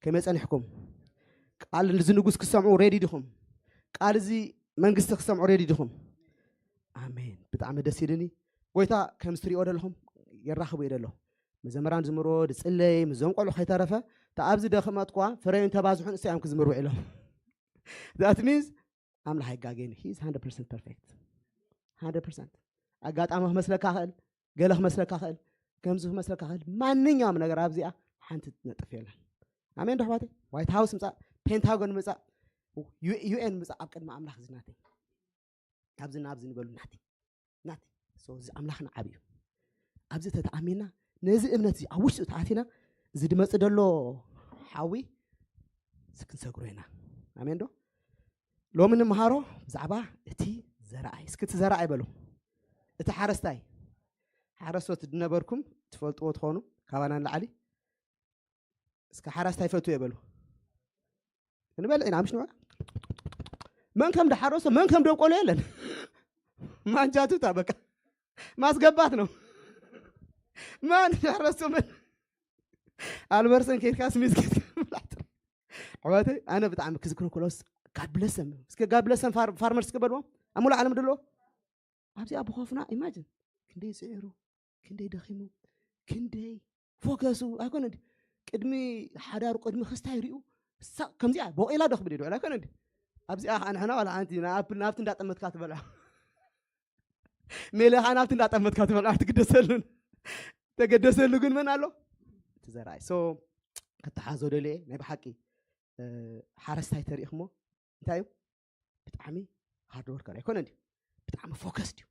ከመይ ጸኒሕኩም? ቃል እዚ ንጉስ ክሰምዑ ሬዲ ዲኹም? ቃል እዚ መንግስቲ ክሰምዑ ሬዲ ዲኹም? ኣሜን። ብጣዕሚ ደስ ኢልኒ። ጎይታ ከም ዝትሪኦ ዘለኹም የራኽቡ እየ ደሎ። መዘመራን ዝምርዎ ዝጽለይ ምዞም ቆልዑ ከይተረፈ፣ እቲ ኣብዚ ደኽመት እኳ ፍረዩን ተባዝሑን እሰይ እዮም ክዝምሩ ውዒሎም። That means ኣምላኽ ኣይጋገይን። He is one hundred percent perfect. One hundred percent። ኣጋጣሚ ክመስለካ ክእል፣ ገለ ክመስለካ ክእል፣ ከምዚ ክመስለካ ክእል። ማንኛውም ነገር ኣብዚኣ ሓንቲ ትነጥፍ የለን። ኣሜን ዶ ኣሕዋተይ? ዋይት ሃውስ ምጻእ፣ ፔንታጎን ምጻእ፣ ዩ ኤን ምጻእ፣ ኣብ ቅድሚ ኣምላኽ እዚ ናተይ፣ ኣብዚ ናብዚ ንበሉ ናተይ፣ ናተይ። So እዚ ኣምላኽና ዓብዩ። ኣብዚ ተተኣሚና፣ ነዚ እምነት እዚ ኣብ ውሽጡ ተኣቲና፣ እዚ ድመጽእ ደሎ ሓዊ እዚ ክንሰግሮ ኢና። ኣሜን ዶ? ሎሚ ንምሃሮ ብዛዕባ እቲ ዘርኣይ። እስኪ እቲ ዘርኣይ በሉ። እቲ ሓረስታይ። ሓረስቶት ዝነበርኩም ትፈልጥዎ ትኾኑ፣ ካባና ንላዕሊ። እስከ ሓራስታይ ፈትዎ የበሉ። ክንበልዕ ኢና፣ ምሽ ንውዕ። መን ከም ደሓረሶ፣ መን ከም ደብቆሎ የለን። ማንጃቱታ በቃ ማስገባት ነው። ማን ደሓረሶ መን? ኣልበርሰን ኬድካ ስሚዝ ኬድካ ምብላዕ ጥራይ። ኣሕዋተይ፣ ኣነ ብጣዕሚ ክዝክሮ ከሎስ፣ God bless them። እስከ God bless them ፋር-፣ ፋርመርስ እስከ በልዎም። ኣብ ሙሉእ ዓለም ድሎ። ኣብዚኣ ብኾፍና ኢማጅን ክንደይ ጽዒሩ፣ ክንደይ ደኺሙ፣ ክንደይ ፎከሱ ኣይኮነ ድዩ? ቅድሚ ሓዳሩ፣ ቅድሚ ክስታይ ሪኡ፣ ሳቕ ከምዚኣ ቦቂላ ዶ ክብል ይድውዕል ኣይኮነ ድዩ? ኣብዚኣ ከዓ ንሕና ዋላ ሓንቲ ናብ ኣፕል ናብቲ እንዳጠመትካ ትበልዖ። ሜለ ከዓ ናብቲ እንዳጠመትካ ትበልዖ፣ ኣይትግደሰሉን። ተገደሰሉ ግን መን ኣሎ? እቲ ዘርኣይ። So፣ ከተሓዞ ደልየ ናይ ብሓቂ፣ እ፣ ሓረስታይ ተሪእኽሞ እንታይ እዩ? ብጣዕሚ ሃርድ ወርከር ኣይኮነ እንዲ? ብጣዕሚ ፎከስ ድዩ?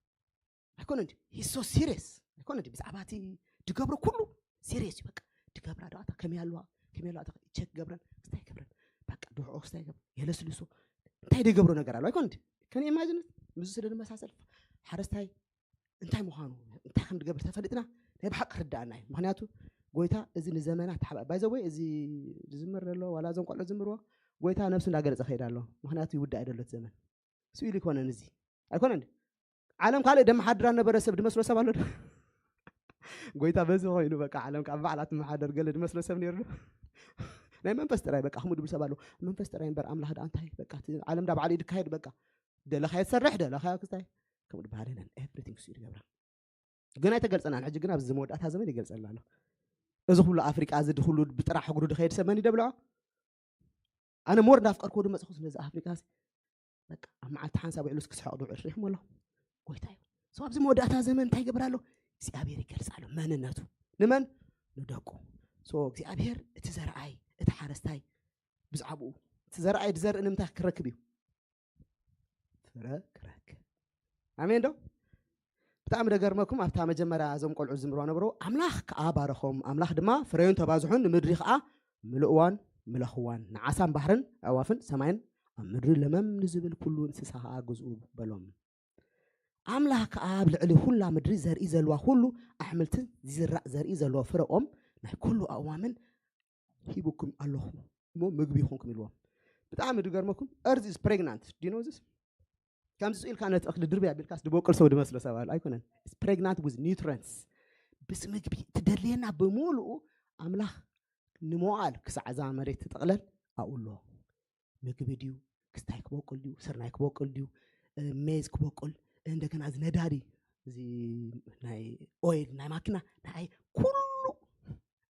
ኣይኮነ እንዲ? He's so serious ኣይኮነ እንዲ? ብዛዕባ እቲ ድገብሮ ኩሉ ሲሪየስ እዩ። በቃ ድገብራ ዶ ኣታ ከመይ ኣለዋ? ከመይ ኣለዋ? ቸክ ገብረን፣ ክስታይ ገብረን፣ በቃ ድሕኦ ክስታይ ገብረን፣ የለስልሶ፣ እንታይ ደገብሮ ነገር ኣሎ ኣይኮነ እንዲ? ከን ኢማጅን ምስዚ ስለ ንመሳሰል ሓረስታይ እንታይ ምዃኑ፣ እንታይ ከም ድገብር ተፈሊጥና ናይ ብሓቂ ክርዳኣና እዩ። ምኽንያቱ ጎይታ እዚ ንዘመናት ሓባ-፣ by the way፣ እዚ ዝዝምር ዘሎ ዋላ እዞም ቆልዑ ዝዝምርዎ፣ ጎይታ ነብሱ እንዳገለጸ ከይዳ ኣሎ። ምኽንያቱ ይውዳእ እዩ ዘሎ እቲ ዘመን። ስኡ ኢሉ ኣይኮነን እዚ። ኣይኮነን ድዩ? ዓለም ካልእ ደመሓድራ ነበረ ሰብ ድመስሎ ሰብ ኣሎ ዶ? ጎይታ በዚ ኮይኑ በቃ ዓለም ካብ ባዕላ ትመሓደር ገለ ድመስሎ ሰብ ነይሩ ዶ? ናይ መንፈስ ጥራይ በቃ ከምኡ ድብል ሰብ ኣሎ። መንፈስ ጥራይ እምበር ኣምላኽ ደኣ እንታይ በቃ እቲ ዓለም ዳ ባዕሉ እዩ ድካየድ በቃ። ደለኻዮ ትሰርሕ፣ ደለኻዮ ክስታይ። ከምኡ ድበሃል የለን። ኤቭሪቲንግ እሱ እዩ ድገብራ። ግን ኣይተገልጸናን። ሕጂ ግን ኣብዚ መወዳእታ ዘመን ይገልጸልና ኣሎ። እዚ ኩሉ ኣፍሪቃ እዚ ድኩሉ ብጥራሕ እግሩ ድኸይድ ሰብ መን ይደብልዖ? ኣነ ሞር እንዳፍቀርክዎ ድመጽኹ ስለዚ ኣፍሪቃ እዚ በቃ ኣብ መዓልቲ ሓንሳብ ውዕሉስ ክስሕቕ ድውዕል ሪኢኹም ኣሎ። ጎይታ እዩ። So ኣብዚ መወዳእታ ዘመን እንታይ ይገብር ኣሎ? እግዚኣብሔር ይገልጽ ኣሎ መንነቱ። ንመን? ንደቁ። So እግዚኣብሔር እቲ ዘርኣይ፣ እቲ ሓረስታይ ብዛዕባኡ፣ እቲ ዘርኣይ ድዘርኢ ንምንታይ ክረክብ እዩ? ፍረ ክረክብ። ኣሜን ዶ? ብጣዕሚ ደገርመኩም፣ ኣብታ መጀመርያ እዞም ቆልዑ ዝምርዋ ነበሩ። ኣምላኽ ከኣ ባረኾም። ኣምላኽ ድማ ፍረዩን ተባዝሑን፣ ንምድሪ ከኣ ምልእዋን ምለኽዋን፣ ንዓሳን ባሕርን ኣዕዋፍን ሰማይን ኣብ ምድሪ ለመም ንዝብል ኩሉ እንስሳ ከኣ ግዝኡ በሎም። ኣምላኽ ከኣ ኣብ ልዕሊ ኩላ ምድሪ ዘርኢ ዘለዋ ኩሉ ኣሕምልትን ዝዝራእ ዘርኢ ዘለዎ ፍረ ኦም ናይ ኩሉ ኣእዋምን ሂቡኩም ኣለኹ እሞ ምግቢ ይኹንኩም ኢልዎም። ብጣዕሚ ድገርመኩም፣ earth is pregnant። Do you know this? ከምዚ ስኡ ኢልካ ነቲ እኽሊ ድርቢ ኣቢልካስ ድበቁል ሰው ድመስሎ ሰብ ኣሎ ኣይኮነን። It's pregnant with nutrients። ብስ ምግቢ ትደልየና ብምሉኡ ኣምላኽ ንመዋል ክሳዕ እዛ መሬት ትጥቕለል ኣብኡ ኣሎ። ምግቢ ድዩ? ክስታይ ክበቁል ድዩ? ስርናይ ክበቁል ድዩ? እ፣ ሜዝ ክበቁል፣ እንደገና እዚ ነዳዲ፣ እዚ ናይ ኦይል ናይ ማኪና፣ ናይ ኩሉ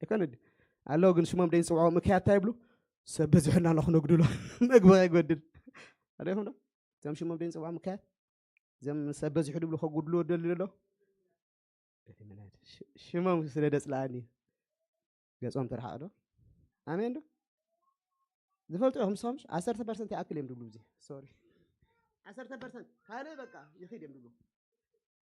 ኣይኮነ ድዩ? ኣለዉ ግን ሽሞም ደይንፅውዖም፣ እከያ እንታይ ይብሉ? ሰብ በዚሑና ኣሎ ክነጉድሎ፣ መግቢ ከይጎድል። ኣሪኹም ዶ? እዞም ሽሞም ደይንፅውዖም እከያ፣ እዞም ሰብ በዚሑ ድብሉ ከጉድልዎ ደልዩ ኣሎ። ሽ-፣ ሽሞም ስለ ደፅለኣኒ እዩ። ገጾም ተረሓቕ ዶ? ኣሜን ዶ? ዝፈልጡ ኢኹም ንስኹም? ዓሰርተ ፐርሰንት ይኣክል እዮም ድብሉ። እዚ ሶሪ፣ ዓሰርተ ፐርሰንት ካልእ በቃ ይኺድ እዮም ድብሉ።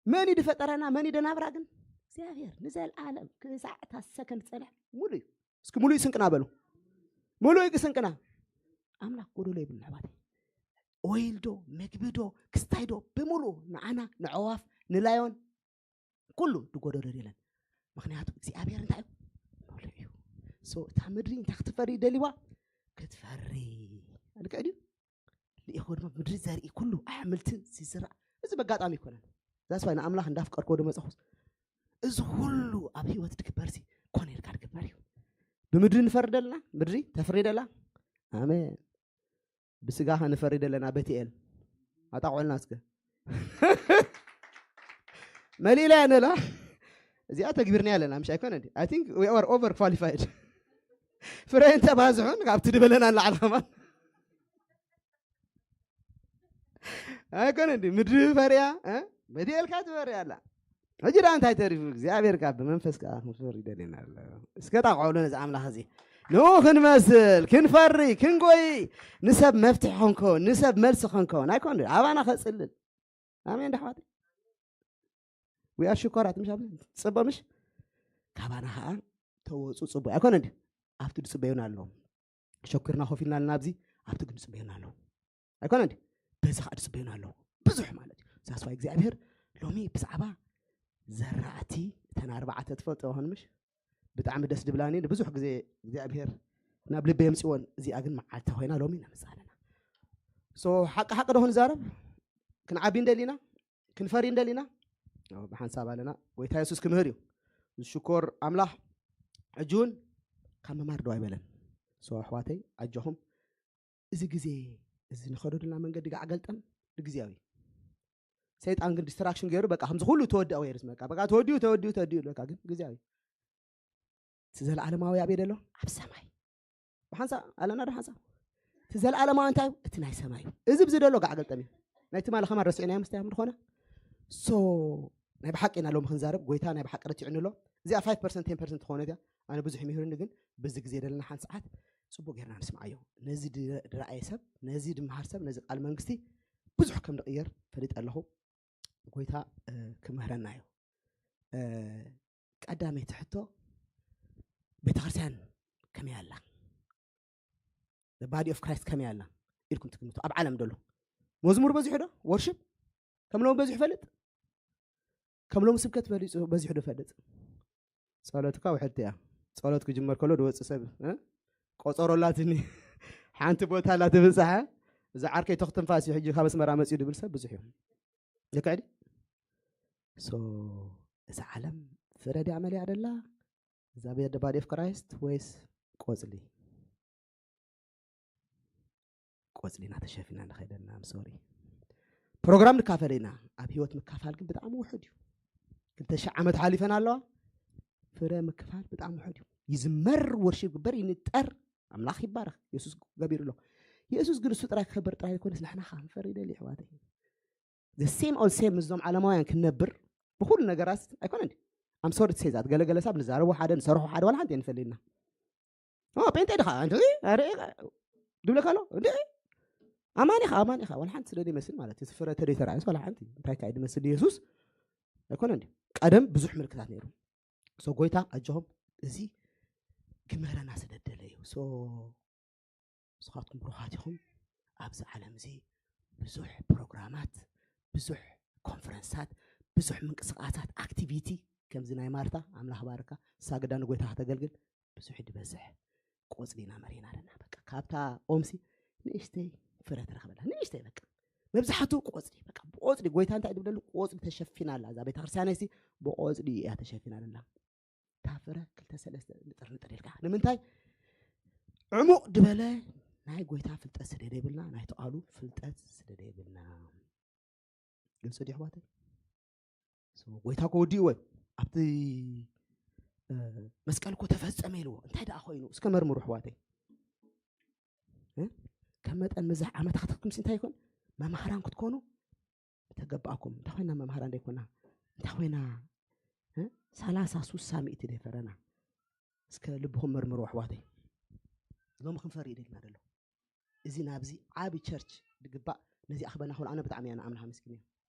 መን እዩ ዝፈጠረና? መን እዩ ደናብራ? ግን እግዚኣብሔር ንዘለኣለም ክሳዕ እታ ሰከንድ ጸንሐ ሙሉ እዩ። እስኪ ሙሉ እዩ ስንቅና በሉ። ሙሉ እዩ ስንቅና። ኣምላኽ ጎደሎ የብሉን ኣሕዋተይ። ኦይል ዶ፣ መግቢ ዶ፣ ክስታይ ዶ፣ ብምሉ ንዓና፣ ንዕዋፍ፣ ንላዮን፣ ኩሉ ድጎደሎ የለን። ምኽንያቱ እግዚኣብሔር እንታይ እዩ? ሙሉ እዩ። So እታ ምድሪ እንታይ ክትፈሪ ደሊዋ? ክትፈሪ። ልክዕ ድዩ? ልኢኹ ድማ ምድሪ ዘርኢ ኩሉ ኣሕምልትን ዝዝራእ። እዚ በጋጣሚ ኣይኮነን። ዛስ ዋይ ንኣምላኽ እንዳፍቀርክዎ ድመጽኹስ። እዚ ኩሉ ኣብ ህይወት ድግበር ሲ ኮነ ኢልካ ድግበር እዩ። ብምድሪ ንፈርድ ኣለና? ምድሪ ተፍርድ ኣላ? ኣሜን። ብስጋ ኸ ንፈርድ ኣለና? ቤትኤል ኣጣቕዑልና እስከ። መሊእላ እያ ነላ። እዚኣ ተግቢርና ኣለና፣ ምሽ ኣይኮነ እንዲ? I think we are over qualified። ፍረ እንተባዝሑን ካብቲ ድበለና ንላዕሊ ኸማን ኣይኮነ እንዲ? ምድሪ ፈርያ፣ እ? ቤትኤልካ ትፈርያ ኣላ። ሕጂ ደኣ እንታይ ተሪፉ? እግዚኣብሔር ካብ ብመንፈስ ከኣ ክንፈር ይደልየና ኣሎ። እስከ ጣቕዑሉ ነዚ ኣምላኽ እዚ። ንኡ ክንመስል፣ ክንፈሪ፣ ክንጎይ፣ ንሰብ መፍትሒ ክንከውን፣ ንሰብ መልሲ ክንከውን ኣይኮነ፣ ኣባና ከጽልል። ኣሜን ዶ ኣሕዋተይ? We are ሽኮራት፣ ምሽ ኣብ ጽቡቕ፣ ምሽ? ካባና ከኣ ተወጹ፣ ጽቡቕ ኣይኮነ እንዲ? ኣብቲ ድጽበዩና ኣለዉ። ሸኩርና ኮፍ ኢልና ኣለና ኣብዚ፣ ኣብቲ ግን ድጽበዩና ኣለዉ። ኣይኮነ እንዲ? በዚ ከኣ ድጽበዩና ኣለዉ። ብዙሕ ማለት እዩ። That's why እግዚኣብሔር ሎሚ ብዛዕባ ዘራእቲ እተን ኣርባዕተ ትፈልጦ ይኾን ምሽ? ብጣዕሚ ደስ ድብላኒ። ንብዙሕ ግዜ እግዚኣብሔር ናብ ልበይ የምጽዎን፣ እዚኣ ግን መዓልታ ኮይና ሎሚ ነምጽኣ ኣለና። So ሓቂ ሓቂ ዶ ክንዛረብ? ክንዓቢ እንደሊና? ክንፈሪ እንደሊና? ያው ብሓንሳብ ኣለና። ጎይታ የሱስ ክምህር እዩ። ዝሽኮር ኣምላኽ ሕጂ እውን ካብ ምማር ደው ኣይበለን። So ኣሕዋተይ ኣጆኹም። እዚ ግዜ እዚ ንኸደዱልና መንገዲ ጋዕ ገልጠም ንግዜያዊ። ሰይጣን ግን ዲስትራክሽን ገይሩ በቃ ከምዚ ኩሉ ተወድኦ ገይሩ ዝመቃ በቃ ተወዲኡ፣ ተወዲኡ፣ ተወዲኡ በቃ ግን ግዜያዊ። እቲ ዘለዓለማዊ ኣበይ ደሎ? ኣብ ሰማይ። ብሓንሳብ ኣለና ዶ ሓንሳብ? እቲ ዘለዓለማዊ እንታይ እዩ? እቲ ናይ ሰማይ እዩ። እዚ ብዚ ደሎ ጋዕ ገልጠም እዩ። ናይ ትማሊ ከማን ረሲዕናዮ ምስታይ ከም ዝኾነ። So ናይ ብሓቂ ኢና ሎም ክንዛረብ፣ ጎይታ ናይ ብሓቂ ረቲዑኒ ኣሎ። እዚኣ ፋይቭ ፐርሰንት ቴን ፐርሰንት ትኾነት እያ። ኣነ ብዙሕ ይምህርኒ፣ ግን በዚ ግዜ ደለና ሓንቲ ሰዓት ጽቡቅ ጌርና ንስምዓዮ። ነዚ ድ-፣ ድረኣየ ሰብ፣ ነዚ ድመሃር ሰብ፣ ነዚ ቃል መንግስቲ ብዙሕ ከም ንቕየር ፈሊጠ ኣለኹ። ጎይታ፣ እ፣ ክምህረና እዩ። እ፣ ቀዳመይቲ ሕቶ፣ ቤተክርስትያን ከመይ ኣላ? The body of Christ ከመይ ኣላ ኢልኩም ትግምቱ? ኣብ ዓለም ደሎ መዝሙር በዚሑ ዶ? ወርሽፕ ከም ሎም በዚሑ ይፈልጥ? ከም ሎም ስብከት በሊጹ በዚሑ ዶ ይፈልጥ? ጸሎትካ ውሕድቲ እያ። ጸሎት ክጅመር ከሎ ድወጽእ ሰብ፣ እ? ቆጸሮ ኣላትኒ። ሓንቲ ቦታ ኣላ ትብጻሐ። እዛ ዓርከይ ተኽትንፋስ እዩ፣ ሕጂ ካብ ኣስመራ መጺኡ ድብል ሰብ ብዙሕ እዩ። ልክዕ ድዩ? So፣ እዛ ዓለም ፍረ ድያ መሊኣ ደላ? እዛ ቤት ባዲ ኦፍ ክራይስት ወይስ ቆጽሊ? ቆጽሊ ኢና ተሸፊና ንኸይደና፣ I'm sorry። ፕሮግራም ንካፈል ኢና። ኣብ ህይወት ምካፋል ግን ብጣዕሚ ውሑድ እዩ። ክልተ ሺሕ ዓመት ሓሊፈን ኣለዋ። ፍረ ምክፋል ብጣዕሚ ውሑድ እዩ። ይዝመር፣ ወርሺፕ ግበር፣ ይንጠር፣ ኣምላኽ ይባረኽ። የሱስ ገቢሩ ኣሎ። የሱስ ግን እሱ ጥራይ ክኸበር ጥራይ ዘይኮነስ ንሕና ኸዓ ክንፈር ይደሊ፣ ኣሕዋተይ። The same old same ምስዞም ዓለማውያን ክንነብር ብኹሉ ነገራት ኣይኮነን። I'm sorry to say that። ገለገለ ሰብ ንዛረቦ ሓደ፣ ንሰርሖ ሓደ፣ ዋላ ሓንቲ የንፈልየና። ኦ፣ ጴንጤ ድኻ? እንደ፣ ኣረ፣ ድብለካ ኣሎ። እንደ፣ ኣማኒ ኢኻ፣ ኣማኒ ኢኻ። ዋላ ሓንቲ ስለ ዘይመስል ማለት እዩ። ፍረ ተደይ ተራእዮስ ዋላ ሓንቲ። እንታይ ካይ ድመስል የሱስ? ኣይኮነን ድዩ? ቀደም ብዙሕ ምልክታት ነይሩ። So፣ ጎይታ ኣጆኹም፣ እዚ ክምህረና ስለ ደለ እዩ። So፣ ንስኻትኩም ብሩኻት ኢኹም። ኣብዚ ዓለም እዚ ብዙሕ ፕሮግራማት፣ ብዙሕ ኮንፈረንሳት፣ ብዙሕ ምንቅስቃሳት፣ ኣክቲቪቲ፣ ከምዚ ናይ ማርታ፣ ኣምላኽ ባርካ፣ ሳግዳ ንጎይታ ከተገልግል ብዙሕ ድበዝሕ። ቆጽሊ ኢና መሪና ኣለና። በቃ ካብታ ኦምሲ ንእሽተይ ፍረ ትረኽበላ፣ ንእሽተይ በቃ። መብዛሕትኡ ቆጽሊ፣ በቃ ብቆጽሊ፣ ጎይታ እንታይ ድብለሉ? ቆጽሊ ተሸፊና ኣላ እዛ ቤተክርስትያነይሲ፣ ብቆጽሊ እያ ተሸፊና ኣላ። እታ ፍረ ክልተ ሰለስተ ንጥር ንጥር ኢልካ። ንምንታይ? ዕሙቕ ድበለ ናይ ጎይታ ፍልጠት ስለ ደይብልና፣ ናይቲ ቃሉ ፍልጠት ስለ ደይብልና። ግልጺ ድዩ ኣሕዋተይ? So፣ ጎይታ እኮ ወዲእዎ እዩ። ኣብቲ፣ እ፣ መስቀል እኮ ተፈጸመ ኢልዎ። እንታይ ደኣ ኮይኑ? እስከ መርምሩ ኣሕዋተይ። እ? ከም መጠን ምብዛሕ ዓመታትኩምሲ እንታይ ይኮን? መማህራን ክትኮኑ ምተገባእኩም። እንታይ ኮይና መማህራን ደይኮና? እንታይ ኮይና? እ? ሰላሳ፣ ሱሳ፣ ሚእቲ ደይፈረና? እስከ ልብኹም መርምሩ ኣሕዋተይ። ሎሚ ክንፈሪ እዩ ደልና ደሎ። እዚ ናብዚ ዓቢ ቸርች ድግባእ ነዚ ኣኽበና ክብል ኣነ ብጣዕሚ እየ ንኣምላኽ ኣመስግን እየ።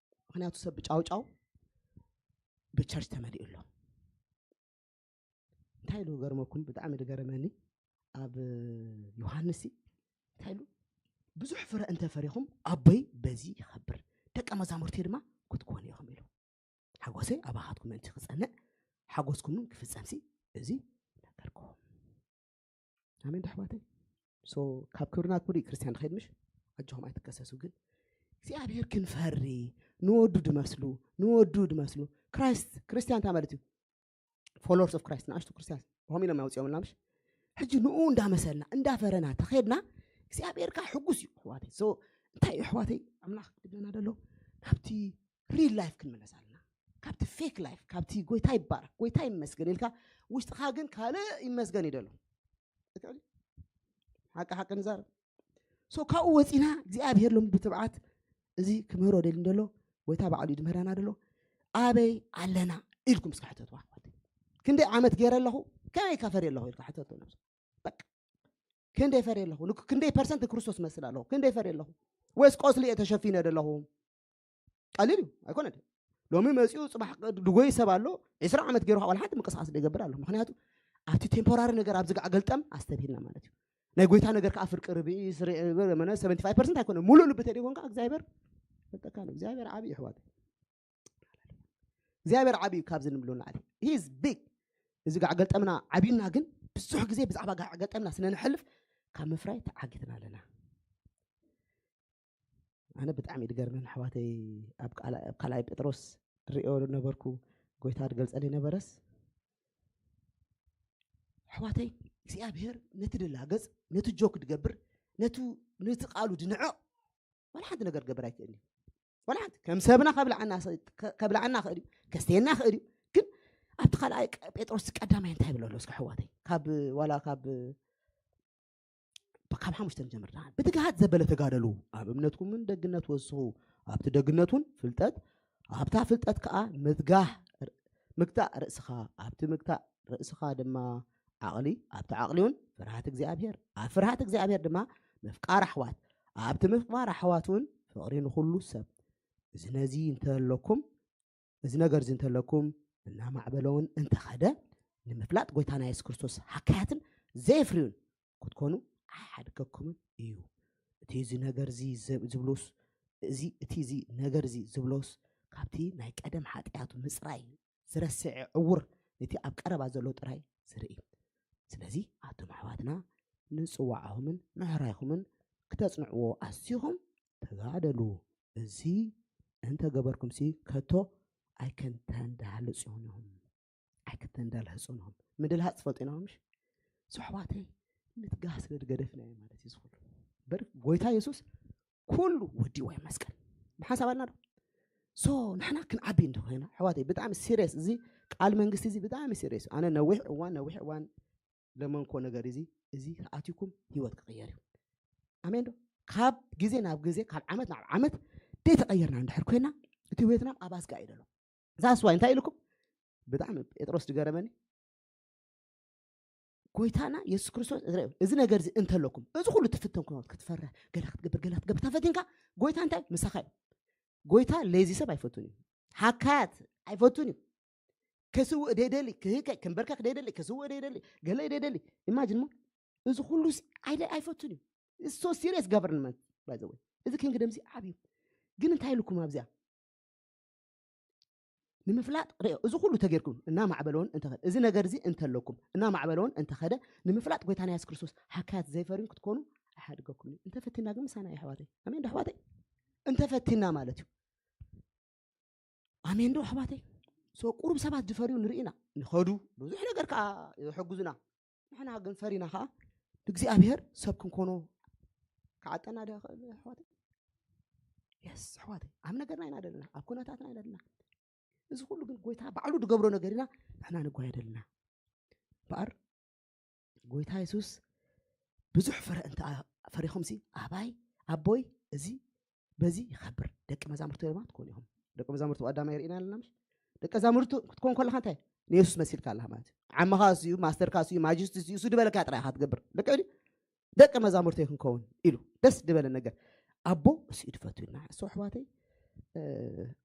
ምኽንያቱ ሰብ ብጫውጫው ብቸርች ተመሊኡ ኣሎ። እንታይ ኢሉ ገርመኩም? ብጣዕሚ ድገረመኒ። ኣብ ዮሃንስ እንታይ ኢሉ? "ብዙሕ ፍረ እንተፈሪኹም ኣቦይ በዚ ይኸብር፣ ደቀ መዛሙርተይ ድማ ክትኮኑ ኢኹም" ኢሉ። ሓጎሰይ ኣባኻትኩም ምእንቲ ክጸንዕ፣ ሓጎስኩምን ክፍጸምሲ እዚ ነገርኩኹም። ኣሜን ዶ ኣሕዋተይ? So፣ ካብ ክብሪ ናብ ክብሪ ክርስትያን ንኸይድ ምሽ? ኣጆኹም ኣይትከሰሱ፣ ግን እግዚኣብሔር ክንፈሪ፣ ንወዱ ድመስሉ፣ ንወዱ ድመስሉ። ክራይስት፣ ክርስትያን እንታይ ማለት እዩ? ፎሎወርስ ኦፍ ክራይስት፣ ንኣሽቱ ክርስትያን፣ ብኸምኡ ኢሎም ኣውፅኦምልና ምሽ? ሕጂ ንኡ እንዳመሰልና እንዳፈረና ተኸድና እግዚኣብሔር ከዓ ሕጉስ እዩ ኣሕዋተይ። So እንታይ እዩ ኣሕዋተይ ኣምላኽ ክድለና ደሎ? ናብቲ ሪል ላይፍ ክንመለስ ኣለና። ካብቲ ፌክ ላይፍ፣ ካብቲ ጎይታ ይባረክ ጎይታ ይመስገን ኢልካ ውሽጥኻ ግን ካልእ ይመስገን እዩ ደሎ። ሓቂ ሓቂ ንዛረብ። So ካብኡ ወፂና እግዚኣብሔር ሎም ብትብዓት እዚ ክምህሮ ደሊ እንደሎ ጎይታ ባዕሉ እዩ ዝምህረና ደሎ። ኣበይ ኣለና ኢልኩም እስከ ሕተትዋ ኣሕዋተይ። ክንደይ ዓመት ገይረ ኣለኹ፣ ከመይ ከፈር ኣለኹ ኢልካ ሕተቶ ነብሱ። በቃ ክንደይ ፈር ኣለኹ፣ ክንደይ ፐርሰንት ክርስቶስ መስል ኣለኹ፣ ክንደይ ፈር ኣለኹ፣ ወይስ ቆስሊ እየ ተሸፊነ ደለኹ? ቀሊል እዩ ኣይኮነን። ሎሚ መፂኡ ፅባሕ ድጎይ ሰብ ኣሎ። ዕስራ ዓመት ገይሩ ዋላ ሓንቲ ምንቅስቃስ ዘይገብር ኣሎ። ምክንያቱ ኣብቲ ቴምፖራሪ ነገር ኣብዚ ጋዕ ገልጠም ኣስተብሂልና ማለት እዩ። ናይ ጎይታ ነገር ከዓ ፍርቂ ርብኢ መነ ሰቨንቲ ፋይቭ ፐርሰንት ኣይኮነ፣ ሙሉእ ልቢ ተደይኮንካ እግዚኣብሔር ፈልጠካ ነው። እግዚኣብሔር ዓብዪ ይሕዋት እግዚኣብሔር ዓብዪ ካብዚ ንብሎ ንዓሊ ሂዝ ቢግ። እዚ ጋዕ ገልጠምና ዓብዩና ግን ብዙሕ ግዜ ብዛዕባ ጋዕ ገልጠምና ስነንሐልፍ ካብ ምፍራይ ተዓጊትና ኣለና። ኣነ ብጣዕሚ ድገርመን ኣሕዋተይ። ኣብ ካልኣይ ጴጥሮስ ድሪኦ ነበርኩ፣ ጎይታ ድገልጸለይ ነበረስ ኣሕዋተይ እግዚኣብሔር ነቲ ድላገጽ ነቲ ጆክ ድገብር ነቲ ቃሉ ድንዕቕ ዋላ ሓንቲ ነገር ክገብር ኣይክእልን እዩ። ዋላ ሓንቲ ከም ሰብና ከብልዓና ክእል እዩ፣ ከስተየና ክእል እዩ። ግን ኣብቲ ካልኣይ ጴጥሮስ ቀዳማይ እንታይ ይብል ኣሎ እስከ ኣሕዋተይ? ካብ ዋላ ካብ ካብ ሓሙሽተ ንጀምር። ብትግሃት ዘበለ ተጋደሉ፣ ኣብ እምነትኩምን ደግነት ወስኹ፣ ኣብቲ ደግነት እውን ፍልጠት፣ ኣብታ ፍልጠት ከዓ ምትጋህ ምግታእ ርእስኻ፣ ኣብቲ ምግታእ ርእስኻ ድማ ዓቕሊ፣ ኣብቲ ዓቕሊ እውን ፍርሃት እግዚኣብሔር፣ ኣብ ፍርሃት እግዚኣብሔር ድማ ምፍቃር ኣሕዋት፣ ኣብቲ ምፍቃር ኣሕዋት እውን ፍቕሪ ንኹሉ ሰብ። እዚ ነዚ እንተለኩም እዚ ነገር እዚ እንተለኩም እናማዕበለ እውን እንተኸደ ንምፍላጥ ጎይታና የሱስ ክርስቶስ ሃካያትን ዘይፍርዩን ክትኮኑ ኣይሓድገኩምን እዩ። እቲ እዚ ነገር እዚ ዝብሎስ እዚ እቲ እዚ ነገር እዚ ዝብሎስ ካብቲ ናይ ቀደም ሓጢኣቱ ምፅራይ ዝረስዐ ዕውር ነቲ ኣብ ቀረባ ዘሎ ጥራይ ዝርኢ። ስለዚ ኣቶም ኣሕዋትና ንፅዋዕኹምን ምሕራይኹምን ክተፅንዕዎ ኣስኹም ተጋደሉ። እዚ እንተገበርኩም ሲ ከቶ ኣይከንተንዳህልጽ ይኹን ኢኹም። ኣይከተንዳልህጹን ኢኹም። ምድልሃጽ ትፈልጡ ኢና ምሽ? ሶሕባተይ ምትጋህ ስለ ዝገደፍና እዩ ማለት እዩ ዝኹሉ። በር ጎይታ የሱስ ኩሉ ወዲእዎ እዩ መስቀል። ብሓንሳብ ኣልና ዶ? ሶ ንሕና ክንዓቢ እንተኾይና ኣሕዋተይ ብጣዕሚ ሲሪየስ እዚ ቃል መንግስቲ እዚ ብጣዕሚ ሲሪየስ። ኣነ ነዊሕ እዋን ነዊሕ እዋን ለመንኮ ነገር እዚ እዚ ኣቲኩም ህይወት ክቕየር እዩ። ኣሜን ዶ? ካብ ግዜ ናብ ግዜ ካብ ዓመት ናብ ዓመት ደይተቐየርና እንድሕር ኮይና እቲ ህይወትና ኣብ ኣስጋ እዩ ዘሎ። ዛስዋ እንታይ ኢልኩም? ብጣዕሚ ጴጥሮስ ዝገረመኒ ጎይታና የሱስ ክርስቶስ እዚ ነገር እዚ እንተለኩም እዚ ኩሉ ትፍተን ኩናት ክትፈርህ ገለ ክትገብር ገለ ክትገብር ተፈቲንካ ጎይታ እንታይ ምሳኻ እዩ። ጎይታ ለዚ ሰብ ኣይፈቱን እዩ። ሃካያት ኣይፈቱን እዩ። ከስውእ ደይደሊ ክህከይ ክንበርከክ ደይደሊ ከስውእ ደይደሊ ገለ ደይደሊ ኢማጅን ሞ እዚ ኩሉ ኣይፈቱን እዩ። So serious government by the way እዚ ኪንግደም እዚ ዓብዩ ግን እንታይ ኢልኩም ኣብዚኣ ንምፍላጥ ርኦ እዚ ኩሉ ተጌርኩም እናማዕበለውን እንተኸደ እዚ ነገር እዚ እንተለኩም እናማዕበለውን እንተኸደ ንምፍላጥ ጎይታና የሱስ ክርስቶስ ሃካያት ዘይፈርዩን ክትኮኑ ኣይሓድገኩም እዩ። እንተፈቲና ግን ምሳና እዩ ኣሕዋተይ። ኣሜን ዶ ኣሕዋተይ? እንተፈቲና ማለት እዩ። ኣሜን ዶ ኣሕዋተይ? So ቁሩብ ሰባት ዝፈርዩ ንርኢ ኢና ንኸዱ ብዙሕ ነገር ከዓ ይሕግዙና። ንሕና ግን ፈሪና ከዓ ንእግዚኣብሔር ሰብ ክንኮኖ ክዓጠና ዶ ይኽእል ኣሕዋተይ? የስ ኣሕዋተይ ኣብ ነገርና ኢና ዘለና ኣብ ኩነታትና ኢና ዘለና። እዚ ኩሉ ግን ጎይታ ባዕሉ ዝገብሮ ነገር ኢና ንሕና ንጓየ ዘለና እምበኣር ጎይታ የሱስ ብዙሕ ፍረ እንተ ፈሪኹም ሲ ኣባይ ኣቦይ እዚ በዚ ይኸብር ደቂ መዛሙርቱ ድማ ትኮኑ ኢኹም። ደቂ መዛሙርቱ ቀዳማይ ርኢና ኣለና ምሽ ደቂ መዛሙርቱ ክትኮን ከለካ እንታይ ንየሱስ መሲልካ ኣለካ ማለት እዩ። ዓምኻ እሱ እዩ ማስተርካ እሱ እዩ ማጅስት እሱ እዩ እሱ ዝበለካ ጥራይ ኢኻ ትገብር ደቂ ደቂ መዛሙርተይ ክንከውን ኢሉ ደስ ዝበለ ነገር ኣቦ እሱ እዩ ትፈትዩና እሱ ኣሕዋተይ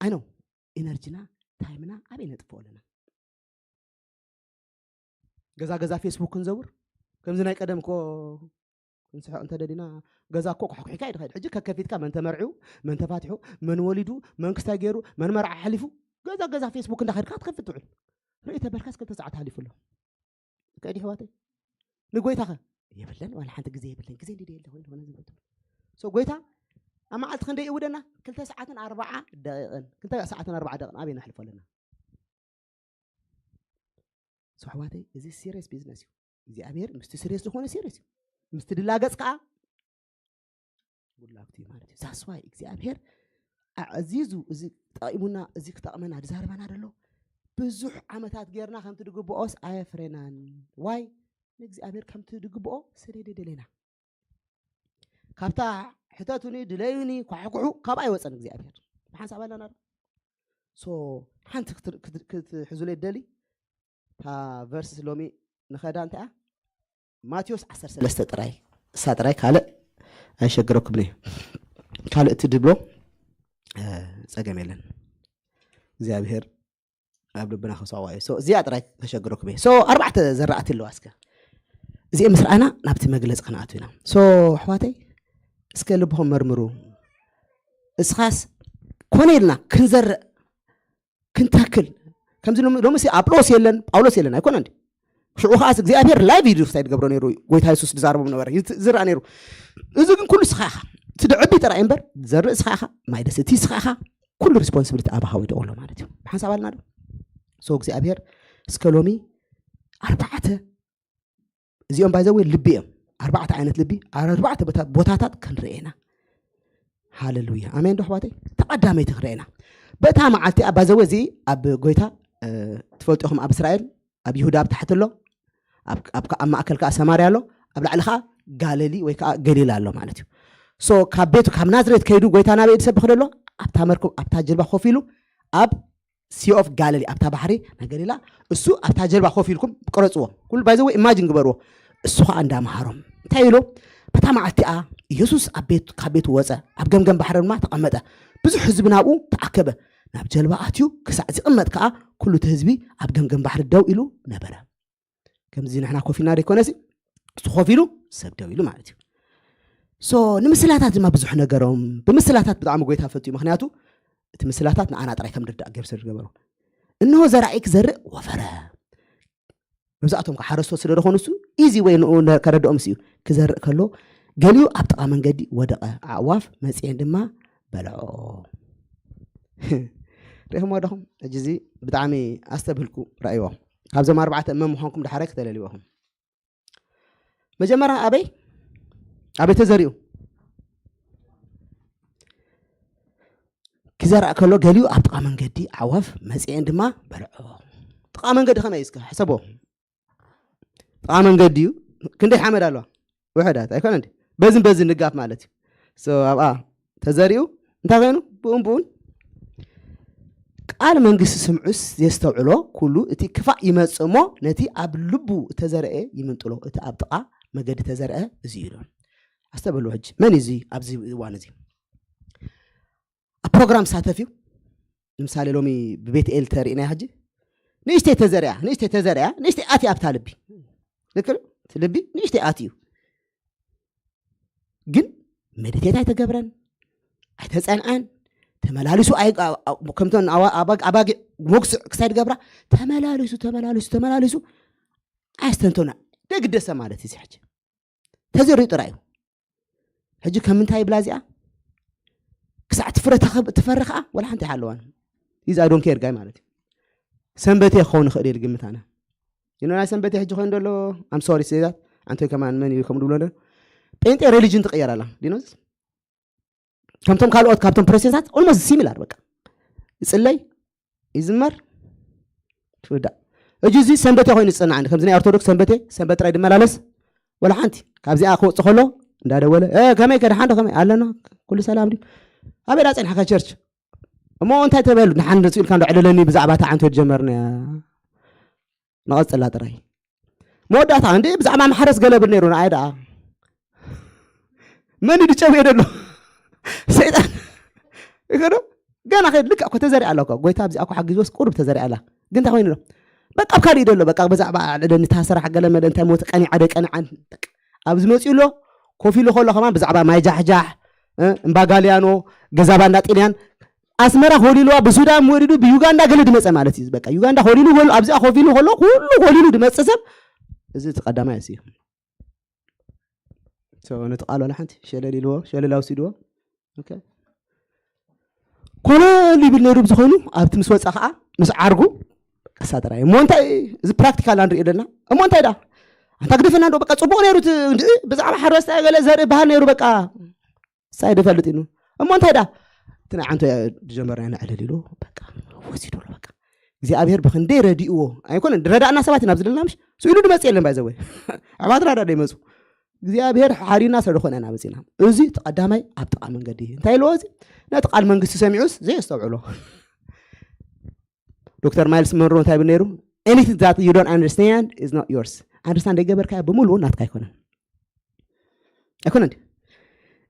ኣይነው ኢነርጂና ታይምና ኣበይ ነጥፍኦ ኣለና። ገዛ ገዛ ፌስቡክ ክንዘውር ከምዚ ናይ ቀደም ኮ ክንስሕቕ እንተደሊና ገዛ እኮ ኳሕኩሒካ እዩ ድኸድ ሕጂ ከከፊትካ መን ተመርዒው መን ተፋትሑ መን ወሊዱ መን ክስታይ ገይሩ መን መርዓ ሓሊፉ ገዛ ገዛ ፌስቡክ እንዳኸድካ ክትከፍት ትውዕል። ርኢ ተበልካስ ክልተ ሰዓት ሓሊፉ ኣሎ። ከዲ ኣሕዋተይ ንጎይታኸ የብለን ዋላ ሓንቲ ግዜ የብለን ግዜ እንዲ የለ ኮይኑ ዝኾነ ዝብለቱ so ጎይታ ኣብ መዓልቲ ክንደይ ይውደና ክልተ ሰዓትን ኣርባዓ ደቂቕን ክልተ ሰዓትን ኣርባዓ ደቂቕን ኣበይ ነሕልፎ ኣለና። So ኣሕዋተይ እዚ serious business እዩ። እግዚኣብሔር ምስቲ ስሬስ ዝኾነ ሲሪየስ እዩ። ምስቲ ድላገጽ ከዓ ጉድላክቲ ማለት እዩ። ዛስዋይ እግዚኣብሔር ኣዕዚዙ እዚ ጠቂሙና፣ እዚ ክጠቕመና ዝዛረበና ደሎ ብዙሕ ዓመታት ጌርና ከምቲ ድግብኦስ ኣየፍሬናን። ዋይ ንእግዚኣብሔር ከምቲ ድግብኦ ስደደ ደሌና ካብታ ሕተቱኒ ድለዩኒ ኳሕኩሑ ካብ ኣይወፀን እግዚኣብሔር ብሓንሳብ ኣለና ዶ? ሶ ሓንቲ ክትር- ክትር- ክትሕዙለይ ደሊ እታ ቨርስስ ሎሚ ንኸዳ እንታይ እያ? ማቴዎስ ዓሰርተ ሰለስተ ጥራይ፣ እሳ ጥራይ ካልእ ኣይሸግረኩም እየ። ካልእ እቲ ድብሎ እ፣ ጸገም የለን። እግዚኣብሔር ኣብ ልብና ክሰዋ እዩ። ሶ እዚኣ ጥራይ ከሸግረኩም እየ። ሶ ኣርባዕተ ዘራእቲ ኣለዋ። እስከ እዚኦም ምስ ረኣና ናብቲ መግለጺ ክንኣቱ ኢና። ሶ ኣሕዋተይ እስከ ልብኹም መርምሩ። እስኻስ ኮነ ኢልና ክንዘርእ ክንተክል ከምዚ ሎሚ ሎሚ ሲ ኣጵሎስ የለን ጳውሎስ የለን ኣይኮነ እንዲ ሽዑ ከዓስ እግዚኣብሔር ላይቭ እዩ ሳይ ዝገብሮ ነይሩ። ጎይታ የሱስ ዝዛረቦም ነበረ ይት- ዝረኣ ነይሩ። እዚ ግን ኩሉ ስኻ ኢኻ። እቲ ድዕቢ ጥራይ እምበር ዘርኢ ስኻ ኢኻ። ማይ ደስ እቲ ስኻ ኢኻ። ኩሉ ሪስፖንሲቢሊቲ ኣብ ሃዊ ደቕሎ ማለት እዩ። ብሓንሳብ ኣልና ዶ ሶ እግዚኣብሔር እስከ ሎሚ ኣርባዕተ እዚኦም ባይዘወይ ልቢ እዮም። ኣርባዕተ ዓይነት ልቢ ኣርባዕተ ቦታ- ቦታታት ክንርኢ ኢና። ሃሌሉያ ኣሜን ዶ ኣሕዋተይ? ተቐዳመይቲ ክንርኢ ኢና። በታ መዓልቲ ኣብ ባይዘወ እዚ ኣብ ጎይታ እ፣ ትፈልጡ ኢኹም ኣብ እስራኤል ኣብ ይሁዳ ኣብ ታሕቲ ኣሎ ኣብ ኣብ ኣብ ማእከል ከዓ ሰማርያ ኣሎ ኣብ ላዕሊ ከዓ ጋለሊ ወይ ከዓ ገሊላ ኣሎ ማለት እዩ። ሶ ካብ ቤቱ ካብ ናዝሬት ከይዱ ጎይታ ናበይ ዝሰብኽ ደሎ ኣብታ መርከብ ኣብታ ጀልባ ኮፍ ኢሉ ኣብ ሲ ኦፍ ጋለሊ ኣብታ ባሕሪ ናይ ገሊላ እሱ ኣብታ ጀልባ ኮፍ ኢልኩም ቅረፅዎ። ኩሉ ባይዘ ወይ ኢማጂን ግበርዎ። እሱ ከዓ እንዳምሃሮም እንታይ ኢሉ በታ መዓልቲኣ ኢየሱስ ኣብ ቤት ካብ ቤቱ ወፀ ኣብ ገምገም ባሕሪ ድማ ተቐመጠ። ብዙሕ ህዝቢ ናብኡ ተኣከበ። ናብ ጀልባ ኣትዩ ክሳዕ ዝቕመጥ ከዓ ኩሉ እቲ ህዝቢ ኣብ ገምገም ባሕሪ ደው ኢሉ ነበረ። ከምዚ ንሕና ኮፍ ኢልና ደይኮነሲ እሱ ኮፍ ኢሉ ሰብ ደው ኢሉ ማለት እዩ። ሶ ንምስላታት ድማ ብዙሕ ነገሮም ብምስላታት ብጣዕሚ ጎይታ ፈትዩ ምክንያቱ እቲ ምስላታት ንኣና ጥራይ ከም ንርዳእ ገይሩ ስለ ዝገበሩ እንሆ ዘራኢ ክዘርእ ወፈረ። መብዛእቶም ሓረስቶት ስለ ዝኾኑ እሱ ኢዚ ወይ ንኡ ከረድኦም እዩ። ክዘርእ ከሎ ገሊኡ ኣብ ጥቓ መንገዲ ወደቐ፣ ኣዕዋፍ መፅኤን ድማ በልዖ። ሪኹም ወደኹም ሕጂ እዚ ብጣዕሚ ኣስተብህልኩ ረእይዎ። ካብዞም ኣርባዕተ እመ ምዃንኩም ዳሓረ ክተለልዎ ኢኹም። መጀመርያ ኣበይ ኣበይ ተዘሪኡ ክዘርእ ከሎ ገሊኡ ኣብ ጥቓ መንገዲ ዓዋፍ መፅኤን ድማ በልዖ። ጥቓ መንገዲ ከመይ እስከ ሕሰቦ። ጥቓ መንገዲ እዩ። ክንደይ ሓመድ ኣለዋ? ውሕዳት ኣይኮነ እንዲ በዝን በዝን ንጋፍ ማለት እዩ። ሶ ኣብኣ ተዘሪኡ እንታይ ኮይኑ ብኡን ብኡን ቃል መንግስቲ ስምዑስ የስተውዕሎ ኩሉ እቲ ክፋእ ይመጽእ እሞ ነቲ ኣብ ልቡ እተዘርአ ይምንጥሎ። እቲ ኣብ ጥቓ መገዲ ተዘርአ እዚ እዩ ኢሉ። ኣስተበሉ ሕጂ መን እዩ እዚ ኣብዚ እዋን እዚ ኣብ ፕሮግራም ሳተፍ እዩ? ንምሳሌ ሎሚ ብቤት ኤል ተርእናያ ሕጂ ንእሽተይ ተዘርያ ንእሽተይ ተዘርያ ንእሽተይ ኣትያ ኣብታ ልቢ ልክል እቲ ልቢ ንእሽተይ ኣትዩ ግን ሜዲቴት ኣይተገብረን ኣይተፀንዐን ተመላሊሱ ከምተን ኣባጊዕ መጉስዕ ክሳይ ገብራ ተመላሊሱ ተመላሊሱ ተመላሊሱ ኣስተንቶና ደግደሰ ማለት እዚ ሕጂ ተዘሪኡ ጥራይ እዩ ሕጂ ከም ምንታይ ይብላ እዚኣ ክሳዕ ትፍረ ትፈሪ ከዓ ወላ ሓንቲ ይሓለዋን ይዛ ዶን ኬር ጋይ ማለት እዩ ሰንበቴ ክኸውን ይኽእል እዩ ግምት ኣነ ይኖ ናይ ሰንበቴ ሕጂ ኮይኑ ደሎ ኣም ሶሪ ሴዛት ኣንቶይ ከማን መን እዩ ከም ድብሎ ጴንጤ ሬሊጅን ትቀየር ኣላ ዲኖስ ከምቶም ካልኦት ካብቶም ፕሮሴሳት ኦልሞስት ሲሚላር በቃ ይፅለይ ይዝመር ትውዳእ እጂ እዚ ሰንበቴ ኮይኑ ዝፅናዓኒ ከምዚ ናይ ኦርቶዶክስ ሰንበቴ ሰንበት ጥራይ ድመላለስ ወላ ሓንቲ ካብዚኣ ክወፅእ ከሎ እንዳደወለ ከመይ ከደሓን ዶ ከመይ ኣለና ኩሉ ሰላም ድዩ ኣበይ ዳ ፀኒሕካ ቸርች እሞ እንታይ ተበሉ ንሓን ርፅኡ ኢልካ እንዶ ዕለለኒ ብዛዕባ እታ ዓንቶ ጀመርናያ ንቐፅላ ጥራይ መወዳእታ እንዴ ብዛዕባ ማሕረስ ገለ ብል ነይሩ ንኣይ ደኣ መን ድጨው የደሎ ሰይጣን ይኸዶ ገና ከይድ ልክዕ እኮ ተዘሪኣ ኣላ እኮ ጎይታ ኣብዚኣ እኮ ሓጊዝዎስ ቁሩብ ተዘሪኣ ኣላ ግን እንታይ ኮይኑ ዶ በቃ ኣብ ካልእ ደሎ በቃ ብዛዕባ ዕለኒ እታ ስራሕ ገለ መለ እንታይ ሞት ቀኒዓ ዶ ቀኒዓን ኣብ ዝመፅኡ ኣሎ ኮፍ ኢሉ ከሎ ከማን ብዛዕባ ማይ ጃሕጃሕ እምባጋልያኖ ገዛ ባንዳ ጥልያን ኣስመራ ሆሊልዋ ብሱዳን ወሪዱ ብዩጋንዳ ገለ ድመፀ ማለት እዩ በቃ ዩጋንዳ ሆሊሉ ወሉ ኣብዚኣ ኮፍ ኢሉ ከሎ ኩሉ ሆሊሉ ድመፀ ሰብ እዚ እቲ ቀዳማይ እሱ እዩ ነቲ ቃል ዋላ ሓንቲ ሸለል ኢልዎ ሸለል ኣውሲድዎ ኮለል ይብል ነይሩ ብዝኾይኑ ኣብቲ ምስ ወፃ ከዓ ምስ ዓርጉ ቀሳ ጥራይ እሞ እንታይ እዚ ፕራክቲካል ንሪኦ ደና እሞ እንታይ ዳ ኣንታ ግደፈና እንዶ በቃ ጽቡቕ ነይሩ እቲ እንድዒ ብዛዕባ ሓረስታይ ገለ ዘርኢ በሃል ነይሩ በቃ ሳይ ድፈልጥ ኢሉ እሞ እንታይ ዳ እቲ ናይ ዓንቶ ዝጀመርና ንዕልል ኢሉ በቃ ወሲዱ ኣሎ በቃ እግዚኣብሔር ብክንደይ ረዲእዎ ኣይኮነን ድረዳእና ሰባት ኢና ኣብዚ ዘለና ምሽ ስኢሉ ድመፅ የለን ባይዘወይ ኣሕዋትና ዳ ይመፁ እግዚኣብሔር ሓሪና ስለ ዝኾነ ኢና መፂና እዚ እቲ ቀዳማይ ኣብ ጥቓ መንገዲ እንታይ ኢልዎ እዚ ነቲ ቃል መንግስቲ ሰሚዑስ ዘየስተውዕሎ ዶክተር ማይልስ መንሮ እንታይ ብል ነይሩ anything that you don't understand is not yours understand ዘይገበርካዮ ብምሉኡ ናትካ ኣይኮነን ኣይኮነ እንዲ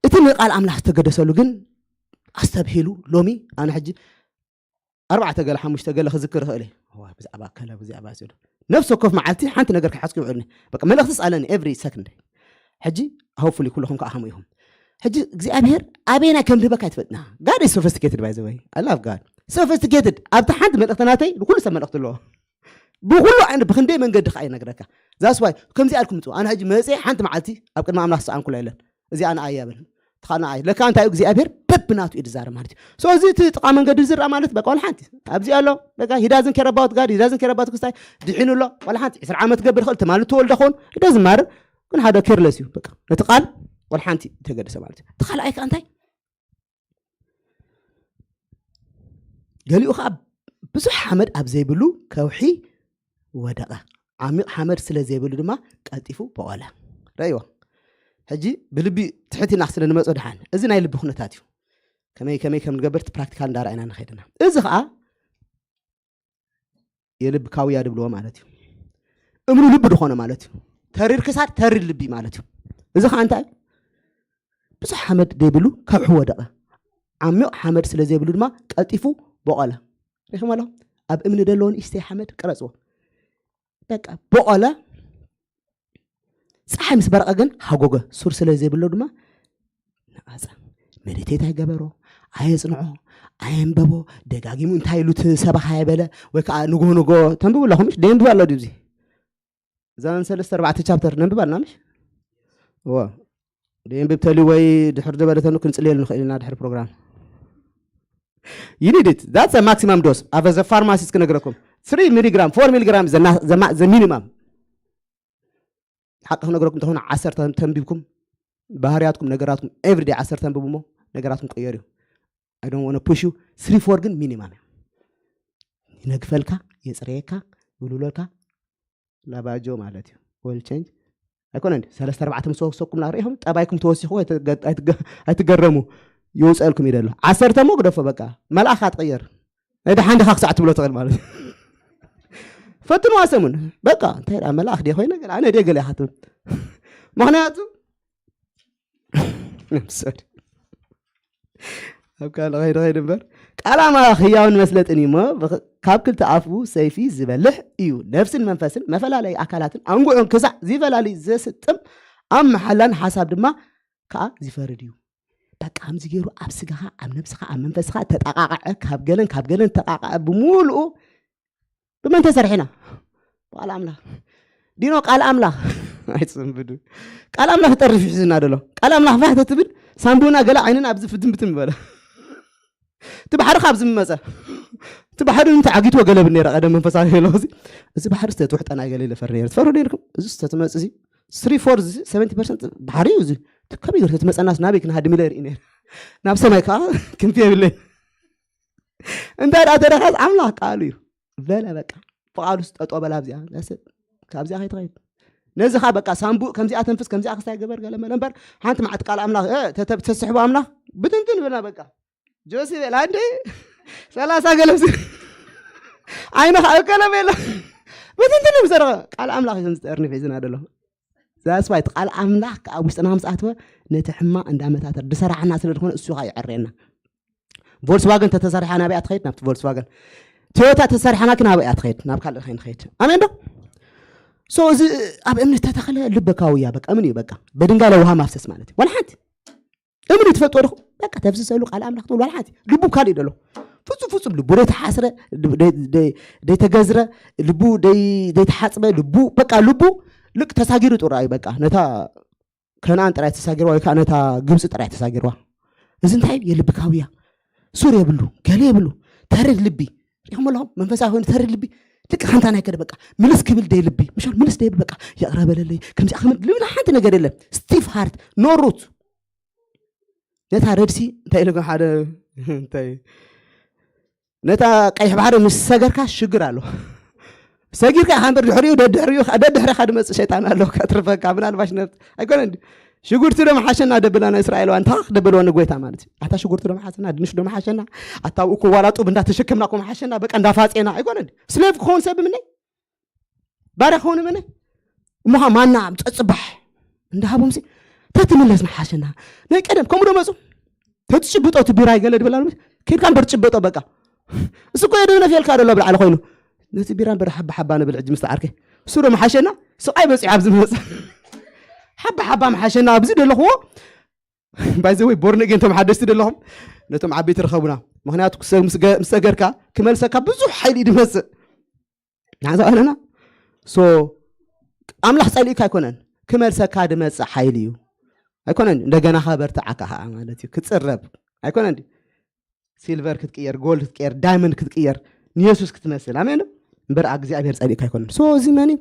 እቲ ንቃል ኣምላኽ ዝተገደሰሉ ግን ኣስተብሂሉ ሎሚ ኣነ ሕጂ ኣርባዕተ ገለ ሓሙሽተ ገለ ክዝክር ይኽእል እየ ብዛዕባ ከለ ብዛዕባ ዝዶ ነፍሲ ወከፍ መዓልቲ ሓንቲ ነገር ክሓዝኩ ይውዕልኒ በቃ መልእኽቲ ስኣለኒ every second ሕጂ hopefully ኩልኹም ከዓ ከምኡ ኢኹም ሕጂ እግዚኣብሔር ኣበየናይ ከም ዝህበካ ኣይትፈልጥና God is sophisticated by the way I love God sophisticated ኣብታ ሓንቲ መልእኽቲ ናተይ ንኩሉ ሰብ መልእኽቲ ኣለዎ ብኩሉ ዓይነት ብክንደይ መንገዲ ከዓ ይነግረካ that's why ከምዚ ኣልኩም ምፅኡ ኣነ ሕጂ መፅአ ሓንቲ መዓልቲ ኣብ ቅድሚ ኣምላኽ ዝሰኣንኩላ የለን እዚኣ ንኣይ የብል ትኻልና ኣይ ለካ እንታይ እግዚኣብሔር በብናቱ እዩ ዝዛረብ ማለት እዩ so እዚ እቲ ጥቃ መንገዲ ዝረኣ ማለት በቃ ዋላ ሓንቲ ኣብዚ ኣሎ በቃ he doesn't care about God he doesn't care about ክስታይ ድሒኑ ኣሎ ዋላ ሓንቲ ዕስራ ዓመት ገብር ይኽእል ትማሊ ትወልደ ኸውን he doesn't matter ግን ሓደ careless እዩ በቃ ነቲ ቃል ዋላ ሓንቲ ተገደሰ ማለት እዩ እቲ ካልኣይ ከዓ እንታይ ገሊኡ ከዓ ብዙሕ ሓመድ ኣብ ዘይብሉ ከውሒ ወደቐ ዓሚቕ ሓመድ ስለ ዘይብሉ ድማ ቀልጢፉ በቆለ ረእይዎ ሕጂ ብልቢ ትሕት ኢና ስለ ንመፁ ድሓን እዚ ናይ ልቢ ኩነታት እዩ ከመይ ከመይ ከም ንገብር ፕራክቲካል እንዳረኣይና ንኸይድና እዚ ከዓ የልቢ ካውያ ድብልዎ ማለት እዩ እምኑ ልቢ ድኾነ ማለት እዩ ተሪር ክሳድ ተሪር ልቢ ማለት እዩ እዚ ከዓ እንታይ ብዙሕ ሓመድ ዘይብሉ ከውሒ ወደቐ ዓሚቕ ሓመድ ስለ ዘይብሉ ድማ ቀልጢፉ በቆለ ሪኹም ኣለኹም ኣብ እምኒ ደለዎ ንእሽተይ ሓመድ ቅረፅዎ በቃ በቆለ ፀሓይ ምስ በረቐ ግን ሃጎገ ሱር ስለ ዘይብሎ ድማ ነኣፀ መዲቴት ኣይገበሮ ኣየፅንዖ ኣየንበቦ ደጋጊሙ እንታይ ኢሉ እቲ ሰባኻ የበለ ወይ ከዓ ንጎ ንጎ ተንብቡ ኣለኹም ምሽ ደየንብብ ኣሎ ድዚ እዛን ሰለስተ ኣርባዕተ ቻፕተር ነንብብ ኣለና ምሽ እዋ ደየንብብ ተሊ ወይ ድሕር ዝበለተኑ ክንፅልየሉ ንኽእል ኢና ድሕር ፕሮግራም you need it that's a maximum dose of the pharmacist ክነግረኩም three milligram four milligram the minimum ሓቂ ክነግረኩም እንተኾነ ዓሰርተ ተንቢብኩም ባህርያትኩም ነገራትኩም everyday ዓሰርተ ተንብቡ እሞ ነገራትኩም ቀየር እዩ I don't want to push you three four ግን ሚኒማም ይነግፈልካ የፅረየካ ይውልውለልካ ላባጆ ማለት እዩ oil change ኣይኮነ እንዲ ሰለስተ ኣርባዕተ ምስ ወሰኩም ላ ርኢኹም ጠባይኩም ተወሲኹ ኣይትገረሙ ይውፀልኩም ይደሎ ዓሰርተ ሞ ግደፎ በቃ መልኣኻ ትቕየር ናይ ደሓን ድኻ ክሳዕ ትብሎ ትኽእል ማለት ፈትንዋ ሰሙን በቃ እንታይ ዳ መልኣኽ ድየ ኮይነ ገለ ኣነ ድየ ገለ ኢኻ ትብል ምክንያቱ ምሰድ ኣብ ካልእ ኸይድ ኸይድ እምበር ቃል ኣምላኽ ህያውን መስለጥን እዩ እሞ ካብ ክልተ ኣፉ ሰይፊ ዝበልሕ እዩ ነፍስን መንፈስን መፈላለይ ኣካላትን ኣንጉዑን ክሳዕ ዝፈላለይ ዘስጥም ኣብ መሓላን ሓሳብ ድማ ከዓ ዝፈርድ እዩ በቃ ከምዚ ገይሩ ኣብ ስጋኻ ኣብ ነብስኻ ኣብ መንፈስኻ ተጠቃቕዐ ካብ ገለን ካብ ገለን ተቃቅዐ ብምሉኡ ብመን ተሰሪሕና ቃል ኣምላኽ ዲኖ ቃል ኣምላኽ ኣይትፅንብዱ ቃል ኣምላኽ ጠርፍ ሒዝና ደሎ ቃል ኣምላኽ ፋሕ ተትብል ሳንቡና ገለ ዓይንን ኣብዚ ፍትንብትን በለ እቲ ባሕሪ ካብ ዝመፀ እቲ ባሕሪ እንተ ዓጊትዎ ገለብ ነረ ቀደም መንፈሳዊ ኣለኹ እዚ ባሕሪ ዝተትውሕጠና ገለ ኢለ ፈር ነረ ትፈርዱ ነርኩም እዚ ዝተትመፅ እዚ ስሪ ፎር እዚ ሰቨንቲ ፐርሰንት ባሕሪ እዩ እዚ ከመይ ገር ተትመፀናስ ናበይ ክንሃድም ኢለ ርኢ ነረ ናብ ሰማይ ከዓ ክንፊ የብለይ እንታይ ደኣ ተረኸስ ኣምላኽ ቃሉ እዩ በለ በቃ ብቃሉ ስጠጦ በላ ኣብዚኣ ካብዚኣ ከይትኸይድ ነዚ ኻ በቃ ሳምቡእ ከምዚኣ ተንፍስ ከምዚኣ ክስታይ ገበር ገለ መለ እምበር ሓንቲ መዓት ቃል ኣምላኽ ተስሕቦ ኣምላኽ ብትንትን ብና በቃ ጆሲ በላ እንደ ሰላሳ ገለብሲ ዓይንኻ እከለ በሎ ብትንትን ምሰረኸ ቃል ኣምላኽ እዩ ዝጠርኒ ሒዝና ደሎ ዛስዋይ ቃል ኣምላኽ ኣብ ውሽጥና ምስ ኣትወ ነቲ ሕማ እንዳመታተር ዝሰራሕና ስለ ዝኾነ እሱ ኻ ይዕረየና ቮልስዋገን ተተሰርሓ ናበይ ኣትኸይድ ናብቲ ቮልስዋገን ቶዮታ ተሰርሓና ግን ኣበይ ኣትኸይድ ናብ ካልእ ኸይንኸይድ ኣሜን ዶ so እዚ ኣብ እምኒ ተተኸለ ልበካዊ እያ በቃ እምን እዩ በቃ በድንጋይ ለውሃ ማፍሰስ ማለት እዩ ዋላ ሓንቲ እምኒ ትፈልጥዎ ዲኹም በቃ ተፍስሰሉ ቃል ኣምላኽ ትብል ዋላ ሓንቲ ልቡ ካልእ ደሎ ፍጹም ፍጹም ልቡ ዘይተሓስረ ዘይተገዝረ ልቡ ዘይተሓጽበ ልቡ በቃ ልቡ ልክ ተሳጊሩ ጥራዩ በቃ ነታ ከነኣን ጥራይ ተሳጊርዋ ወይ ከዓ ነታ ግብፂ ጥራይ ተሳጊርዋ እዚ እንታይ የልብካውያ ሱር የብሉ ገለ የብሉ ተርድ ልቢ ሪኹም ኣለኹም መንፈሳዊ ኮይኑ ተርድ ልቢ ልክ ከምታ ናይ ከደ በቃ ምልስ ክብል ደይ ልቢ ምሻል ምልስ ደይ በቃ ይቕረ በለለይ ከምዚ ክብል ልብና ሓንቲ ነገር የለን። ስቲፍ ሃርት ኖሩት ነታ ረድሲ እንታይ ኢለ ሓደ እንታይ ነታ ቀይሕ ባሕሪ ምስ ሰገርካ ሽግር ኣሎ። ሰጊርካ ኢኻ እምበር ድሕሪኡ ደድሕሪኡ ደድሕሪኻ ድመፅእ ሸይጣን ኣሎ ከትርፈካ ምናልባሽ ነብት ኣይኮነ እንዲ ሽጉርቲ ዶ መሓሸና ደብላ ናይ እስራኤል ዋንታ ደብልዋ ንጎይታ ማለት እዩ። ኣታ ሽጉርቲ ዶ መሓሸና ድንሽ ዶ መሓሸና ኣታ ኣብኡ ክዋላ ጡብ እንዳተሸከምና ኮ መሓሸና በቃ እንዳፋጼና ኣይኮነ እንዲ ስሌቭ ክኸውን ሰብ ምነይ ባርያ ክኸውን ምነ እሞኻ ማና ጸጽባሕ እንዳሃቦም ሲ ተትምለስ መሓሸና ናይ ቀደም ከምኡ ዶ መፁ ተትጭብጦ እቲ ቢራ ይገለ ድበላ ኬድካ እምበር ጭበጦ በቃ እሱ እኮ የደነፍ የልካ ደሎ ብልዓለ ኮይኑ ነቲ ቢራ እምበር ሓባ ሓባ ንብል ሕጂ ምስ ዓርከ እሱ ዶ መሓሸና ስቓይ በፂሑ ኣብዚ መፀ ሓባ ሓባ መሓሸና ኣብዚ ደለኽዎ ባይዘወይ ቦርንጌን ቶም ሓደስቲ ደለኹም ነቶም ዓበይቲ ርኸቡና ምክንያቱ ክሰ- ምስ ገ- ምስ ሰገርካ ክመልሰካ ብዙሕ ሓይሊ እዩ ድመፅእ ንሓንሳብ ኣለና ሶ ኣምላኽ ጸሊእካ ኣይኮነን ክመልሰካ ድመጽእ ሓይሊ እዩ ኣይኮነን እንደገና ከበርትዓካ ከዓ ማለት እዩ ክጽረብ ኣይኮነን ሲልቨር ክትቅየር ጎልድ ክትቅየር ዳይመንድ ክትቅየር ንየሱስ ክትመስል ኣሜን እምበር እግዚኣብሔር ጸሊእካ ኣይኮነን ሶ እዚ መን እዩ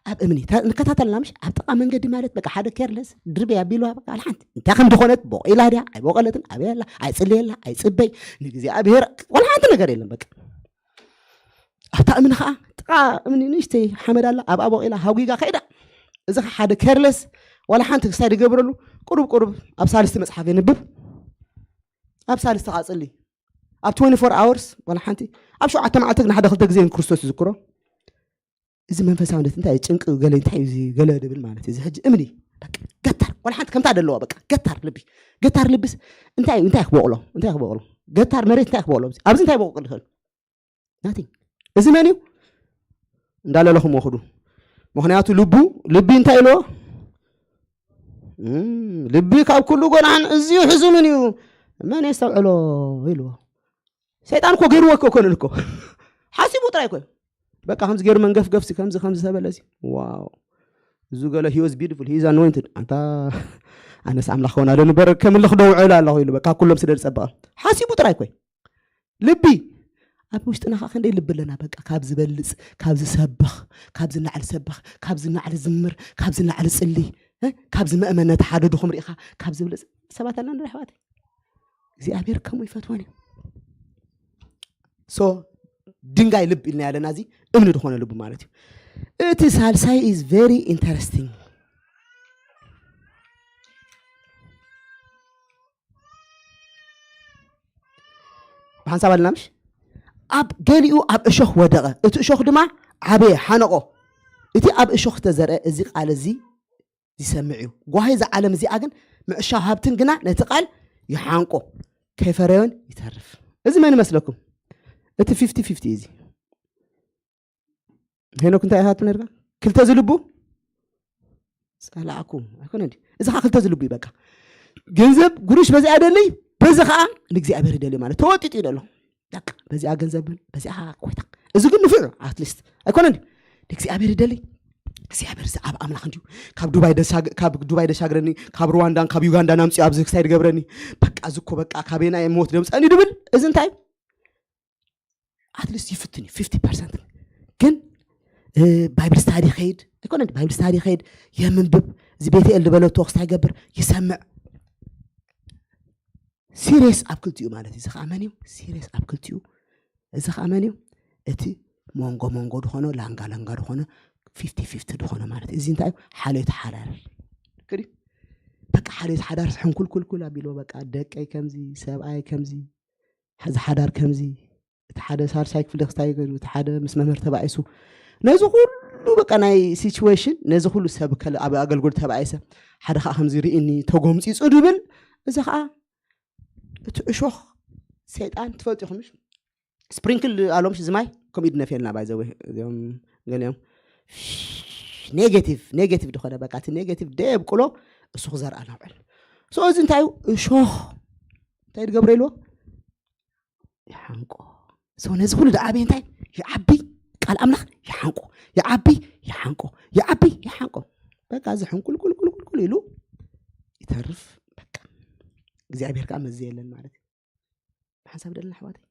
ኣብ እምኒ ተ- ንከታተልና ምሽ ኣብ ጥቃ መንገዲ ማለት በቃ ሓደ ኬርለስ ድርበይ ኣቢልዋ በቃ ሓንቲ እንታይ ከም ዝኾነት ቦቂላ ድያ ኣይቦቀለትን ኣበየላ ኣይጽልየላ ኣይጽበይ ንእግዚኣብሔር ወላ ሓንቲ ነገር የለን በቃ ኣብታ እምኒ ከዓ ጥቃ እምኒ ንእሽተይ ሓመድ ኣላ ኣብኣ ቦቂላ ሃጒጋ ከይዳ እዚ ከዓ ሓደ ኬርለስ ዋላ ሓንቲ ክስታይ ድገብረሉ ቁሩብ ቁሩብ ኣብ ሳልስቲ መፅሓፍ የንብብ ኣብ ሳልስቲ ከዓ ፅሊ ኣብ ትወንቲ ፎር ኣወርስ ዋላ ሓንቲ ኣብ ሸውዓተ መዓልቲ ግን ሓደ ክልተ ግዜ ንክርስቶስ ይዝክሮ እዚ መንፈሳውነት እንታይ እዩ ጭንቂ ገለ እንታይ እዩ እዚ ገለ ድብል ማለት እዩ እዚ ሕጂ እምኒ በቃ ገታር ዋላ ሓንቲ ከምታ ደለዋ በቃ ገታር ልቢ ገታር ልብስ እንታይ እዩ እንታይ ክበቕሎ እንታይ ክበቕሎ ገታር መሬት እንታይ ክበቕሎ ኣብዚ እንታይ ክበቕሎ ይኽእል ናቲንግ እዚ መን እዩ እንዳለለኹም ወኽዱ ምክንያቱ ልቡ ልቢ እንታይ ኢልዎ እም፣ ልቢ ካብ ኩሉ ጎናን እዝዩ ሕዙንን እዩ መን የስተውዕሎ ኢልዎ ሰይጣን እኮ ገይርዎ እኮ ኮነ እኮ ሓሲቡ ጥራይ እኮ በቃ ከምዚ ገይሩ መንገፍገፍ ሲ ከምዚ ከምዚ ተበለ ሲ ዋው እዚ ገለ he was beautiful he is anointed ኣንታ ኣነስ ኣምላኽ ከውን ኣለ ንበር ከምልኽ ደውዕል ኣለኹ ኢሉ በቃ ኩሎም ስለ ዝጸበቐ ሓሲቡ ጥራይ ኮይ ልቢ ኣብ ውሽጥና ከዓ ክንደይ ልቢ ኣለና በቃ ካብ ዝበልፅ ካብ ዝሰብኽ ካብ ዝናዕል ሰብኽ ካብ ዝናዕል ዝምር ካብ ዝናዕል ፅሊ እ? ካብ ዝመእመን ነቲ ሓደ ድኹም ርኢኻ ካብ ዝብልፅ ሰባት ኣለና ዶ ኣሕዋት እግዚኣብሔር ከምኡ ይፈትወን እዩ ሶ ድንጋይ ልብ ኢልና ያለና እዚ እምኒ ዝኾነ ልቡ ማለት እዩ እቲ ሳልሳይ is very interesting ብሓንሳብ ኣለና ምሽ ኣብ ገሊኡ ኣብ እሾኽ ወደቐ እቲ እሾኽ ድማ ዓበየ ሓነቆ እቲ ኣብ እሾኽ ዝተዘርአ እዚ ቃል እዚ ይሰምዕ እዩ ጓሂ እዛ ዓለም እዚኣ ግን ምዕሻው ሃብትን ግና ነቲ ቃል ይሓንቆ ከይፈረዮን ይተርፍ እዚ መን ይመስለኩም እቲ ፊፍቲ ፊፍቲ እዚ ሄኖክ እንታይ ኢኻ ትነርካ ክልተ ዝልቡ ጸላዕኩ ኣይኮነ እንዲ እዚ ከዓ ክልተ ዝልቡ እዩ በቃ ገንዘብ ጉሩሽ በዚኣ ደለይ በዚ ከዓ ንእግዚኣብሔር ይደልዩ ማለት ተወጢጡ እዩ ደሎ በቃ በዚኣ ገንዘብ በዚኣ ኮይታ እዚ ግን ንፍዑ ኣትሊስት ኣይኮነ እንዲ ንእግዚኣብሔር ይደልይ እግዚኣብሔር እዚ ኣብ ኣምላኽ እንዲዩ ካብ ዱባይ ደሳግ- ካብ ዱባይ ደሻግረኒ ካብ ሩዋንዳን ካብ ዩጋንዳ ናምፅኡ ኣብዚ ክሳይ ድገብረኒ በቃ እዚ እኮ በቃ ካበይ ናይ ሞት ደምፀኒ ድብል እዚ እንታይ ኣትሊስት ይፍትን እዩ ፊፍቲ ፐርሰንት ግን ባይብል ስታዲ ከይድ ኣይኮነ ባይብል ስታዲ ከይድ የምንብብ እዚ ቤተኤል ዝበለቶ ክስታይ ገብር ይሰምዕ ሲሪየስ ኣብ ክልቲኡ ማለት እዩ እዚ ከዓ መን እዩ ሲሪየስ ኣብ ክልቲኡ እዚ ከዓ መን እዩ እቲ መንጎ መንጎ ድኾነ ላንጋ ላንጋ ድኾነ ፊፍቲ ፊፍቲ ድኾነ ማለት እዩ እዚ እንታይ እዩ ሓልዮት ሓዳር ክዲ በቃ ሓልዮት ሓዳር ሕንኩልኩልኩል ኣቢልዎ በቃ ደቀይ ከምዚ ሰብኣይ ከምዚ እዚ ሓዳር ከምዚ እቲ ሓደ ሳልሳይ ክፍሊ ክስታይ ገይሩ እቲ ሓደ ምስ መምህር ተባኢሱ ነዚ ኩሉ በቃ ናይ ሲቹዌሽን ነዚ ኩሉ ሰብ ከለ ኣብ ኣገልግሎት ተባኢሰ ሓደ ከዓ ከምዚ ርኢኒ ተጎምፂፁ ድብል እዚ ከዓ እቲ እሾኽ ሰይጣን ትፈልጡ ኢኹም ስፕሪንክል ኣሎም ሽዚ ማይ ከምኡ ድነፍየልና ባይዘወ እዚኦም ገሊኦም ኔጌቲቭ ኔጌቲቭ ድኾነ በቃ እቲ ኔጌቲቭ ደየብቅሎ እሱ ክዘርኣ ናውዕል ሶ እዚ እንታይ እዩ እሾኽ እንታይ ድገብረ ኢልዎ ይሓንቆ ሰው ነዚ ኩሉ ደኣበይ እንታይ ይዓቢ ቃል ኣምላኽ ይሓንቆ ይዓቢ ይሓንቆ ይዓቢ ይሓንቆ በቃ እዚ ሕንቁልቁልቁልቁል ኢሉ ይተርፍ በቃ እግዚኣብሔር ከዓ መዚ የለን ማለት እዩ ብሓንሳብ ደልና ኣሕዋተይ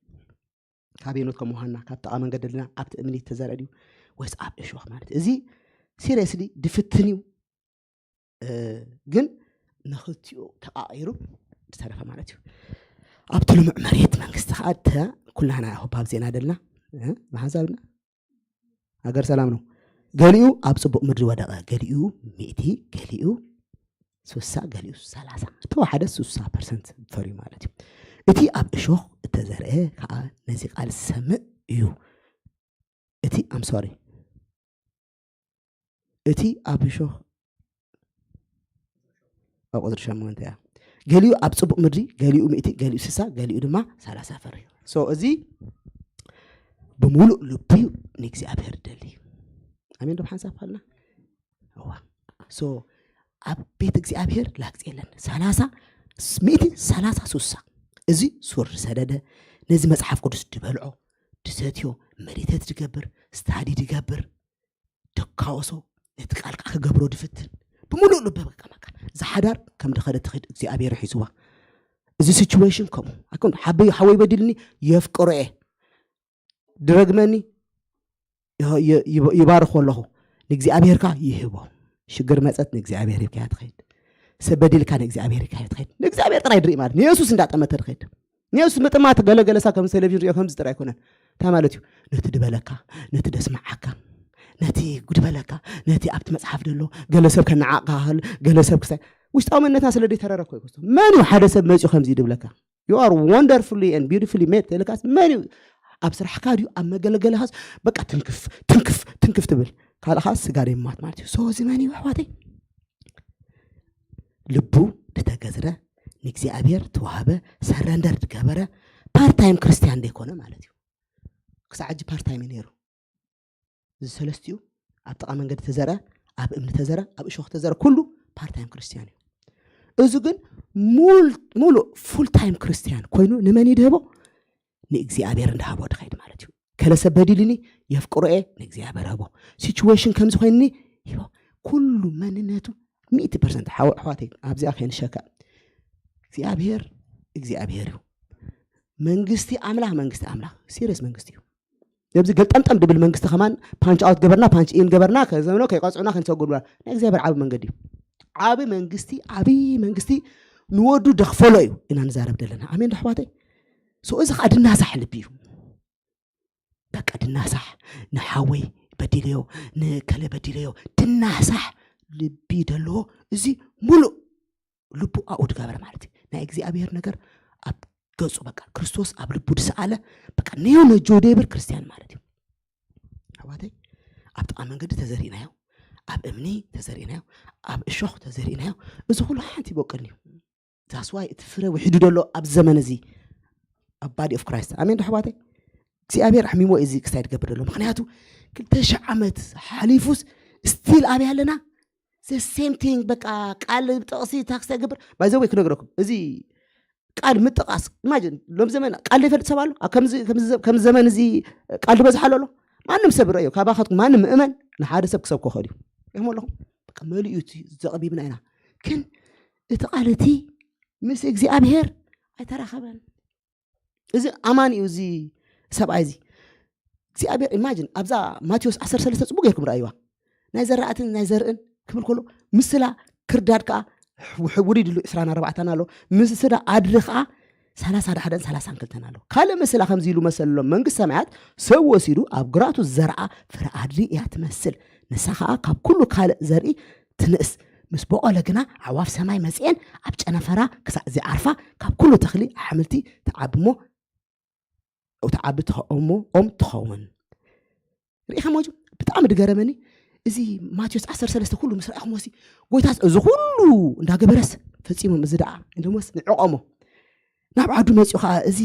ኣብ ሄኖት ከም ውሃና ካብ ጥቓ መንገዲ ኣለና ኣብቲ እምኒ ተዘርአ ድዩ ወይስ ኣብ እሾኽ ማለት እዩ? እዚ ሲሪየስሊ ድፍትን እዩ። እ፣ ግን ንኽልቲኡ ተቓቒሩ ዝተረፈ ማለት እዩ። ኣብቲ ልሙዕ መሬት መንግስቲ ከዓ እተ ኩላና ህባብ ዜና ደልና፣ እ፣ ብሓንሳብና ሃገር ሰላም ነው። ገሊኡ ኣብ ጽቡቕ ምድሪ ወደቐ፣ ገሊኡ ሚእቲ፣ ገሊኡ ስሳ፣ ገሊኡ ሰላሳ፣ ተወሓደ ስሳ ፐርሰንት ፈርዩ ማለት እዩ። እቲ ኣብ እሾኽ እተዘርአ ከዓ ነዚ ቃል ዝሰምዕ እዩ። እቲ ኣም ሶሪ እቲ ኣብ እሾኽ ኣብ ቁፅሪ ሸሞንተ እያ። ገሊኡ ኣብ ጽቡቕ ምድሪ፣ ገሊኡ ሚእቲ፣ ገሊኡ ስሳ፣ ገሊኡ ድማ ሰላሳ ፈሪ። ሶ እዚ ብምሉእ ልቡ ንእግዚኣብሔር ደሊ። ኣሜን ዶ ሓንሳብ ፋልና? እዋ። ሶ ኣብ ቤት እግዚኣብሔር ላግፅ የለን። ሰላሳ ሚእቲ፣ ሰላሳ ስሳ። እዚ ሱር ዝሰደደ፣ ነዚ መጽሓፍ ቅዱስ ድበልዖ፣ ድሰትዮ፣ መዲተት ድገብር፣ ስታዲ ድገብር፣ ደካወሶ፣ ነቲ ቃል ከዓ ክገብሮ ድፍትን ብምሉእ ልበ በቃ በቃ። ዝሓዳር ከም ድኸደ ትኸድ እግዚኣብሔር ሒዝዋ። እዚ ሲቹዌሽን ከምኡ ኣይኮን። ሓበይ ሓወይ በዲልኒ የፍቅሮ እየ፣ ድረግመኒ ይ- ይ- ይባርኾ ኣለኹ። ንእግዚኣብሔርካ ይህቦ። ሽግር መፀት ንእግዚኣብሔር ሂብካያ ትኸይድ። ሰብ በዲልካ ንእግዚኣብሔር ሂብካያ ትኸይድ። ንእግዚኣብሔር ጥራይ ድርኢ ማለት ንየሱስ እንዳጠመተ ድኸይድ። ንየሱስ ምጥማት ገለገለሳ ከም ቴሌቪዥን ሪኦ ከምዚ ጥራይ ኣይኮነን። እንታይ ማለት እዩ? ነቲ ድበለካ፣ ነቲ ደስማዓካ፣ ነቲ ጉድበለካ፣ ነቲ ኣብቲ መጽሓፍ ደሎ ገለ ሰብ ከነዓቕካ ክእል፣ ገለ ሰብ ክሳይ ውሽጣዊ መንነትና ስለ ደይተረረ እኮ እዩ። መን እዩ ሓደ ሰብ መጺኡ ከምዚ ድብለካ? You are wonderfully and beautifully made ተልካስ መን እዩ? ኣብ ስራሕካ ድዩ ኣብ መገለገለካስ በቃ ትንክፍ ትንክፍ ትንክፍ ትብል? ካልእኻ ስጋ ደይማት ማለት እዩ። ሶ እዚ መን እዩ ኣሕዋተይ? ልቡ ድተገዝረ ንእግዚኣብሔር ተዋህበ ሰረንደር ድገበረ ፓርታይም ክርስቲያን ደይኮነ ማለት እዩ። ክሳዕ ሕጂ ፓርታይም እዩ ነይሩ። እዚ ሰለስቲኡ ኣብ ጥቓ መንገዲ ተዘረ፣ ኣብ እምኒ ተዘረ፣ ኣብ እሾኽ ተዘረ፣ ኩሉ ፓርታይም ክርስቲያን እዩ። እዚ ግን ሙል- ሙሉእ ፉል ታይም ክርስቲያን ኮይኑ ንመን ይድህቦ? ንእግዚኣብሔር እንዳሃቦ ድኸይድ ማለት እዩ። ከለ ሰብ በዲልኒ የፍቅሮ እየ ንእግዚኣብሔር ሃቦ። ሲቹዌሽን ከምዚ ኮይንኒ ይቦ። ኩሉ መንነቱ ሚእቲ ፐርሰንት ሓወ ኣሕዋተይ ኣብዚኣ ከይንሸከ እግዚኣብሔር እግዚኣብሔር እዩ። መንግስቲ ኣምላኽ መንግስቲ ኣምላኽ ሲሪየስ መንግስቲ እዩ። ነብዚ ገልጠምጠም ድብል መንግስቲ ከማን ፓንች ኣውት ገበርና ፓንች ኢን ገበርና ከዘምኖ ከይቀፅዑና ከንሰጉሉና ናይ እግዚኣብሔር ዓብ መንገዲ እዩ። ዓብ መንግስቲ ዓብ መንግስቲ ንወዱ ደኽፈሎ እዩ ኢና ንዛረብ ዘለና ኣሜን ዶ ኣሕዋተይ? ሶ እዚ ከዓ ድናሳሕ ልቢ እዩ። በቃ ድናሳሕ ንሓወይ በዲለዮ ንከለ በዲለዮ ድናሳሕ ልቢ ደለዎ እዚ ሙሉእ ልቡ ኣብኡ ድገበረ ማለት እዩ። ናይ እግዚኣብሔር ነገር ኣብ ገጹ በቃ ክርስቶስ ኣብ ልቡ ድሰኣለ በቃ ነዮ ነጆ ደይብር ክርስቲያን ማለት እዩ። ኣሕዋተይ ኣብ ጥቓ መንገዲ ተዘሪእናዮ፣ ኣብ እምኒ ተዘሪእናዮ፣ ኣብ እሾኽ ተዘሪእናዮ፣ እዚ ኩሉ ሓንቲ ይበቅል እዩ። ዛስዋይ እቲ ፍረ ውሒዱ ደሎ ኣብ ዘመን እዚ ኣብ ባዲ ኦፍ ክራይስት ኣሜን ዶ ኣሕዋተይ? እግዚኣብሔር ኣሕሚሞ እዚ ክሳይ ድገብር ደሎ ምክንያቱ ክልተ ሽሕ ዓመት ሓሊፉስ ስቲል ኣብይ ኣለና። ዘ ሴም ቲንግ በቃ ቃል ጥቕሲ ታክስ ኣይገብር ባይዘወይ ክነግረኩም እዚ ቃል ምጥቓስ ኢማጅን ሎም ዘመን ቃል ዘይፈልጥ ሰብ ኣሎ ኣብ ከምዚ- ከምዚ ዘ- ከምዚ ዘመን እዚ ቃል ዝበዝሓሉ ኣሎ። ማንም ሰብ ረእዮ ካባኻትኩም ማንም ምእመን ንሓደ ሰብ ክሰብኮ ኸእል እዩ። ሪኹም ኣለኹም በቃ መሊኡ እቲ ዘቐቢብና ኢና። ግን እቲ ቃል እቲ ምስ እግዚኣብሔር ኣይተራኸበን። እዚ ኣማን እዩ እዚ ሰብኣይ እዚ እግዚኣብሔር ኢማጅን ኣብዛ ማቴዎስ ዓሰርተ ሰለስተ ፅቡቅ ጌርኩም ረኣይዋ። ናይ ዘራእትን ናይ ዘርእን ክብል ከሎ ምስላ ክርዳድ ከዓ ውድድ ኢሉ ዕስራን ኣርባዕተን ኣሎ። ምስላ ኣድሪ ከዓ ሰላሳ ሓደን ሰላሳን ክልተን ኣሎ። ካልእ ምስላ ከምዚ ኢሉ መሰሎም መንግስት ሰማያት ሰብ ወሲዱ ኣብ ግራቱ ዘርኣ ፍረ ኣድሪ እያ ትመስል። ንሳ ከዓ ካብ ኩሉ ካልእ ዘርኢ ትንእስ ምስ በቆለ ግና ኣዕዋፍ ሰማይ መፅኤን ኣብ ጨነፈራ ክሳዕ ዝዓርፋ ካብ ኩሉ ተኽሊ ኣሕምልቲ ትዓቢ እሞ ትዓቢ ትኸ- እሞ ኦም ትኸውን። ርኢኻ ሞጁ ብጣዕሚ ድገረመኒ እዚ ማቴዎስ ዓሰርተ ሰለስተ ኩሉ ምስ ረኣኹሞ ሲ ጎይታስ እዚ ኩሉ እንዳገበረስ ፈፂሞም እዚ ደኣ እንደሞስ ንዕቆሞ ናብ ዓዱ መፂኡ ከዓ እዚ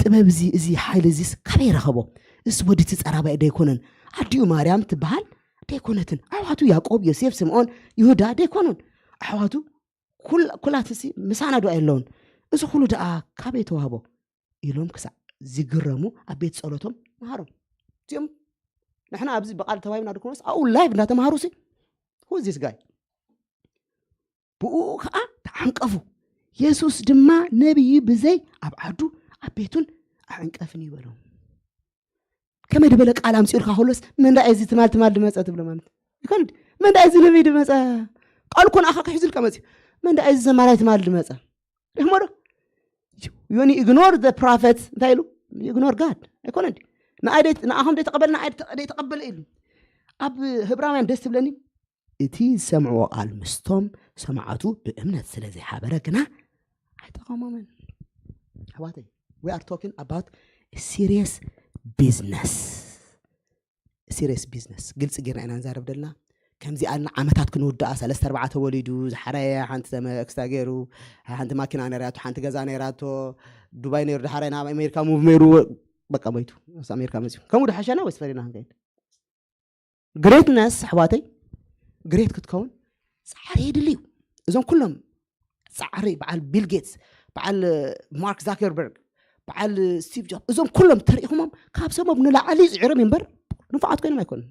ጥበብ እዚ እዚ ሓይሊ እዚስ ካበይ ረኸቦ? እስ ወዲ እቲ ፀራባይ ደይኮነን ኣዲኡ ማርያም ትበሃል ደይኮነትን ኣሕዋቱ ያዕቆብ ዮሴፍ ስምዖን ይሁዳ ደይኮኑን ኣሕዋቱ ኩላትሲ ምሳና ዶ ኣየለውን? እዚ ኩሉ ደኣ ካበይ ተዋህቦ? ኢሎም ክሳዕ ዝግረሙ ኣብ ቤት ጸሎቶም መሃሮም። እዚኦም ንሕና ኣብዚ ብቓል ተዋሂብና ድኮኖስ ኣብኡ ላይቭ እንዳተማሃሩ ሲ ሁዚስ ጋይ ብኡ ከዓ ተዓንቀፉ። የሱስ ድማ ነቢይ ብዘይ ኣብ ዓዱ ኣብ ቤቱን ኣዕንቀፍን ይበሎም። ከመይ ዝበለ ቃል ኣምፅኡልካ ከሎስ፣ መን ደኣ እዚ ትማል ትማል ድመፀ ትብሎ ማለት ኣይኮን። መን ደኣ እዚ ነቢይ ድመፀ፣ ቃል እኮ ንኣኻ ክሕዙልካ መፅዩ። መን ደኣ እዚ ዘማራይ ትማል ድመፀ? ሪሕሞ ዶ? You only ignore the prophet እንታይ ኢሉ? Ignore God ኣይኮነ እንዲ ንኣይ ደይ- ንኣኹም ደይተቐበል ንኣይ ደይተ- ደይተቐበለ ኢሉ። ኣብ ህብራውያን ደስ ትብለኒ፣ እቲ ዝሰምዕዎ ቃል ምስቶም ሰማዕቱ ብእምነት ስለ ዘይሓበረ ግና ኣይጠቐሞምን። ኣሕዋተይ, we are talking about serious business. Serious business ግልፂ ጌርና ኢና ንዛረብ ደልና። ከምዚ ኣልና ዓመታት ክንውድኣ፣ ሰለስተ ኣርባዕተ ወሊዱ ዝሓረየ፣ ሓንቲ ተመክስታ ገይሩ፣ ሓንቲ ማኪና ነራቶ፣ ሓንቲ ገዛ ነራቶ፣ ዱባይ ነይሩ፣ ድሓራይ ናብ ኣሜሪካ ሙቭ ነይሩ፣ በቃ ሞይቱ። ምስ ኣሜሪካ መፅዩ። ከምኡ ድሓሸና ወይስ ፈሪና ክንከይድ? ግሬትነስ ኣሕዋተይ፣ ግሬት ክትከውን ፃዕሪ የድልዩ። እዞም ኩሎም ፃዕሪ በዓል ቢል ጌትስ፣ በዓል ማርክ ዛከርበርግ፣ በዓል ስቲቭ ጆብ፣ እዞም ኩሎም ተሪኢኹሞም ካብ ሰሞም ንላዕሊ ፅዒሮም እምበር ንፉዓት ኮይኖም ኣይኮኑን።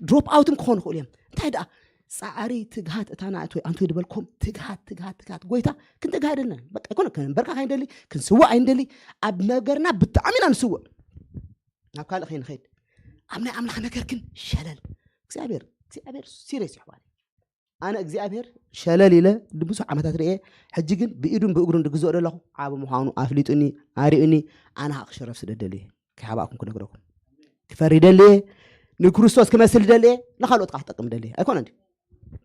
ድሮፕ ኣውትም ክኾኑ ይኽእሉ እዮም። እንታይ ደኣ ፃዕሪ ትግሃት እታ ናእትወይ ኣንቶይ ድበልኩም ትግሃት ትግሃት ትግሃት ጎይታ ክንትግሃደልና በቃ ኣይኮነ ከንበርካ ኣይንደሊ ክንስውእ ኣይንደሊ። ኣብ ነገርና ብጣዕሚ ኢና ንስውእ። ናብ ካልእ ከይንኸይድ ኣብ ናይ ኣምላኽ ነገር ግን ሸለል እግዚኣብሔር እግዚኣብሔር ሲሪየስ ይሕዋል። ኣነ እግዚኣብሔር ሸለል ኢለ ንብዙሕ ዓመታት ርኤ። ሕጂ ግን ብኢዱን ብእግሩን ድግዝኦ ዘለኹ ዓብ ምዃኑ ኣፍሊጡኒ ኣርእዩኒ። ኣነ ኸዓ ክሽረፍ ስለ ደልየ ከይሓባእኩም ክነግረኩም ክፈሪ ደልየ። ንክርስቶስ ክመስል ደልየ። ንኻልኦት ከዓ ክጠቅም ደልየ ኣይኮነ እንዲ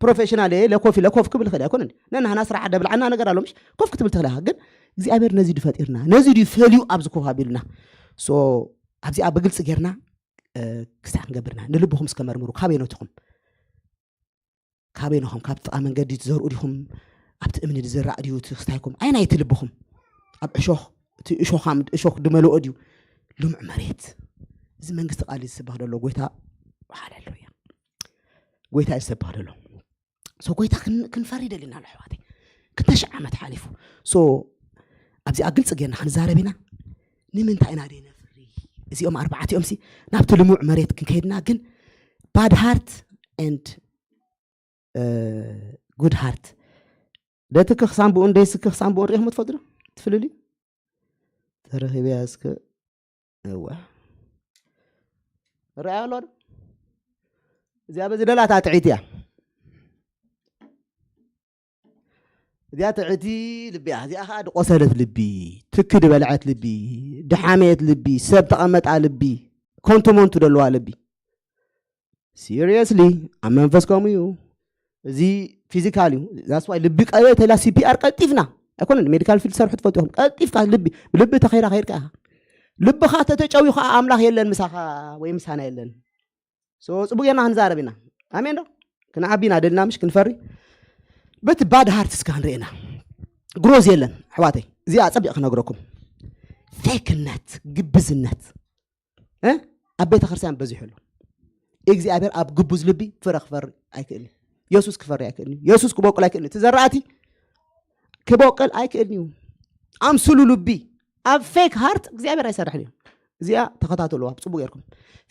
ፕሮፌሽናል እየ ለኮፍ ኢለ ኮፍ ክብል ይኽእል ኣይኮነ እንዲ ነናህና ስራሕ ደብልዓና ነገር ኣሎ ምሽ ኮፍ ክትብል ትኽእል ኢኻ። ግን እግዚኣብሔር ነዚ ድፈጢርና ነዚ ድዩ ፈልዩ ኣብዚ ኮፍ ኣቢሉና። ሶ ኣብዚኣ ብግልፂ ጌርና ክስታይ ክንገብርና ንልብኹም እስከ መርምሩ። ካበይ ነትኹም ካበይ ነኹም ካብ ጥቓ መንገዲ ትዘርኡ ዲኹም? ኣብቲ እምኒ ዝዝራእ ድዩ እቲ ክስታይኩም? ኣይ ናይቲ ልብኹም ኣብ እሾኽ እቲ እሾኻም እሾኽ ድመልኦ ድዩ ልሙዕ መሬት? እዚ መንግስቲ ቃል ዝስበኽ ዘሎ ጎይታ ሃሌሉያ ጎይታ እዩ ዝሰበኽ ዘሎ። ሶ ጎይታ ክንፈሪ ደሊና ኣሎ ኣሕዋተይ። ክልተ ሽሕ ዓመት ሓሊፉ። ሶ ኣብዚኣ ግልፂ ጌርና ክንዛረብ ኢና። ንምንታይ ኢና ደይ ነፍሪ? እዚኦም ኣርባዕቲኦም ሲ ናብቲ ልሙዕ መሬት ክንከይድና ግን bad heart and good heart ደትክ ክሳምብኡን ደይስክ ክሳምብኡን ሪኢኹም ትፈልጡ ዶ? ትፍልልዩ ተረኺበያ እስከ እዋ ርኣያ ኣሎ ዶ? እዚኣ በዚ ደላታ ትዒት እያ። እዚኣ ትዕቲ ልቢ እያ። እዚኣ ከዓ ድቆሰለት ልቢ፣ ትኪ ድበልዐት ልቢ፣ ድሓመየት ልቢ፣ ሰብ ተቐመጣ ልቢ፣ ኮንቱ መንቱ ደለዋ ልቢ። ሲሪየስሊ ኣብ መንፈስ ከምኡ እዩ። እዚ ፊዚካል እዩ። ዛስዋይ ልቢ ቀበ ተላ ሲፒኣር ቀልጢፍና ኣይኮነን ሜዲካል ፊልድ ሰርሑ ትፈልጡ ኢኹም። ቀልጢፍካ ልቢ ልቢ ተኸይራ ከይርካ ኢኻ። ልብኻ ተተጨዊ ከዓ ኣምላኽ የለን ምሳኻ ወይ ምሳና የለን። ሶ ጽቡቅ ጌርና ክንዛረብ ኢና። ኣሜን ዶ? ክንዓቢ ኢና ደልና ምሽ ክንፈሪ። በቲ ባድ ሃርት እስከ ክንርኢ ኢና። ግሮዝ የለን ኣሕዋተይ። እዚኣ ጸቢቕ ክነግረኩም። ፌክነት፣ ግብዝነት እ ኣብ ቤተ ክርስቲያን በዚሑ ኣሎ። እግዚኣብሔር ኣብ ግቡዝ ልቢ ፍረ ክፈሪ ኣይክእልን። የሱስ ክፈሪ ኣይክእልን። የሱስ ክበቁል ኣይክእልን። እቲ ዘራእቲ ክበቁል ኣይክእልን እዩ። ኣምስሉ ልቢ ኣብ ፌክ ሃርት እግዚኣብሔር ኣይሰርሕን እዩ። እዚኣ ተኸታተሉ ኣብ ጽቡቅ ጌርኩም።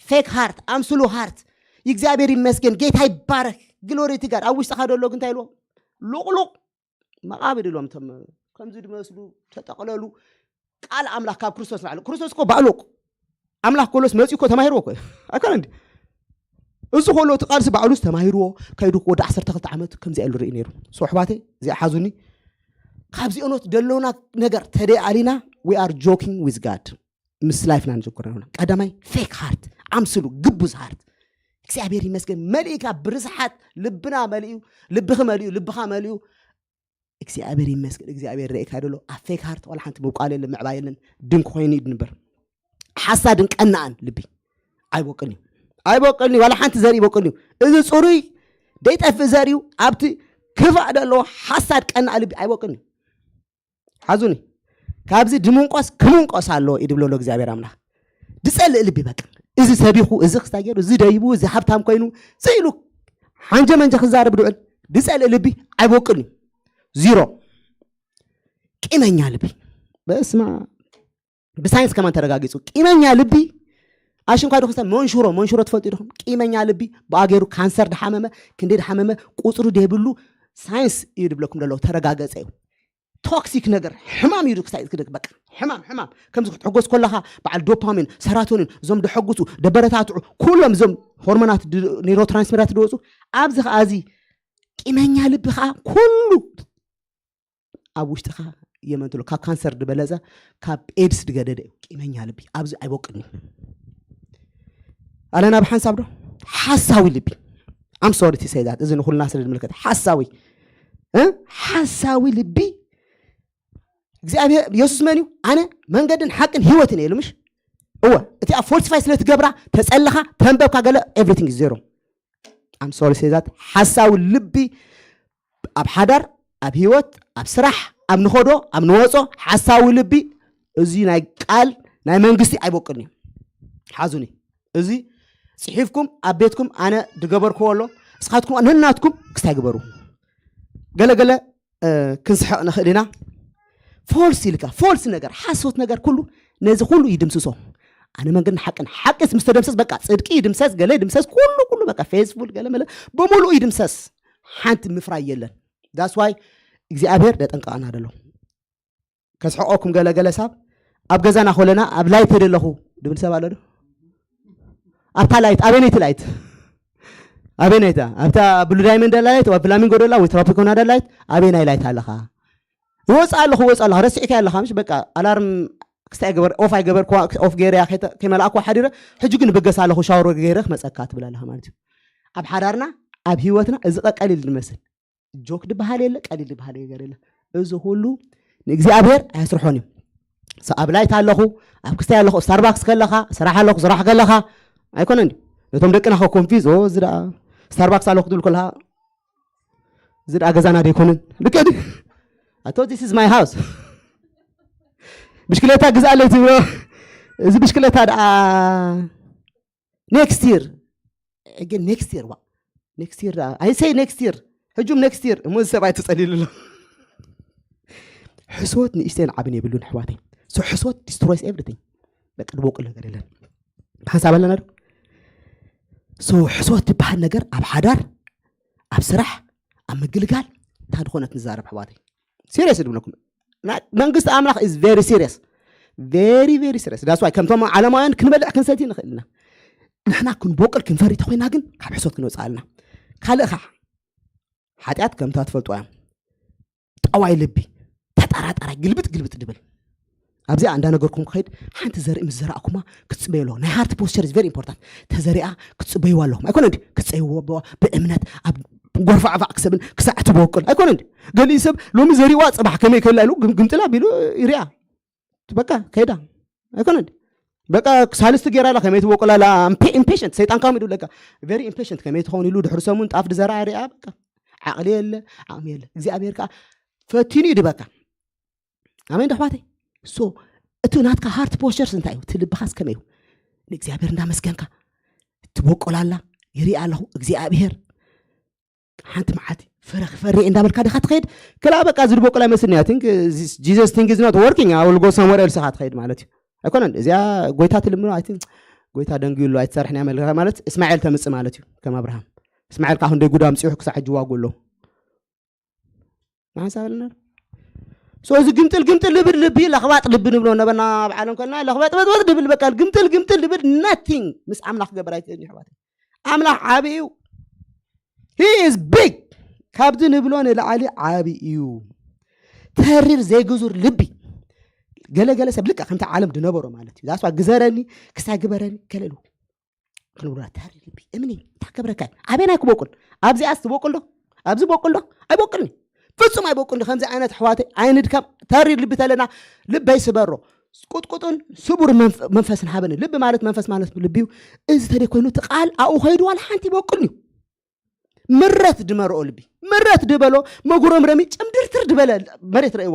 ፌክ ሃርት ኣምስሉ ሃርት እግዚኣብሔር ይመስገን ጌታ ይባረክ ግሎሪ ቲ ጋድ ኣብ ውሽጥኻ ደሎ ግን እንታይ ኢልዎ ሉቅሉቅ መቓብር ኢሎም ቶም ከምዚ ድመስሉ ተጠቕለሉ። ቃል ኣምላኽ ካብ ክርስቶስ ንላዕሊ ክርስቶስ እኮ ባዕሉ እኮ ኣምላኽ ኮሎስ መፂኡ እኮ ተማሂርዎ እኮ ኣይኮነ እንዲ እዚ ኮሎ እቲ ቃልሲ ባዕሉስ ተማሂርዎ ከይዱ ወዲ ዓሰርተ ክልተ ዓመት ከምዚኣ ኢሉ ርኢ ነይሩ። ሶ ኣሕዋተይ እዚኣ ሓዙኒ። ካብዚኦኖት ደለውና ነገር ተደይ ኣሊና we are joking with God ምስ ላይፍና ንዝክሮ ነውና። ቀዳማይ ፌክ ሃርት ኣምስሉ ግቡዝ ሃርት እግዚኣብሔር ይመስገን መሊእካ ብርስሓት ልብና መሊኡ ልብኺ መሊኡ ልብኻ መሊኡ እግዚኣብሔር ይመስገን እግዚኣብሔር ርእካ ደሎ ኣብ ፌክ ሃርት ዋላ ሓንቲ ምብቋል የለን ምዕባይ የለን ድንክ ኮይኑ እዩ ድንበር ሓሳድን ቀናኣን ልቢ ኣይበቅልኒ ኣይበቅልኒ ዋላ ሓንቲ ዘርኢ ይበቅልኒ እዚ ፅሩይ ደይጠፍእ ዘርእዩ ኣብቲ ክፋእ ደለዎ ሓሳድ ቀናኣ ልቢ ኣይበቅልኒ ሓዙኒ ካብዚ ድምንቆስ ክምንቆስ ኣለዎ እዩ ድብሎ እግዚኣብሔር ኣምላኽ ድፀልእ ልቢ በቃ እዚ ሰቢኹ እዚ ክስታይ ገይሩ እዚ ደይቡ እዚ ሃብታም ኮይኑ ስኢሉ ሓንጀ መንጀ ክዛረብ ድውዕል ድፀልእ ልቢ ኣይበቅልኒ ዚሮ ቂመኛ ልቢ በስማ ብሳይንስ ከማን ተረጋጊፁ ቂመኛ ልቢ ኣሽንኳ ዶ ክስታይ መንሽሮ መንሽሮ ትፈልጡ ዲኹም ቂመኛ ልቢ ብኣገሩ ካንሰር ድሓመመ ክንደይ ድሓመመ ቁፅሩ ደይብሉ ሳይንስ እዩ ድብለኩም ደለዉ ተረጋገፀ እዩ ቶክሲክ ነገር ሕማም እዩ። ክሳይ ክትደግ በቃ ሕማም ሕማም ከምዚ ክትሕጎስ ከለኻ በዓል ዶፓሚን ሰራቶኒን እዞም ደሐጉሱ ደበረታትዑ ኩሎም እዞም ሆርሞናት ኒሮትራንስሚራት ድወፁ ኣብዚ ከዓ እዚ ቂመኛ ልቢ ከዓ ኩሉ ኣብ ውሽጥኻ የመንትሎ ካብ ካንሰር ድበለፀ ካብ ኤድስ ድገደደ እዩ። ቂመኛ ልቢ ኣብዚ ኣይበቅልኒ ኣለና ብሓንሳብ ዶ ሓሳዊ ልቢ ኣም ሶሪ ቲ ሰይዳት እዚ ንኩልና ስለ ዝምልከት ሓሳዊ እ? ሓሳዊ ልቢ እግዚኣብሔር የሱስ መን እዩ ኣነ መንገድን ሓቅን ህይወትን እየ ኢሉ ምሽ እወ እቲኣ ፎልሲፋይ ስለ ትገብራ ተፀለኻ ተንበብካ ገለ ኤቭሪቲንግ ዜሮ ኣም ሶሪ ሴዛት ሓሳዊ ልቢ ኣብ ሓዳር ኣብ ህይወት ኣብ ስራሕ ኣብ ንኸዶ ኣብ ንወፆ ሓሳዊ ልቢ እዚ ናይ ቃል ናይ መንግስቲ ኣይበቅልን እዩ ሓዙኒ እዚ ፅሒፍኩም ኣብ ቤትኩም ኣነ ድገበርክዎ ኣሎ እስኻትኩም ነናትኩም ክስታይ ግበሩ ገለገለ ክንስሕቕ ንኽእል ኢና ፎልስ ኢልካ ፎልስ ነገር ሓሶት ነገር ኩሉ ነዚ ኩሉ ይድምስሶ ኣነ መንገድን ሓቅን ሓቅስ ምስ ተደምሰስ በቃ ፅድቂ ይድምሰስ ገለ ይድምሰስ ኩሉ ኩሉ በቃ ፌስፉል ገለ መለ ብምሉእ ይድምሰስ ሓንቲ ምፍራይ የለን ዳስ ዋይ እግዚኣብሔር ደጠንቀቐና ደሎ ከስሕቆኩም ገለ ገለ ሳብ ኣብ ገዛና ኮለና ኣብ ላይት ተደለኹ ድብል ሰብ ኣሎ ዶ ኣብታ ላይት ኣበይነይቲ ላይት ኣበይነይታ ኣብታ ብሉ ዳይመንድ ላይት ወይ ፍላሚንጎ ደላ ወይ ትሮፒኮና ደላይት ኣበይናይ ላይት ኣለኻ ይወፅእ ኣለኹ ወፅእ ኣለኻ ረሲዕካ ኣለኻ ምሽ በቃ ኣላርም ክስታይ ገበር ኦፍ ኣይገበርክዋ ኦፍ ገይረያ ከይመላእክዋ ሓዲረ ሕጂ ግን ብገስ ኣለኹ ሻወር ገይረ ክመፀካ ትብል ኣለኻ ማለት እዩ ኣብ ሓዳርና ኣብ ህይወትና እዚ ቀቀሊል ንመስል ጆክ ድበሃል የለ ቀሊል ድበሃል ነገር የለ እዚ ኩሉ ንእግዚኣብሔር ኣየስርሖን እዩ ኣብ ላይት ኣለኹ ኣብ ክስታይ ኣለኹ ስታርባክስ ከለኻ ስራሕ ኣለኹ ስራሕ ከለኻ ኣይኮነን ነቶም ደቅና ኮንፊዝ እዚ ስታርባክስ ኣለኹ ትብል ከለኻ እዚ ደኣ ገዛና ዶ ይኮንን ልክዕ ድዩ ኣቶ this is my house ብሽክሌታ ግዛለይ ትብሎ እዚ ብሽክሌታ ደኣ next year again next year ዋ next year ደኣ I say next year ሕጁም next year እሞ እዚ ሰብኣይ ተጸሊሉ ኣሎ ሕሶት ንእሽተይን ዓብን የብሉን ኣሕዋተይ so ሕሶት destroys everything በቃ ድቦቅል ነገር የለን ብሓንሳብ ኣለና ዶ so ሕሶት ትበሃል ነገር ኣብ ሓዳር ኣብ ስራሕ ኣብ ምግልጋል እንታይ ዝኾነት ንዛረብ ኣሕዋተይ serious ድብለኩም መንግስቲ ኣምላኽ is very serious very very serious that's why ከምቶም ዓለማውያን ክንበልዕ ክንሰቲ ንኽእል ኢና ንሕና ክንቦቅል ክንፈሪ ተኮይና ግን ካብ ሕሶት ክንወፅእ ኣለና ካልእ ኸዓ ሓጢኣት ከምታ ትፈልጡ እያ ጠዋይ ልቢ ተጠራጠራይ ግልብጥ ግልብጥ ድብል ኣብዚኣ እንዳነገርኩም ክኸይድ ሓንቲ ዘርኢ ምስ ዘራእኩማ ክትፅበዩ ኣለኹ ናይ heart posture is very important ተዘሪኣ ክትፅበይዋ ኣለኹም ኣይኮነ እንዲ ክትፀይዎ ብእምነት ኣብ ጎርፋዕፋዕ ክሰብን ክሳዕ ትበቁል ኣይኮነ እንዲ ገሊኡ ሰብ ሎሚ ዘሪዋ ፅባሕ ከመይ ከላ ኢሉ ግምጥላ ቢሉ ይሪኣ በቃ ከይዳ ኣይኮነ እንዲ በቃ ሳልስቲ ገይራ ላ ከመይ ትበቁል ኣላ impatient ሰይጣን ካም ይድብለካ very impatient ከመይ ትኸውን ኢሉ ድሕሪ ሰሙን ጣፍ ድዘራ ሪኣ በቃ ዓቕሊ የለ ዓቕሚ የለ እግዚኣብሔር ከዓ ፈቲኑ ይድበካ ኣሜን ዶ ኣሕዋተይ so እቲ ናትካ heart postures እንታይ እዩ እቲ ልብኻስ ከመይ እዩ ንእግዚኣብሔር እንዳመስገንካ ትበቆላላ ይርኢ ኣለኹ እግዚኣብሔር ሓንቲ መዓልቲ ፍረ ክፈሪ እንዳበልካ ዲኻ ትኸይድ ክላ በቃ ዝድበቆላ ይመስልኒ I think Jesus thing is not working I will go somewhere else ኢኻ ትኸይድ ማለት እዩ ኣይኮነን እዚኣ ጎይታ ትልምኖ I think ጎይታ ደንግዩ ኣሎ ኣይትሰርሕን እያ መልካ ማለት እስማኤል ተምፅእ ማለት እዩ ከም ኣብርሃም እስማኤል ከዓ ክንደይ ጉዳ ኣምፅሑ ክሳዕ ሕጂ ዋጉ ኣሎ ንሓንሳብ ኣለና so እዚ ግምጥል ግምጥል ልብል ልቢ ለኽባጥ ልቢ ንብሎ ነበና ኣብ ዓለም ከልና ለኽበጥበጥበጥ ድብል በቃ ግምጥል ግምጥል ልብል nothing ምስ ኣምላኽ ክገብር ኣይክእልን ይሕዋት ኣምላኽ ዓቢ እዩ he is big ካብዚ ንብሎ ንላዕሊ ዓቢ እዩ ተሪር ዘይግዙር ልቢ ገለገለ ሰብ ልካ ከምቲ ዓለም ድነበሮ ማለት እዩ ዛስዋ ግዘረኒ ክሳይ ግበረኒ ገለሉ ክንብላ ተሪር ልቢ እምኒ እንታይ ክገብረካ እዩ ኣበይና ክበቁል ኣብዚኣስ ትበቁል ዶ ኣብዚ በቁል ዶ ኣይበቁልን ፍጹም ኣይበቁል ከምዚ ዓይነት ኣሕዋተይ ኣይንድከም ተሪር ልቢ ተለና ልበይ ስበሮ ቁጥቁጡን ስቡር መንፈስን ሃበኒ ልቢ ማለት መንፈስ ማለት ልቢ እዩ እዚ ተደይ ኮይኑ እቲ ቃል ኣብኡ ከይዱ ዋላ ሓንቲ ይበቁል እዩ ምረት ድመርኦ ልቢ ምረት ድበሎ መጉረምረሚ ጭምድርትር ድበለ መሬት ረእይዎ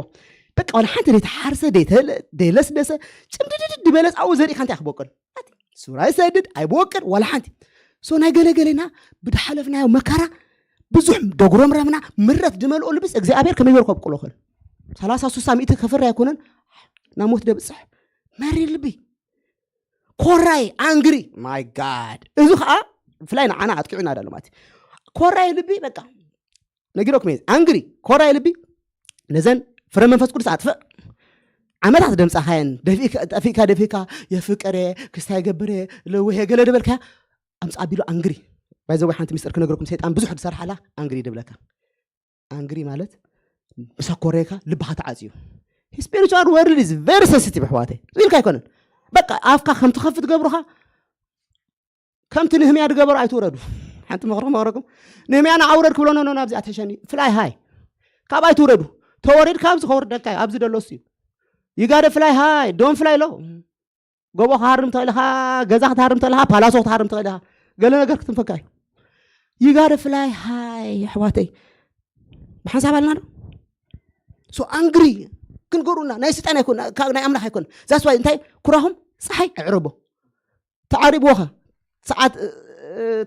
በቃ ዋላ ሓንቲ ደይተሓርሰ ደይለስደሰ ጭምድድድ ድበለስ ኣብኡ ዘሪእካ እንታይ ክበቁል ሱራ ይሰድድ ኣይብወቅድ ዋላ ሓንቲ ሶ ናይ ገለገለና ብድሓለፍናዮ መከራ ብዙሕ ደጉረምረምና ምረት ድመልኦ ልብስ እግዚኣብሔር ከመይ ገይሩ ከብቅሎ ክእል ሰላሳ ሱሳ ሚእቲ ከፍሪ ኣይኮነን ናብ ሞት ደብፅሕ መሪር ልቢ ኮራይ ኣንግሪ ማይ ጋድ እዚ ከዓ ብፍላይ ንዓና ኣጥቂዑና ዳሎ ማለት ኮራይ ልቢ በቃ ነጊረኩም እየ ኣንግሪ ኮራይ ልቢ ነዘን ፍረ መንፈስ ቅዱስ ኣጥፍእ። ዓመታት ደምፃኻየን ጠፊእካ ደፊእካ የፍቅረ ክስታይ ገብረ ለውሄ ገለ ደበልካ ኣምፃ ቢሉ ኣንግሪ ባይዘወይ ሓንቲ ሚስጥር ክነግረኩም ሰይጣን ብዙሕ ዝሰርሓላ ኣንግሪ ድብለካ። ኣንግሪ ማለት ምስ ኣኮረየካ ልብኻ ተዓፅዩ። Spiritual world is very sensitive ኣሕዋተይ። ሪልካ ኣይኮነን። በቃ ኣፍካ ከም ትኸፍት ገብሩኻ። ከምቲ ንህምያ ዝገበሩ ኣይትውረዱ። ሓንቲ ምኽሪ መኽረኩም። ንህምያ ንዓውረድ ክብሎ ኖ ኖ ኣብዚኣ ተሸኒ ፍላይ ሃይ ካብ ኣይትውረዱ። ተወሪድካ ኣብዚ ከወርደካ እዩ። ኣብዚ ደሎ እሱ እዩ። You gotta fly high, don't fly low። ጎቦ ክሃርም ትኽእል ኢኻ፣ ገዛ ክትሃርም ትኽእል ኢኻ፣ ፓላሶ ክትሃርም ትኽእል ኢኻ። ገለ ነገር ክትንፈካ እዩ። You gotta fly high ኣሕዋተይ። ብሓንሳብ ኣለና ዶ? So ኣንግሪ ክንገሩና ናይ ስልጣን ኣይኮን፣ ካብ ናይ ኣምላኽ ኣይኮን። That's why እንታይ ኩራኹም ፀሓይ ኣዕረቦ። ተዓሪብዎኸ ሰዓት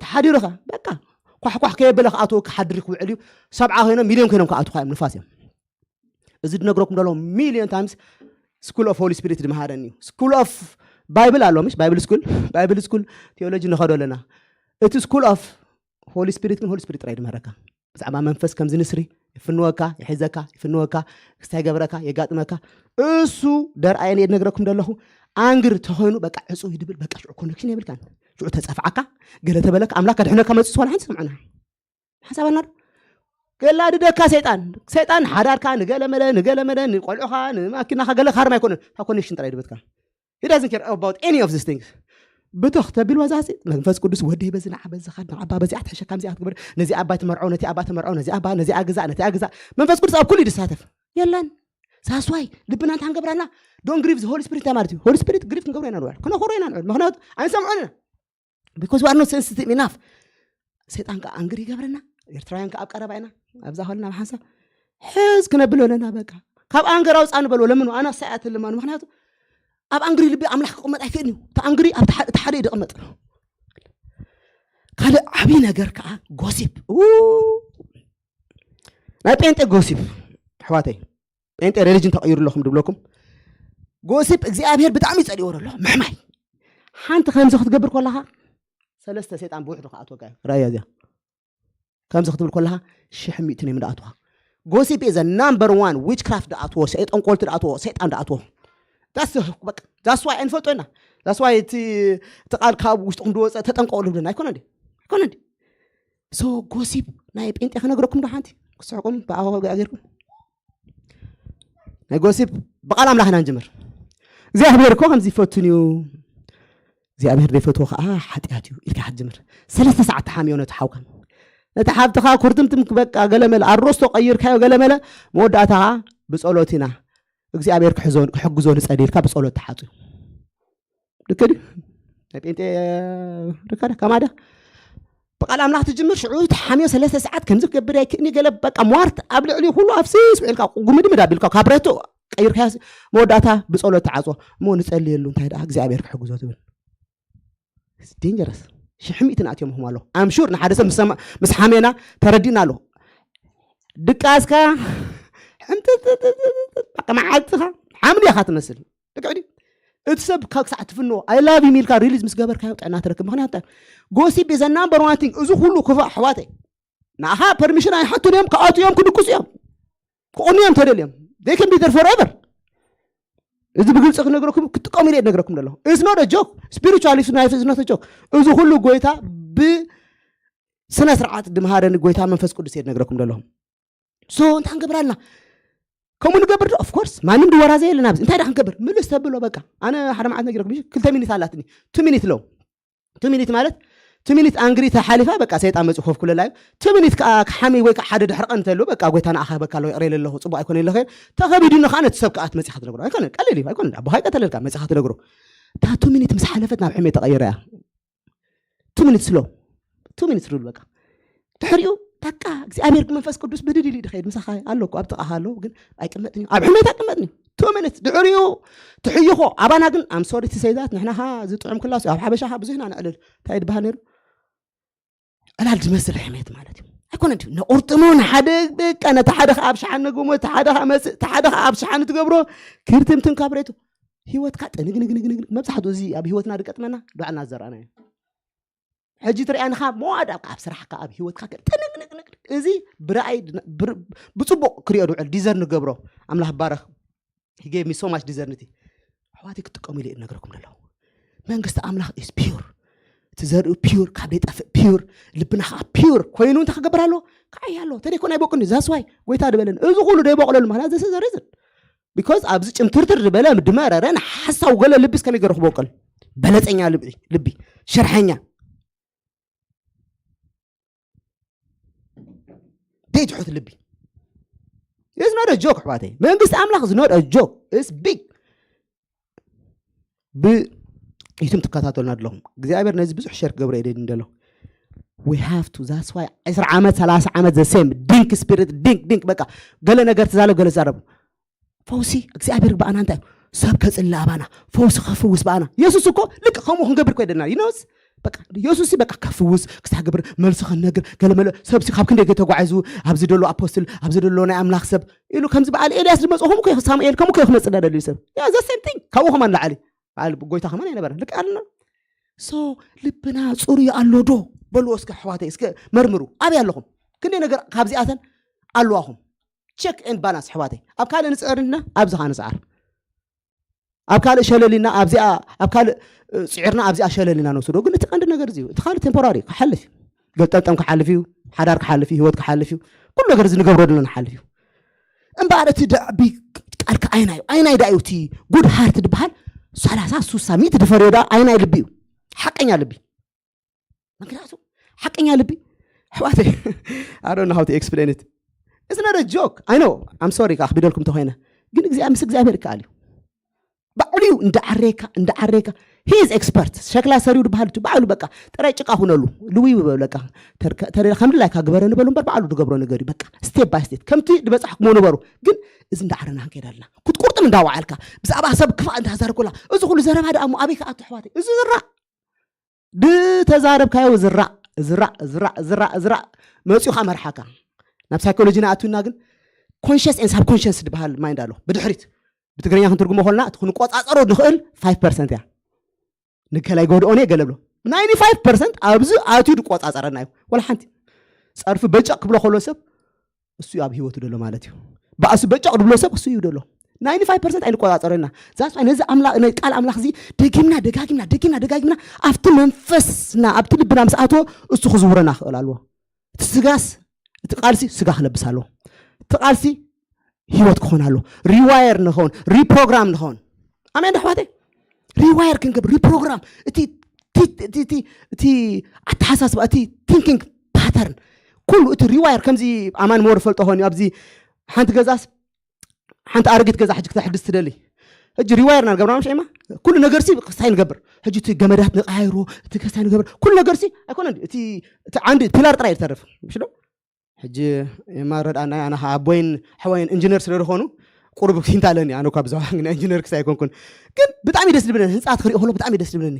ተሓዲሩኸ በቃ ኳሕኳሕ ከየበለ ክኣትወ ክሓድር ክውዕል እዩ። ሰብዓ ኮይኖም ሚልዮን ኮይኖም ክኣትውካ እዮም ንፋስ እዮም። እዚ ድነግረኩም ደሎ ሚልዮን ታይምስ። School of Holy Spirit ድመሃረኒ እዩ። School of Bible ኣሎ ምሽ ባይብል ስኩል ባይብል ስኩል ቴዎሎጂ ንኸዶ ኣለና። እቲ School of Holy Spirit ግን Holy Spirit ጥራይ ድመሃረካ። ብዛዕባ መንፈስ ከምዚ ንስሪ ይፍንወካ ይሕዘካ ይፍንወካ ክስታይ ገብረካ የጋጥመካ። እሱ ደርኣየን እየ ድነግረኩም ደለኹ። ኣንግሪ ተኾይኑ በቃ ዕፁ ይድብል በቃ ሽዑ ኮኔክሽን የብልካን። ሽዑ ተፀፍዓካ ገለ ተበለካ ኣምላክ ከድሕነካ መፅእ ዝኾነ ሓንቲ ስምዑና ሓሳብ ኣልና ዶ? ገላድደካ ሰይጣን ሰይጣን ሓዳርካ ንገለመለ ንገለመለ ንቆልዑኻ ንማኪናኻ ገለ ካርማ ኣይኮነን። ካብ ኮኔክሽን ጥራይ ድበትካ He doesn't care about any of these things። ብተኽ ተቢል ወዛሲ መንፈስ ቅዱስ ወደይ በዚ ንዓ በዚ ኻድ ንዓባ በዚኣ ትሕሸ ከምዚኣ ትግበር ነዚ ኣባ ትመርዖ ነቲ ኣባ ትመርዖ ነዚ ኣባ ነዚኣ ግዛእ ነቲኣ ግዛእ መንፈስ ቅዱስ ኣብ ኩሉ እዩ ዝሳተፍ። የለን ሳስዋይ ልብና እንታይ ክንገብራልና? Don't grieve the Holy Spirit እንታይ ማለት እዩ? Holy Spirit ግሪፍ ክንገብሮ ኢና ንውዕል ክነኽሮ ኢና ንውዕል ምክንያቱ ኣይንሰምዖን ኢና። Because we are not sensitive enough። ሰይጣን ከዓ ኣንግሪ ይገብረና። ኤርትራውያን ከዓ ኣብ ቀረባ ኢና። ኣብዛ ከልና ኣብ ሓንሳብ ሕዝ ክነብል ኣለና። በቃ ካብ ኣንገር ኣውፃ ንበልዎ ለምኑ ኣናሳይ ኣትልማኑ ምክንያቱ ኣብ ኣንግሪ ልቢ ኣምላኽ ክቕመጥ ኣይክእልን እዩ። እቲ ኣንግሪ ኣብ ሓደ እዩ ዝቕመጥ። ካልእ ዓብዪ ነገር ከዓ ጎሲፕ። ኡ፣ ናይ ጴንጤ ጎሲፕ ኣሕዋተይ፣ ጴንጤ ሬሊጅን ተቐይሩ ኣለኹም ድብለኩም። ጎሲፕ እግዚኣብሔር ብጣዕሚ ይፀልእዎ ኣሎ። ምሕማይ ሓንቲ ከምዚ ክትገብር ከለኻ ሰለስተ ሰይጣን ብውሕዱ ክኣትወካ እዩ። ራእያ እዚኣ ከምዚ ክትብል ከለኻ ሽሕ ሚእትን እዮም ዝኣትዋ። ጎሲፕ is number one ዊችክራፍት ድኣትዎ ሰይጠንቆልቲ ድኣትዎ ሰይጣን ድኣትዎ። ዳስዋይ እንፈልጦ ኢና። ዳስዋይ እቲ ቃል ካብ ውሽጥኩም ድወፀ ተጠንቀቑ ልብለና ኣይኮነ እንዲ ኣይኮነ እንዲ። ሶ ጎሲፕ ናይ ጴንጤ ክነግረኩም ዶ ሓንቲ ክስሕቁም ብኣዋ ጌርኩም ናይ ጎሲፕ ብቓል ኣምላኽና ንጅምር። እግዚኣብሔር እኮ ከምዚ ይፈቱን እዩ። እግዚኣብሔር ዘይፈትዎ ከዓ ሓጢኣት እዩ ኢልካ ክትጅምር። ሰለስተ ሰዓት ተሓምዮ ነቲ ሓውካ ነቲ ሓብትኻ ኩርትምትም በቃ ገለመለ ኣሮስቶ ቀይርካዮ ገለመለ መወዳእታ ከዓ ብፀሎት ኢና እግዚኣብሔር ክሕግዞ ንፀሊ ኢልካ ብፀሎት ተሓፁ። ልክ ድዩ? ናይ ጴንጤ ርከደ ከማደ ብቃል ኣምላኽ ትጅምር ሽዑ ተሓምዮ ሰለስተ ሰዓት ከምዚ ክገብር ኣይክእኒ ገለ በቃ ሟርት ኣብ ልዕሊ ኩሉ ኣፍስስ ውዒልካ ጉምድምድ ኣቢልካ ካብ ሬቶ ቀይርካያ መወዳእታ ብፀሎት ተዓፆ። እሞ ንፀልየሉ እንታይ ደኣ እግዚኣብሔር ክሕግዞ ትብል። ዴንጀረስ ሽሕ ሚእቲ ናእትዮም ኹም ኣሎ ኣምሹር ንሓደ ሰብ ምስ ሓሜና ተረዲእና ኣሎ። ድቃስካ መዓልትኻ ሓምሊ ኢኻ ትመስል። ልክዕ ድዩ? እቲ ሰብ ካብ ክሳዕ ትፍንዎ ኣይ ላቭ ዩ ኢልካ ሪሊዝ ምስ ገበርካዮ ጥዕና ትረክብ። ምክንያቱ ጎሲፕ ዘ ናምበር ዋን ቲንግ። እዚ ኩሉ ክፋእ ኣሕዋተይ ንኣኻ ፐርሚሽን ኣይሓቱን እዮም። ክኣቱ እዮም ክድቅሱ እዮም ክቕኑ እዮም ተደልዮም they can be there forever። እዚ ብግልፂ ክነግረኩም ክጥቀሙ ኢለ ነግረኩም ዘለኹ። It's not a joke. Spiritual life is not a joke. እዚ ኩሉ ጎይታ ብስነ ስርዓት ድምሃረኒ ጎይታ መንፈስ ቅዱስ እየ ነግረኩም ዘለኹ። ሶ እንታይ ክንገብር ኣለና? ከምኡ ንገብር ዶ? Of course ማንም ድወራዘ የለን ኣብዚ። እንታይ ዳ ክንገብር? ምልስ ተብሎ በቃ። ኣነ ሓደ መዓልቲ ነጊረኩም ክልተ ሚኒት ኣላትኒ። ቱ ሚኒት ለው ቱ ሚኒት ማለት ቱ ሚኒት ኣንግሪ ተሓሊፋ በቃ ሰይጣን መፅኡ ኮፍ ክብለላ እዩ። ቱ ሚኒት ከዓ ክሓሚ ወይ ከዓ ሓደ ድሕሪ ቀን እንተሉ በቃ ጎይታ ንኣኻ በካ ኣለዎ ይቕሬ ኣለኹ ፅቡቅ ኣይኮነ ኣለኸ ተኸቢዱኒ ከዓ ነቲ ሰብ ከዓ መፂኻ ትነግሮ ኣይኮነ ቀሊል እዩ ኣይኮነ ኣቦኻ ይቀተለልካ መፂኻ ትነግሮ። እታ ቱ ሚኒት ምስ ሓለፈት ናብ ሕሜት ተቐይራ እያ። ቱ ሚኒት ስሎ ቱ ሚኒት ሩል በቃ ድሕሪኡ በቃ እግዚኣብሔር መንፈስ ቅዱስ ብድድ ኢሉ ድኸይድ ምሳኻ ኣሎ እኮ ኣብ ጥቓኻ ኣሎ ግን ኣይቅመጥን እዩ ኣብ ሕሜት ኣይቅመጥን እዩ። ቱ ሚኒት ድሕሪኡ ትሕይኾ ኣባና ግን ኣም ሶሪ ትሰይዛት ንሕናኻ ዝጥዑም ክላስ ኣብ ሓበሻኻ ብዙሕና ነዕልል እንታይ ድበሃል ነይሩ ዕላል ዝመስል ሕሜት ማለት እዩ። ኣይኮነ ድዩ ነቁርጥሞ ንሓደ በቃ ነቲ ሓደ ከዓ ኣብ ሸሓኒ ንግሞ እቲ ሓደ ከዓ መፅእ እቲ ሓደ ከዓ ኣብ ሸሓኒ ትገብሮ ክርትምትን ካብ ሬቱ ህይወትካ ጥንግንግንግንግ መብዛሕትኡ እዚ ኣብ ህይወትና ድቀጥመና ባዕልና ዝዘራእናዮ ሕጂ ትሪኣንኻ መዋድ ኣብ ኣብ ስራሕካ ኣብ ህይወትካ ገለ ጥንቅንቅንቅ እዚ ብረኣይ ድነ- ብር- ብፅቡቅ ክሪኦ ድውዕል ዲዘር ንገብሮ ኣምላኽ ባረኽ he gave me so much discernity ኣሕዋተይ ክትጥቀሙ ኢለ እየ ዝነግረኩም ዘለኹ መንግስቲ ኣምላኽ is pure እቲ ዘርኢ pure ካብ ዘይጠፍእ pure ልብና ከዓ pure ኮይኑ እንታይ ክገብር ኣለዎ ከዓ ኣሎ ተደይኮን ኣይበቁኒ that's why ጎይታ ዝበለኒ እዚ ኩሉ ዘይበቁለሉ ምክንያት this is the reason because ኣብዚ ጭምትርትር ዝበለ ድመረረ ንሓሳው ገለ ልብስ ከመይ ገይሩ ክበቁል በለፀኛ ልቢ ልቢ ሸርሐኛ ዘይትሑት ልቢ is not a joke ኣሕዋተይ መንግስቲ ኣምላኽ is not a joke is big ብዩቱብ ትከታተሉና ኣለኹም እግዚኣብሔር ነዚ ብዙሕ ሸር ክገብሮ የደሊ እንደሎ we have to that's why ዕስራ ዓመት ሰላሳ ዓመት the same ድንክ ስፒሪት ድንክ ድንክ በቃ ገለ ነገር ትዛረብ ገለ ትዛረብ ፈውሲ እግዚኣብሔር ብኣና እንታይ እዩ? ሰብ ከፅልእ ኣባና ፈውሲ ከፍውስ ብኣና የሱስ እኮ ልክ ከምኡ ክንገብር እኮ የደልና ይኖስ በቃ የሱስ በቃ ከፍውስ ክሳግብር መልሲ ከነግር ገለመለ ሰብሲ ካብ ክንደይ ተጓዒዙ ኣብዚ ደሎ ኣፖስትል ኣብዚ ደሎ ናይ ኣምላኽ ሰብ ኢሉ ከምዚ በዓል ኤልያስ ዝመፅኹም እኮ ሳሙኤል ከምኡ እኮ ክመፅእ እናደልዩ ሰብ ያ the same thing ካብኡ ከማን ላዓሊ በዓል ጎይታ ከማን ኣይነበረ ልክ ኣለና so ልብና ፅሩይ ኣሎ ዶ በልዎ እስከ ኣሕዋተይ እስከ መርምሩ ኣበይ ኣለኹም ክንደይ ነገር ካብዚኣተን ኣለዋኹም check and balance ኣሕዋተይ ኣብ ካልእ ንፅዕር ኢና ኣብዚ ከዓ ንፅዓር ኣብ ካልእ ሸለል ኢና ኣብዚኣ ኣብ ካልእ እ፣ ፅዒርና ኣብዚኣ ሸለል ኢና ንወስዶ ግን እቲ ቀንዲ ነገር እዚ እዩ እቲ ካልእ temporary ክሓልፍ እዩ ገልጠምጠም ክሓልፍ እዩ ሓዳር ክሓልፍ እዩ ህይወት ክሓልፍ እዩ ኩሉ ነገር እዚ ንገብሮ ዘለና ንሓልፍ እዩ እምበኣር እቲ ደዕቢ ቃልካ ኣይናዩ ኣይናይ ዳ እዩ እቲ good heart ዝበሃል ሰላሳ ሱሳ ሚእቲ ድፈርዮ ዳ ኣይናይ ልቢ እዩ ሓቀኛ ልቢ ምክንያቱ ሓቀኛ ልቢ ኣሕዋተይ I don't know how to explain it it's not a joke I know I'm sorry ክኣኽቢደልኩም ተኮይነ ግን እግዚኣብ ምስ እግዚኣብሔር ይከኣል እዩ ባዕሉ እዩ እንዳዓረየካ እንዳዓረየካ he is expert ሸክላ ሰሪው ዝበሃል እቲ ባዕሉ በቃ ጥራይ ጭቃ ኩነሉ ልውይ በሉ በቃ ተር- ተር- ከም ድላይካ ግበረኒ በሉ እምበር ባዕሉ ዝገብሮ ነገር እዩ በቃ step by step ከምቲ ዝበፃሕኩሞ ንበሩ ግን እዚ እንዳዓረና ክንከይድ ኣለና ክትቁርጥም እንዳወዓልካ ብዛዕባ ሰብ ክፋእ እንዳዛረኩላ እዚ ኩሉ ዘረባ ደኣ እሞ ኣበይ ከኣቱ ኣሕዋተይ እዚ ዝራእ ድተዛረብካዮ ዝራእ ዝራእ ዝራእ ዝራእ ዝራእ መፅኡ ከኣ መርሓካ ናብ ሳይኮሎጂ ንኣትውና ግን conscious and subconscious ዝበሃል mind ኣሎ ብድሕሪት ብትግርኛ ክንትርጉሞ ከልና እቲ ክንቆፃፀሮ ንኽእል five percent እያ ንከላይ ጎድኦን እየ ገለ ብሎ ninety-five percent ኣብዚ ኣትዩ ዝቆፃፀረና እዩ ወላ ሓንቲ ፀርፊ በጨቕ ክብሎ ከሎ ሰብ እሱ እዩ ኣብ ህይወቱ ደሎ ማለት እዩ በእሱ በጨቕ ድብሎ ሰብ እሱ እዩ ደሎ ninety-five percent ኣይንቆፃፀረና ዛስ ነዚ ኣምላኽ ነዚ ቃል ኣምላኽ እዚ ደጊምና ደጋጊምና ደጊምና ደጋጊምና ኣብቲ መንፈስና ኣብቲ ልብና ምስ ኣትዎ እሱ ክዝውረና ክእል ኣለዎ እቲ ስጋስ እቲ ቃልሲ ስጋ ክለብስ ኣለዎ እቲ ቃልሲ ህይወት ክኾን ኣለዎ rewire ንኸውን reprogram ንኸውን ኣሜን ኣሕዋተይ rewire ክንገብር reprogram እቲ እቲ እቲ እቲ እቲ ኣተሓሳስባ እቲ thinking pattern ኩሉ እቲ rewire ከምዚ ኣማን more ፈልጦ ኾን እዩ ኣብዚ ሓንቲ ገዛስ ሓንቲ ኣረጊት ገዛ ሕጂ ክተሕድስ ትደሊ ሕጂ rewire ና ንገብራ ምሽ ማ ኩሉ ነገር ሲ ክስታይ ንገብር ሕጂ እቲ ገመዳት ንቀያይሮ እቲ ክስታይ ንገብር ኩሉ ነገር ሲ ኣይኮነን እቲ እቲ ዓንዲ ፒላር ጥራይ ዝተርፍ ምሽ ዶ ሕጂ የማረድኣና ኣነ ከዓ ኣቦይን ኣሕዋይን ኢንጂነር ስለ ዝኾኑ ቁሩብ ኪንታ ኣለኒ ኣነ እኳ ብዛዕባ ግን ኢንጂነር ክስ ኣይኮንኩን ግን ብጣዕሚ ደስ ዝብለኒ ህንፃ ትክሪኦ ከሎ ብጣዕሚ ደስ ዝብለኒ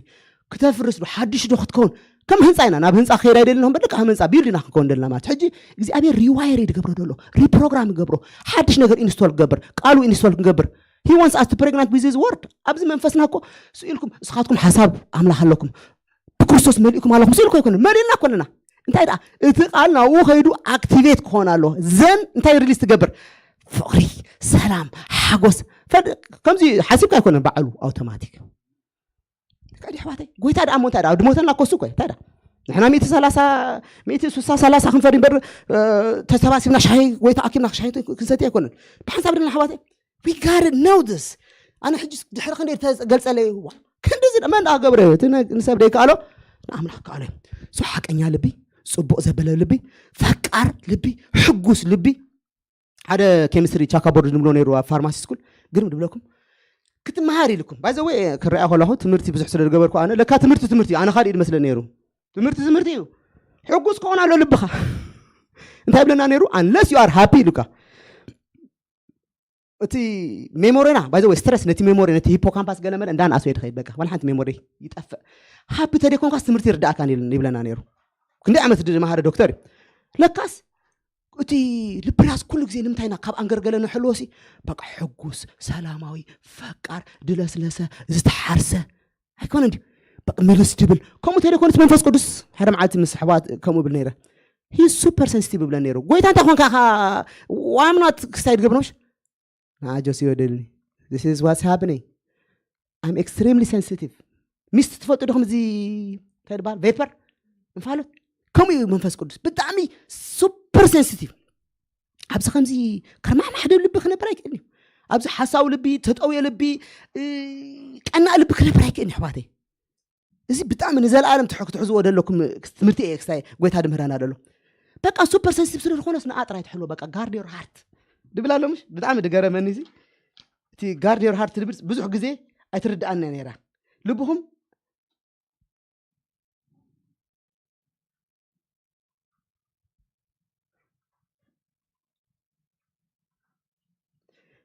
ክተፍርስ ዶ ሓድሽ ዶ ክትከውን ከም ህንፃ ኢና ናብ ህንፃ ክኸይድ ኣይደልን በር ደቂ ከም ህንፃ ቢልድ ኢና ክንከውን ደልና ማለት ሕጂ እግዚኣብሔር rewire ድገብሮ ደሎ reprogram ገብሮ ሓድሽ ነገር ኢንስቶል ክገብር ቃሉ ኢንስቶል ክንገብር he wants us to pregnant with his word ኣብዚ መንፈስና እኮ ስኢልኩም እስኻትኩም ሓሳብ ኣምላኽ ኣለኩም ብክርስቶስ መሊእኩም ኣለኹም ስኢልኮ ኣይኮነ መሊእና ኮለና እንታይ ደኣ እቲ ቃል ናብኡ ከይዱ ኣክቲቬት ክኾን ኣሎ ዘን እንታይ ሪሊስ ትገብር ፍቕሪ ሰላም ሓጎስ ከምዚ ሓሲብካ ኣይኮነን በዓሉ ኣውቶማቲክ ከዲ ኣሕዋተይ ጎይታ ደኣ እሞ እንታይ ደኣ ድሞተና ኮሱ እኮ እንታይ ደኣ ንሕና ሚእቲ ሰላሳ ሚእቲ ስሳ ሰላሳ ክንፈሪ እምበር ተሰባሲብና ሻሂ ወይ ተኣኪብና ሻሂ ክንሰቲ ኣይኮነን ብሓንሳብ ደና ኣሕዋተይ we gotta know this ኣነ ሕጂ ድሕሪ ክንደይ ተገልፀለይ ዋ ክንድዚ መን ደኣ ገብረ እቲ ንሰብ ደይከኣሎ ንኣምላኽ ከኣሎ ሶ ሓቀኛ ልቢ ፅቡቕ ዘበለ ልቢ ፈቃር ልቢ ሕጉስ ልቢ ሓደ ኬሚስትሪ ቻካ ቦርድ ንብሎ ነይሩ ኣብ ፋርማሲ ስኩል ግርም ድብለኩም ክትመሃር ኢልኩም ባይዘወ ክረኣ ከለኹ ትምህርቲ ብዙሕ ስለ ዝገበርኩ ኣነ ለካ ትምህርቲ ትምህርቲ ኣነ ካልእ ድመስለ ነይሩ ትምህርቲ ትምህርቲ እዩ ሕጉስ ክኾን ኣሎ ልብኻ እንታይ ብለና ነይሩ unless you are happy ኢሉካ እቲ ሜሞሪና ባይዘወ ስትረስ ነቲ ሜሞሪ ነቲ ሂፖካምፓስ ገለመለ እንዳንኣስ ወይ ድኸይድ በቃ ዋላ ሓንቲ ሜሞሪ ይጠፍእ ሃፒ ተደይኮንኳስ ትምህርቲ ይርዳእካ ይብለና ነይሩ ክንደይ ዓመት ዝመሃረ ዶክተር እዩ ለካስ እቲ ልብናስ ኩሉ ግዜ ንምንታይ ኢና ካብ ኣንገርገለ ንሕልዎ ሲ በቃ ሕጉስ ሰላማዊ ፈቃር ድለስለሰ ዝተሓርሰ ኣይኮነ እንዲ በቃ ምልስ ድብል። ከምኡ ተደኮንስ መንፈስ ቅዱስ ሓደ መዓልቲ ምስ ኣሕዋት ከምኡ ብል ነይረ። He's super sensitive ብለን ነይሩ። ጎይታ እንታይ ኮንካ ኢኻ ዋምናት ክስታይ ድገብርኖሽ? ንዓ ጆሲ ወደልኒ። This is what's happening. I'm extremely sensitive. ሚስት ትፈልጡ ዶ ከምዚ እንታይ ድበሃል? ቬፐር? እንፋሎት? ከምኡ እዩ መንፈስ ቅዱስ። ብጣዕሚ super sensitive። ኣብዚ ከምዚ ከርማሕማሕ ደብል ልቢ ክነብር ኣይክእልን እዩ። ኣብዚ ሓሳዊ ልቢ፣ ተጠውየ ልቢ፣ እ፣ ቀናእ ልቢ ክነብር ኣይክእልን እዩ ኣሕዋተይ። እዚ ብጣዕሚ ንዘለኣለም ትሕ-፣ ክትሕዝዎ ደለኩም ትምህርቲ እየ ክሳይ ጎይታ ድምህረና ደሎ። በቃ super sensitive ስለ ዝኾነስ ንኣ ጥራይ ትሕልዎ። በቃ guard your heart ድብል ኣሎ ምሽ? ብጣዕሚ ድገረመኒ እዚ። እቲ guard your heart ድብል ብዙሕ ግዜ ኣይትርድኣና ነይራ። ልብኹም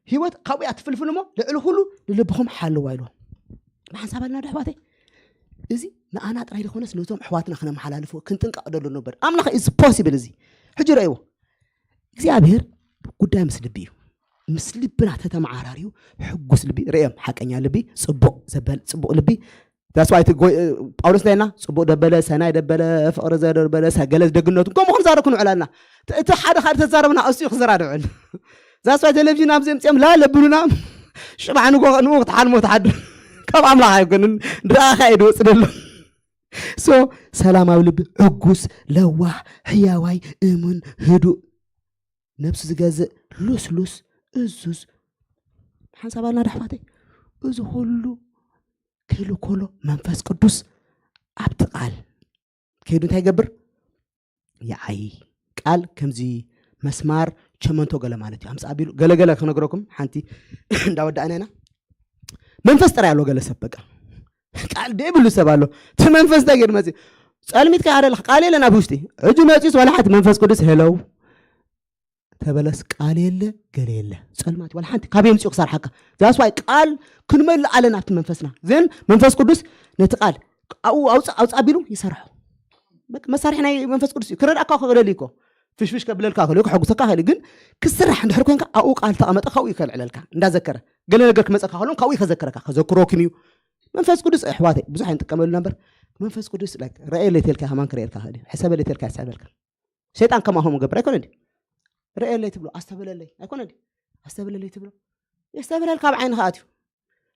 ህይወት ካብኡ እያ ትፍልፍል እሞ ልዕሊ ኩሉ ንልብኹም ሓልዋ ኢልዎ። ብሓንሳብ ኣልና ዶ ኣሕዋተይ? እዚ ንኣና ጥራይ ዝኾነስ ነቶም ኣሕዋትና ክነመሓላልፎ ክንጥንቀቕ ደሎ ነበር። ኣምላኽ is possible። እዚ ሕጂ ረእይዎ። እግዚኣብሔር ጉዳይ ምስ ልቢ እዩ። ምስ ልብና ተተመዓራርዩ ሕጉስ ልቢ ርእዮም። ሓቀኛ ልቢ፣ ጽቡቕ ዘበል፣ ጽቡቕ ልቢ። That's why እቲ ጎይ-፣ ጳውሎስ እንታይ ኢልና? ጽቡቕ ደበለ፣ ሰናይ ደበለ፣ ፍቕሪ ዘደበለ፣ ሰ-፣ ገለ ደግነቱ። ከምኡ ክንዛረብ ክንውዕል ኣለና። እቲ፣ እቲ ሓደ ሓደ ተዛረብና እሱ እዩ ክዘራርብ ውዕል። That's why ቴሌቪዥን ኣብዚ ኣምጺኦም ላ ለብሉና። ሽባዕ ንጎ-፣ ንኡ ክትሓልሞ ትሓድር። ካብ ኣምላኽ ኣይኮንን። ድኣኻ እዩ ድወጽእ ደሎ። So፣ ሰላማዊ ልቢ፣ ዕጉስ፣ ለዋህ፣ ሕያዋይ፣ እሙን፣ ህዱእ፣ ነብሱ ዝገዝእ፣ ሉስሉስ፣ እዙዝ። ሓንሳብ ኣልና ዶ ኣሕዋተይ? እዚ ኩሉ ክህሉ ከሎ መንፈስ ቅዱስ ኣብቲ ቃል ከይዱ እንታይ ይገብር? ይዓይ። ቃል ከምዚ መስማር ቸመንቶ ገለ ማለት እዩ። ኣምጻ ኣቢሉ ገለገለ ክነግረኩም ሓንቲ እንዳወዳእና ኢና። መንፈስ ጥራይ ኣሎ ገለ ሰብ በቃ። ቃል ደይብሉ ሰብ ኣሎ። እቲ መንፈስ እንታይ ገይሩ መጽኡ? ጸልሚትካ ኣለኻ፣ ቃል የለን ኣብ ውሽጢ። ሕጂ መጽኡስ ዋላ ሓንቲ መንፈስ ቅዱስ ሄለው ተበለስ ቃል የለ፣ ገለ የለ። ጸልማት ዋላ ሓንቲ ካበይ የምጽኡ ክሰርሓካ? That's why ቃል ክንመልእ ኣለና ኣብቲ መንፈስና። Then መንፈስ ቅዱስ ነቲ ቃል ኣብኡ ኣውጽእ፣ ኣውጽእ ኣቢሉ ይሰርሖ። በቃ መሳርሒ ናይ መንፈስ ቅዱስ እዩ። ክረድኣካ ክደሊ እኮ። ፍሽፍሽ ከብለልካ ክእል እዩ፣ ከሐጉሰካ ክእል እዩ። ግን ክስራሕ እንድሕር ኮንካ ኣብኡ ቃል ተቐመጠ ካብኡ እዩ ከልዕለልካ። እንዳዘከረ። ገለ ነገር ክመጸካ ከሎ ካብኡ እዩ ከዘክረካ። ከዘክረኩም እዩ። መንፈስ ቅዱስ ኣሕዋተይ ብዙሕ ኣይንጥቀመሉ ነበር። መንፈስ ቅዱስ like ረእየለይ ተልካ ከማን ክረእየልካ ክእል እዩ። ሕሰበለይ ተልካ ይሕሰበልካ። ሰይጣን ከማኹም ገብር ኣይኮነ እንዲ? ረእየለይ ትብሎ፣ ኣስተብለለይ ኣይኮነ እንዲ? ኣስተብለለይ ትብሎ። የስተብለልካ ኣብ ዓይንኻ ኣትዩ።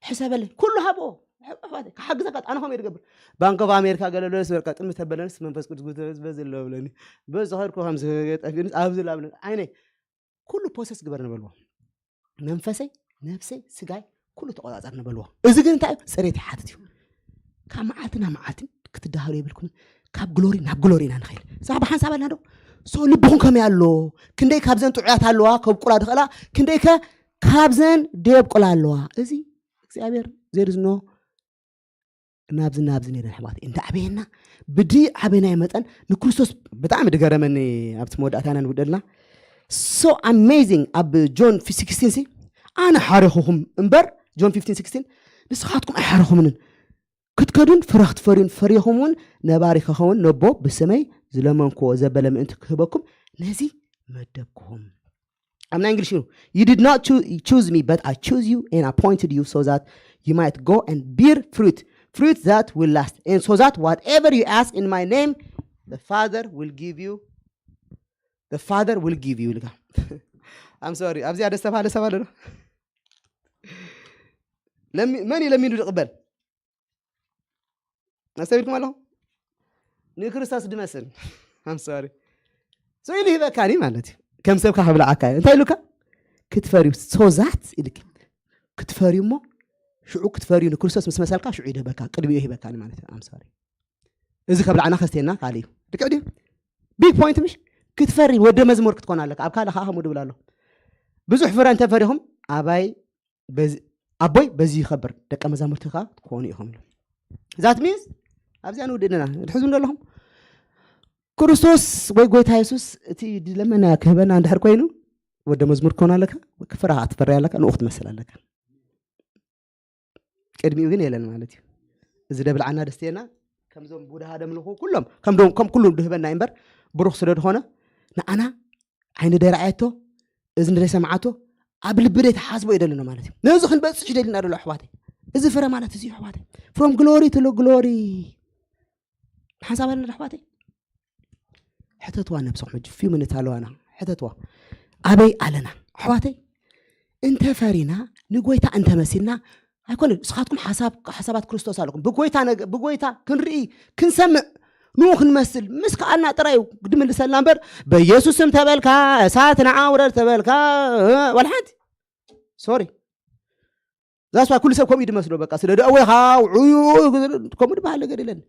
ሕሰበለይ። ኩሉ ሃብኦ። ኣሕዋተይ፣ ክሓግዘካ ኣነ ከምኡ እየ ዝገብር። ባንክ ኦፍ ኣሜሪካ ገለ ብለስ በቃ ጥምት ተበለንስ መንፈስ ቅዱስ ጉተበዝ በዝ ኣሎ ብለኒ። በዚ ኸድኩ ከም ዝገጠፊንስ ኣብዚ ላብለ ዓይነይ ኩሉ ፖሰስ ግበር ነበልዎ። መንፈሰይ፣ ነፍሰይ፣ ስጋይ ኩሉ ተቆጻጸር ነበልዎ። እዚ ግን እንታይ እዩ? ጽሬት ይሓትት እዩ። ካብ መዓልቲ ናብ መዓልቲ ክትዳሃሉ የብልኩምን። ካብ ግሎሪ ናብ ግሎሪ ኢና ንኸይድ። ሳዕ ብሓንሳብ ኣልና ዶ? So ልብኹም ከመይ ኣሎ? ክንደይ ካብዘን ጥዑያት ኣለዋ? ከብቁላ ድኽእላ? ክንደይ ከ ካብዘን ደየብቁላ ኣለዋ? እዚ እግዚኣብሔር there is no ናብዚ ናብዚ ነይረን ኣሕዋት እንተ ዓበየና ብዲ ዓበናዮ መጠን ንክርስቶስ ብጣዕሚ ድገረመኒ። ኣብቲ መወዳእታና ንውደልና so amazing ኣብ ጆን sixteen ሲ ኣነ ሓረኹኹም እምበር ጆን fifteen sixteen ንስኻትኩም ኣይሓረኹምንን ክትከዱን ፍረ ክትፈርዩን ፈሪኹም እውን ነባሪ ክኸውን ነቦ ብስመይ ዝለመንክዎ ዘበለ ምእንቲ ክህበኩም ነዚ መደብክኹም። ኣብ ናይ እንግሊሽ እዩ you did not choo- choose me but I choose you and appointed you so that you might go and bear fruit fruit that will last and so that whatever you ask in my name the father will give you the father will give you ልካ I'm sorry ኣብዚኣ ደስ ተባሃለ ሰብ ኣሎ ዶ ለሚ- መን እዩ ለሚኑ ዝቕበል ኣስተቢልኩም ኣለኹም ንክርስቶስ ድመስል I'm sorry so ኢሉ ይህበካኒ ማለት እዩ ከም ሰብካ ክብልዓካ እዩ እንታይ ኢሉካ ክትፈርዩ so that ኢልክ ክትፈርዩ እሞ ሽዑ ክትፈርዩ ንክርስቶስ ምስ መሰልካ ሽዑ ይድህበካ ቅድሚኡ ይህበካኒ ማለት እዩ I'm sorry እዚ ከብልዓና ከስተየና ካልእ እዩ ልክዕ ድዩ big point ምሽ ክትፈሪ ወደ መዝሙር ክትኮን ኣለካ ኣብ ካልእ ከዓ ከምኡ ድብል ኣሎ ብዙሕ ፍረ እንተፈሪኹም ኣባይ ኣቦይ በዚ ይኸብር ደቀ መዛሙርቲ ከዓ ትኾኑ ኢኹም ኢሉ that means ኣብዚኣ ንውድእና ድሕዙ ኣለኹም ክርስቶስ ወይ ጎይታ የሱስ እቲ ድለመና ክህበና እንድሕር ኮይኑ ወደ መዝሙር ክኾን ኣለካ ክፍራ ክትፈሪ ኣለካ ንኡ ክትመስል ኣለካ ቅድሚኡ ግን የለን ማለት እዩ እዚ ደብልዓና ደስትየና ከምዞም ቡድሃ ደምልኹ ኩሎም ከም ኩሉ ድህበና እምበር ብሩኽ ስለ ዝኾነ ንዓና ዓይኒ ደይ ረኣየቶ እዝኒ ደይ ሰምዓቶ ኣብ ልቢ ደይ ተሓስቦ እዩ ደለና ማለት እዩ ነዚ ክንበፅሕ ደልና ደሎ ኣሕዋተይ እዚ ፍረ ማለት እዚ ኣሕዋተይ፣ from glory to glory። ሓንሳብ ኣለና ኣሕዋተይ፣ ሕተትዋ ነብስኹም። ሕጂ few minutes ኣለዋና፣ ሕተትዋ። ኣበይ ኣለና ኣሕዋተይ? እንተ ፈሪና፣ ንጎይታ እንተ መሲልና ኣይኮነ። ንስኻትኩም ሓሳብ ሓሳባት ክርስቶስ ኣለኩም። ብጎይታ ነገ- ብጎይታ ክንርኢ፣ ክንሰምዕ፣ ንኡ ክንመስል ምስ ከኣልና ጥራይ እዩ ድምልሰልና እምበር፣ በኢየሱስ ስም ተበልካ፣ እሳት ንዓ ውረድ ተበልካ፣ ዋላ ሓንቲ። ሶሪ። ዛስዋ ኩሉ ሰብ ከምኡ እዩ ድመስሎ። በቃ ስለ ደእወኻ ውዑዩ ከምኡ ድበሃል ነገር የለን።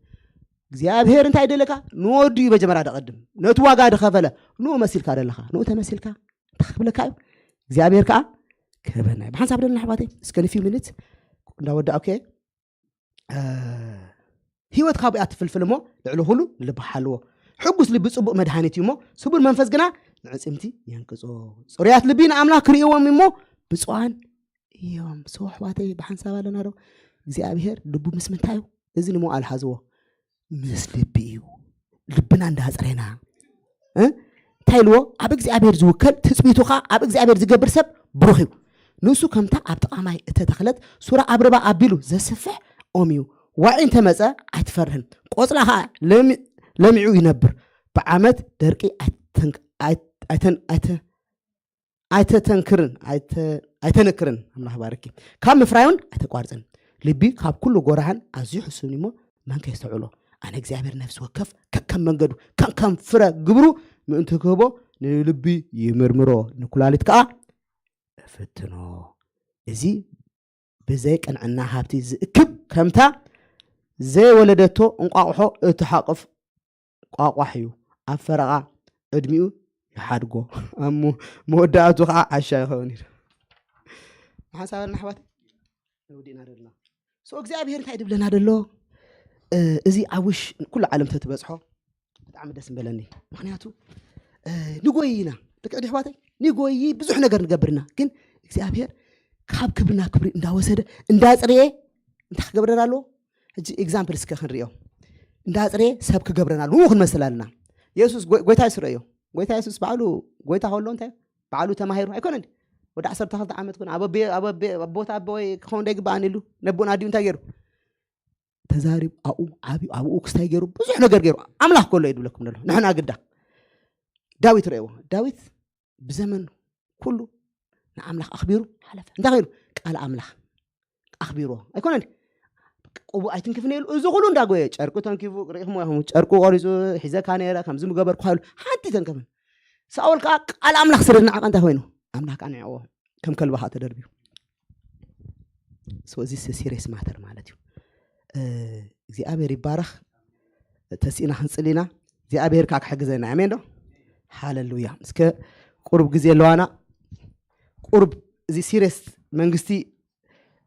እግዚኣብሔር እንታይ ደለካ? ንወዱ እዩ መጀመርያ ደቐድም። ነቲ ዋጋ ድኸፈለ ንኡ መሲልካ ደለኻ፣ ንኡ ተመሲልካ እንታይ ክብለካ እዩ? እግዚኣብሔር ከዓ ክህበና እዩ። ብሓንሳብ ደለና ኣሕዋተይ፣ እስከ ንፊው ሚኒት እንዳወዳእኩ እየ። እ፣ ህይወት ካብኡ እያ ትፍልፍል እሞ ልዕሊ ኩሉ ልቢ ሓልዎ። ሕጉስ ልቢ ጽቡቕ መድሃኒት እዩ እሞ ስቡር መንፈስ ግና ንዕጽምቲ የንቅጾ። ጽሩያት ልቢ ንኣምላኽ ክርእይዎም እሞ ብፁዓን እዮም። So ኣሕዋተይ ብሓንሳብ ኣለና ዶ? እግዚኣብሔር ልቡ ምስ ምንታይ እዩ? እዚ ንምውዓል ሓዝዎ። ምስ ልቢ እዩ። ልብና እንዳጽሬና እ? እንታይ ኢልዎ? ኣብ እግዚኣብሔር ዝውከል ትጽቢቱ ኸዓ ኣብ እግዚኣብሔር ዝገብር ሰብ ብሩኽ እዩ። ንሱ ከምታ ኣብ ጥቓ ማይ እተተኽለት ሱራ ኣብ ርባ ኣቢሉ ዘስፍሕ ኦም እዩ። ዋዒ እንተመጸ ኣይትፈርህን፣ ቆጽላ ኸዓ ለሚ- ለሚዑ ይነብር። ብዓመት ደርቂ ኣይተንክ- ኣይ- ኣይተን- ኣይተ- ኣይተተንክርን ኣይተ- ኣይተነክርን። ኣምላኽ ባርኪ። ካብ ምፍራይ እውን ኣይተቋርጽን። ልቢ ካብ ኩሉ ጎራህን ኣዝዩ ሕሱም እዩ እሞ መን ከየስተውዕሎ? ኣነ እግዚኣብሔር ነፍሲ ወከፍ ከከም መንገዱ ከከም ፍረ ግብሩ ምእንቲ ክህቦ ንልቢ ይምርምሮ፣ ንኩላሊት ከኣ እፍትኖ። እዚ ብዘይ ቅንዕና ሃብቲ ዝእክብ ከምታ ዘይወለደቶ እንቋቑሖ እትሓቕፍ ቋቋሕ እዩ። ኣብ ፈረቓ ዕድሚኡ ይሓድጎ፣ ኣብ ሙ- መወዳእቱ ከዓ ዓሻ ይኸውን እዩ። ሓንሳብ ኣለና ኣሕዋት፣ ወዲእና ደለና። So እግዚኣብሔር እንታይ ድብለና ደሎ? እ፣ እዚ ኣብ ውሽ ኩሉ ዓለም ተትበጽሖ ብጣዕሚ ደስ ምበለኒ። ምክንያቱ እ፣ ንጎይ ኢና፣ ልክዕ ዲ ኣሕዋተይ? ንጎይ፣ ብዙሕ ነገር ንገብር ኢና፣ ግን እግዚኣብሔር ካብ ክብርና ክብሪ እንዳወሰደ እንዳጽረየ እንታይ ክገብረና ኣለዎ? ሕጂ ኤግዛምፕል እስከ ክንሪኦ። እንዳጽረየ ሰብ ክገብረና ኣለዎ፣ ንኡ ክንመስል ኣለና። የሱስ ጎ- ጎይታ የሱ ረእዮ። ጎይታ የሱስ ባዕሉ ጎይታ ከሎ እንታይ ባዕሉ ተማሂሩ ኣይኮነን። ወዲ ዓሰርተ ክልተ ዓመት ኮነ ኣብ ኣቤ- ኣብ ኣቤ- ኣብ ቦታ ኣቦ ወይ ክኸውን ዘይግባኣኒ ኢሉ ነቦን ኣዲኡ እንታይ ገይሩ? ተዛሪቡ ኣብኡ ዓብዩ ኣብኡ ክስታይ ገይሩ ብዙሕ ነገር ገይሩ ኣምላኽ ከሎ እዩ ድብለኩም ደሎ። ንሕና ግዳ ዳዊት ረእዎ። ዳዊት ብዘመን ኩሉ ንኣምላኽ ኣኽቢሩ ሓለፈ። እንታይ ኮይኑ? ቃል ኣምላኽ ኣኽቢርዎ ኣይኮነን። ቅቡእ ኣይትንክፍን ኢሉ እዚ ኩሉ እንዳጎየ ጨርቁ ተንኪፉ ርኢኹሞ ኢኹም። ጨርቁ ቆሪፁ ሒዘካ ነይረ ከምዚ ምገበርኩ ኢሉ ሓንቲ ተንከፍን። ሳኦል ከዓ ቃል ኣምላኽ ስለ ዝነዓቐ እንታይ ኮይኑ? ኣምላኽ ከዓ ንዕዎ ከም ከልቢ ከዓ ተደርብዩ። So እዚ ሲሪየስ ማተር ማለት እዩ። እ፣ እግዚኣብሔር ይባረኽ። ተሲእና ክንፅሊ ኢና። እግዚኣብሔር ከዓ ክሕግዘና። ኣሜን ዶ? ሃሌሉያ። እስከ ቁሩብ ግዜ ኣለዋና። ቁሩብ እዚ ሲሪየስ መንግስቲ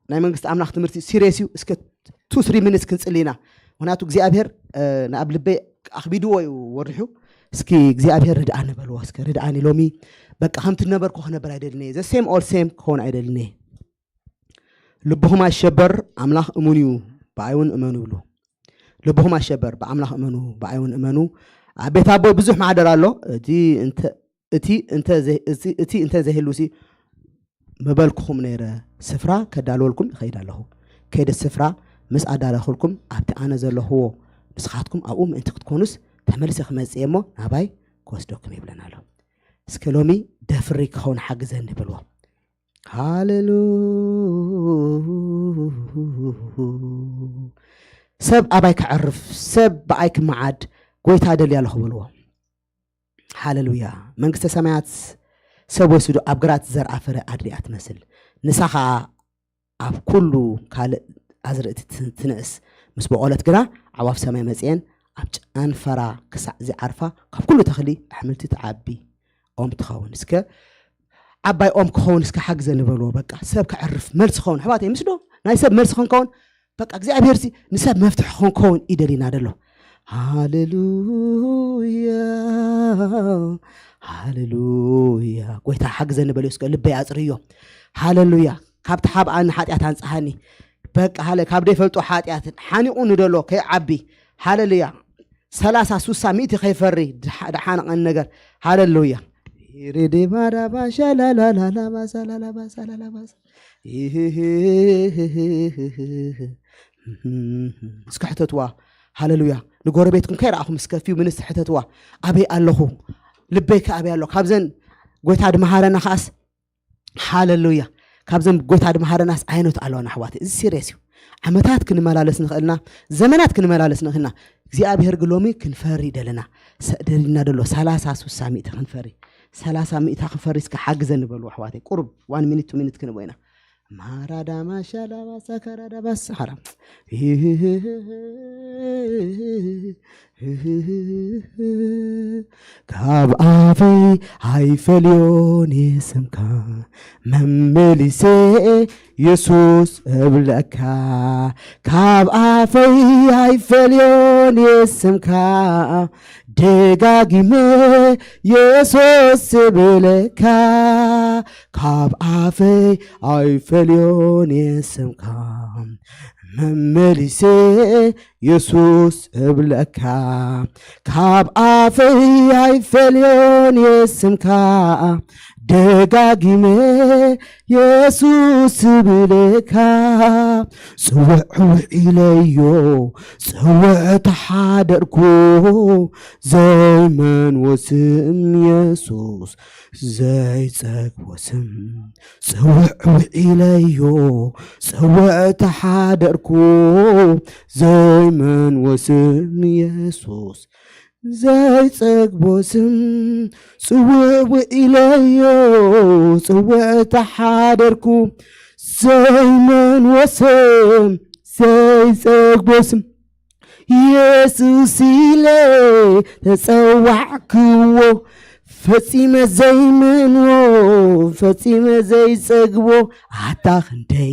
ናይ መንግስቲ ኣምላኽ ትምህርቲ ሲሪየስ እዩ። እስከ ቱ ስሪ ሚኒትስ ክንፅሊ ኢና። ምክንያቱ እግዚኣብሔር እ፣ ንኣብ ልበይ ኣኽቢድዎ እዩ ወሪሑ። እስኪ እግዚኣብሔር ርድኣኒ በልዎ። እስከ ርድኣኒ ሎሚ በቃ ከምቲ ነበርኩ ክነበር ኣይደልኒ። ዘ ሴም ኦል ሴም ክኸውን ኣይደልኒ። ልብኹም ኣይሸበር፣ ኣምላኽ እሙን እዩ፣ ብኣይ እውን እመኑ ይብሉ። ልብኹም ኣይሸበር፣ ብኣምላኽ እመኑ፣ ብኣይ እውን እመኑ። ኣብ ቤት ኣቦይ ብዙሕ ማሕደር ኣሎ። እቲ እንተ- እቲ እንተ ዘይ- እቲ- እቲ እንተ ዘይህሉሲ ምበልኩኹም ነይረ፣ ስፍራ ከዳልወልኩም እኸይድ ኣለኹ። ከይደ ስፍራ ምስ ኣዳለኹልኩም ኣብቲ ኣነ ዘለኹዎ ንስኻትኩም ኣብኡ ምእንቲ ክትኮኑስ ተመልሰ ክመጽእ እየ እሞ ናባይ ክወስደኩም ይብለና ኣሎ። እስከ ሎሚ ደፍሪ ክኸውን ሓግዘኒ በልዎ። ሃሌሉ ሰብ ኣባይ ክዕርፍ ሰብ ብኣይ ክመዓድ ጎይታ ደልያ ኣለኹ በልዎ። ሃሌሉያ። መንግስተ ሰማያት ሰብ ወሲዱ ኣብ ግራት ዝዘርኣ ፍረ ኣድሪኣ ትመስል። ንሳ ኸኣ ኣብ ኩሉ ካልእ ኣዝርእቲ ት- ትንእስ። ምስ በቖለት ግና ዓዋፍ ሰማይ መጺኤን ኣብ ጨንፈራ ክሳዕ ዚዓርፋ ካብ ኩሉ ተኽሊ ኣሕምልቲ ትዓቢ ኦም ትኸውን። እስከ ዓባይ ኦም ክኸውን እስከ ሓግዘ ንበልዎ። በቃ ሰብ ክዕርፍ መልሲ ክኸውን ኣሕዋተይ ምስዶ ናይ ሰብ መልሲ ክንከውን በቃ እግዚኣብሔር ሲ ንሰብ መፍትሒ ክንከውን ይደሊና ደሎ። ሃሌሉያ ሃሌሉያ። ጎይታ ሓግዘኒ በልዮ እስከ ልበይ ኣጽርዮ። ሃሌሉያ። ካብቲ ሓብኣኒ ሓጢኣት ኣንጽሃኒ። በቃ ሃለ ካብ ደይፈልጦ ሓጢኣት ሓኒቑ ንደሎ ከይዓቢ። ሃሌሉያ። ሰላሳ ሱሳ ሚእቲ ከይፈሪ ድሓ- ድሓነቐኒ ነገር። ሃሌሉያ። ሬዴባዳባሻላላላባሳላላባሳላላባሳ እስኪ ሕተትዋ። ሃለሉያ። ንጎረቤትኩም ከይረኣኹም እስከ ፊው ምንስ ሕተትዋ። ኣበይ ኣለኹ? ልበይ ከ ኣበይ ኣሎ? ካብዘን ጎይታ ድመሃረና ከኣስ፣ ሃለሉያ። ካብዘን ጎይታ ድመሃረናስ ዓይነት ኣለዋና ኣሕዋት። እዚ ሲሪየስ እዩ። ዓመታት ክንመላለስ ንኽእልና፣ ዘመናት ክንመላለስ ንኽእልና፣ እግዚኣብሔር ግን ሎሚ ክንፈሪ ደለና። ሰ- ደልና ደሎ ሰላሳ ስሳ ሚእቲ ክንፈሪ፣ ሰላሳ ሚእታ ክንፈሪ እስከ ሓግዘ ንበሉ ኣሕዋተይ። ቁሩብ ዋን ሚኒት ቱ ሚኒት ክንቦ ኢና። ማራዳማ ሻላባ ሳካራዳባ ሳኻራ ካብ ኣፈይ ኣይፈልዮን ስምካ መመሊሰ የሱስ እብለካ። ካብ ኣፈይ ኣይፈልዮን ስምካ ደጋጊመ የሱስ እብለካ። ካብ ኣፈይ ኣይፈልዮን ስምካ መመሊሰ የሱስ እብለካ። ካብ ኣፈይ ኣይፈልዮን ስምካ ደጋጊመ የሱስ እብለካ። ጽውዕ ውዒለዮ ጽውዕ ተሓደርኩ ዘይመንወስም የሱስ ዘይጸግቦ ስም። ጽውዕ ውዒለዮ ጽውዕ ተሓደርኩ ዘይመንወስም የሱስ ዘይጸግቦ ስም። ጽውዕ ውዒለዮ ጽውዕ ተሓደርኩ ዘይመንወስም ዘይጸግቦ ስም። የሱስ ኢለ ተጸዋዕክዎ ፈጺመ ዘይመንዎ ፈጺመ ዘይጸግቦ። ኣታ ክንደይ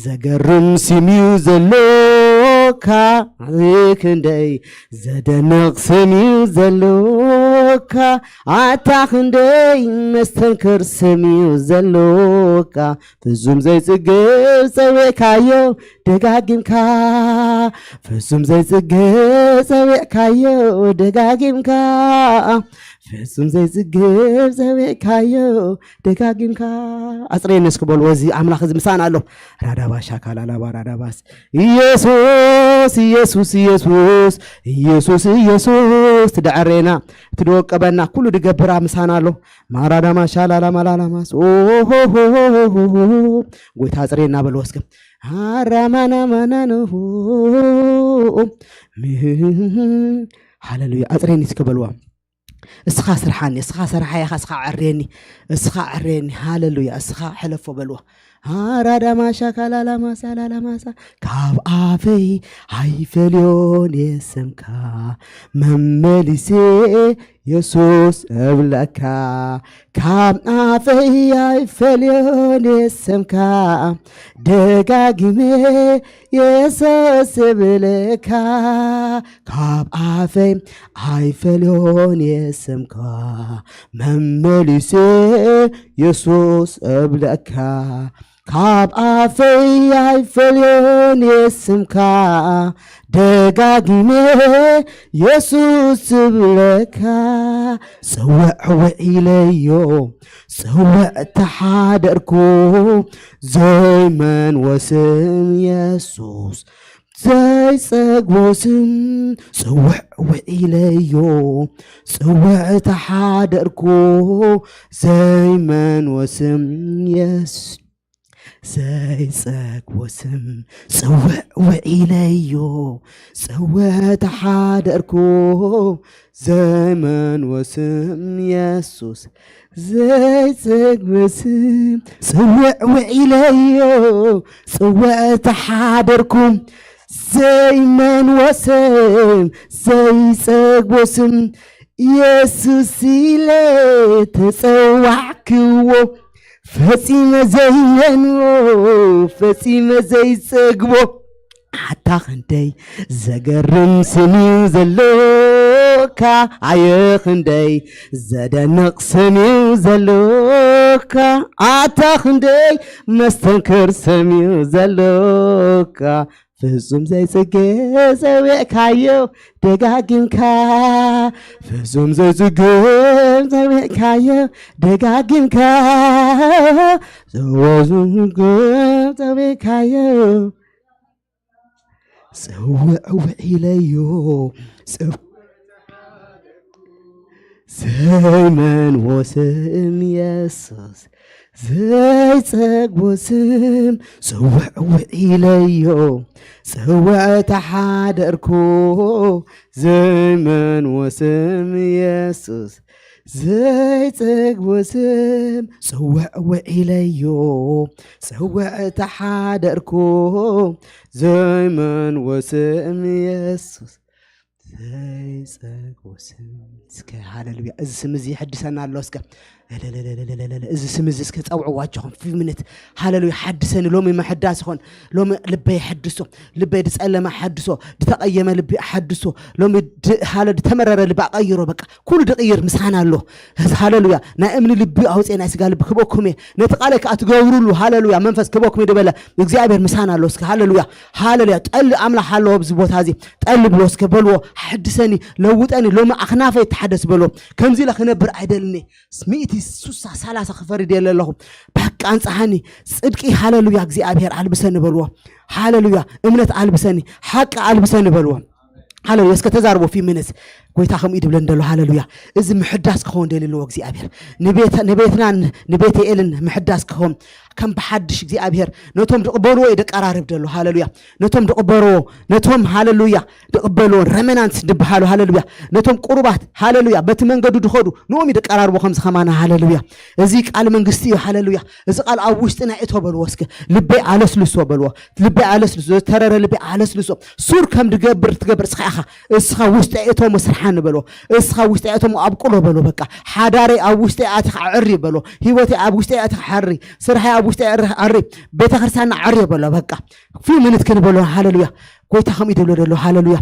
ዘገርም ስም እዩ ዘሎካ፣ ክንደይ ዘደንቕ ስም እዩ ዘሎካ። ኣታ ክንደይ መስተንክር ስም እዩ ዘሎካ፣ ፍጹም ዘይጽገብ ጸዊዕካዮ ደጋጊምካ። ፍጹም ዘይጽገብ ጸዊዕካዮ ደጋጊምካ። ፍጹም ዘይጽገብ ጸዊዕካዮ ደጋጊምካ። ኣጽረየኒ እስኪ በሉ። እዚ ኣምላኽ እዚ ምሳና ኣሎ። ራዳባሻ ካላላባ ራዳባስ። ኢየሱስ ኢየሱስ ኢየሱስ ኢየሱስ ኢየሱስ ትደዕሬና ትደወቀበና ኩሉ ድገብራ ምሳና ኣሎ። ማራዳማ ሻላላ ማላላማስ ኦሆሆሆሆ። ጎይታ ኣጽረየና በልዎ እስኪ። ሃራማናማናኖ። ሃሌሉያ። ኣጽረየኒ እስኪ በልዋ። እስኻ ስርሓኒ፣ እስኻ ስርሓይ ኢኻ፣ እስኻ ዕርየኒ፣ እስኻ ዕርየኒ። ሃሌሉያ። እስኻ ሕለፎ በልዋ። ሃራዳማሻ ካላላማሳ ላላማሳ ካብ ኣፈይ ኣይፈልዮን የስምካ መመሊሴ የሱስ እብለካ። ካብ ኣፈይ ኣይፈልዮን የስምካ ደጋጊመ የሱስ እብለካ። ካብ ኣፈይ ኣይፈልዮን የስምካ መመሊሴ የሱስ እብለካ። ካብ ኣፈይ ኣይፈልዮን የስምካ ደጋጊመ የሱስ እብለካ። ጽውዕ ውዒለዮ ጽውዕ ተሓደርኩ ዘይመንወስም የሱስ ዘይጸግቦ ስም። ጽውዕ ውዒለዮ ጽውዕ ተሓደርኩ ዘይመንወስም የሱስ ዘይጸግቦ ስም። ጽውዕ ውዒለዮ ጽውዕ ተሓደርኩ ዘይመንወስም የሱስ ዘይጸግቦ ስም። ጽውዕ ውዒለዮ ጽውዕ ተሓደርኩ ዘይመንወስም ዘይጸግቦ ስም የሱስ ኢለ ተጸዋዕክዎ ፈጺመ ዘይመንዎ ፈጺመ ዘይጸግቦ። ኣታ ክንደይ ዘገርም ስም እዩ ዘሎካ ኣየ ክንደይ ዘደንቕ ስም እዩ ዘሎካ ኣታ ክንደይ መስተንክር ስም እዩ ዘሎካ ፍጹም ዘይጽገብ ጸዊዕካዮ ደጋጊምካ፣ ፍጹም ዘይጽገብ ጸዊዕካዮ ደጋጊምካ፣ ፍጹም ዘይጽገብ ጸዊዕካዮ፣ ጽውዕ ውዕ ኢለዮ፣ ጽው- ዘይመንዎ ስም የሱስ፣ ዘይጸግቦ ስም፣ ጽውዕ ውዕ ኢለዮ፣ ጽውዕ ተሓደርኩ፣ ዘይመንዎ ስም የሱስ፣ ዘይጸግቦ ስም፣ ጽውዕ ውዕ ኢለዮ፣ ጽውዕ ተሓደርኩ፣ ዘይመንዎ ስም የሱስ፣ ዘይጸግቦ ስም። እስከ ሃሌሉያ። እዚ ስም እዚ ይሕድሰና ኣሎ። እስከ እለለለለለለለ። እዚ ስም እዚ እስከ ጸውዕዋ ኣጆኹም። ፊቭ ሚኒት። ሃሌሉያ። ሓድሰኒ። ሎሚ ምሕዳስ ይኾን። ሎሚ ልበይ ሓድሶ። ልበይ ዝጸለመ ሓድሶ። ዝተቐየመ ልቢ ሓድሶ። ሎሚ ድ-፣ ሃለ ዝተመረረ ልቢ ኣቐይሮ። በቃ ኩሉ ድቕይር ምስጋና ኣሎ። እዚ ሃሌሉያ። ናይ እምኒ ልቢ ኣውፅኤ ናይ ስጋ ልቢ ክበኩም እየ። ነቲ ቃለይ ከዓ ትገብሩሉ። ሃሌሉያ። መንፈስ ክበኩም እየ ዝበለ እግዚኣብሔር ምሳና ኣሎ። እስከ ሃሌሉያ። ሃሌሉያ። ጠሊ ኣምላኽ ኣለዎ ኣብዚ ቦታ እዚ። ጠሊ ብሎ እስከ በልዎ። ሓድሰኒ፣ ለውጠኒ። ሎሚ ኣኽናፈይ ተሓደስ በልዎ። ከምዚ ኢለ ክነብር ኣይደልኒ። ሚእቲ፣ ሱሳ፣ ሰላሳ ክፈርድ የለ ኣለኹ። በቃ ኣንጽሃኒ። ጽድቂ ሃሌሉያ እግዚኣብሔር ኣልብሰኒ በልዎ። ሃሌሉያ። እምነት ኣልብሰኒ። ሓቂ ኣልብሰኒ በልዎ። ሃሌሉያ። እስከ ተዛርቦ ፊ ምንስ ጎይታ ከምኡ እዩ ድብለን ደሎ። ሃሌሉያ። እዚ ምሕዳስ ክኸውን ደሊ ኣለዎ እግዚኣብሔር። ንቤት-፣ ንቤትናን ንቤተኤልን ምሕዳስ ክኸውን ከም ብሓድሽ እግዚኣብሔር ነቶም ዝቕበልዎ እዩ ደቀራርብ ደሎ። ሃሌሉያ። ነቶም ዝቕበልዎ፣ ነቶም ሃሌሉያ ዝቕበልዎ ረመናንት ዝበሃሉ ሃሌሉያ። ነቶም ቁሩባት ሃሌሉያ በቲ መንገዱ ዝኸዱ ንኦም እዩ ደቀራርቦ ከምዚ ከማና። ሃሌሉያ። እዚ ቃል መንግስቲ እዩ። ሃሌሉያ። እዚ ቃል ኣብ ውሽጥና እቶ በልዎ እስከ። ልበይ ኣለስልሶ በልዎ። ልበይ ኣለስልሶ፣ ዝተረረ ልበይ ኣለስልሶ። ሱር ከም ድገብር ትገብር እስኻ ኢኻ። እስኻ ውሽጠይ እቶ መስርሓኒ በልዎ። እስኻ ውሽጠይ እቶ ኣብቁሎ በልዎ። በቃ ሓዳረይ ኣብ ውሽጠይ ኣቲኻ ኣዕሪ በልዎ። ህይወተይ ኣብ ውሽጠይ ኣቲኻ ኣዕሪ። ስርሐይ ኣብ ውሽጠይ ኣዕሪ፣ ኣዕሪ። ቤተክርስትያንና ኣዕሪ በልዎ። በቃ ፊው ሚኒት ክንበሎ። ሃሌሉያ። ጎይታ ከምኡ ይደብሎ ደሎ። ሃሌሉያ።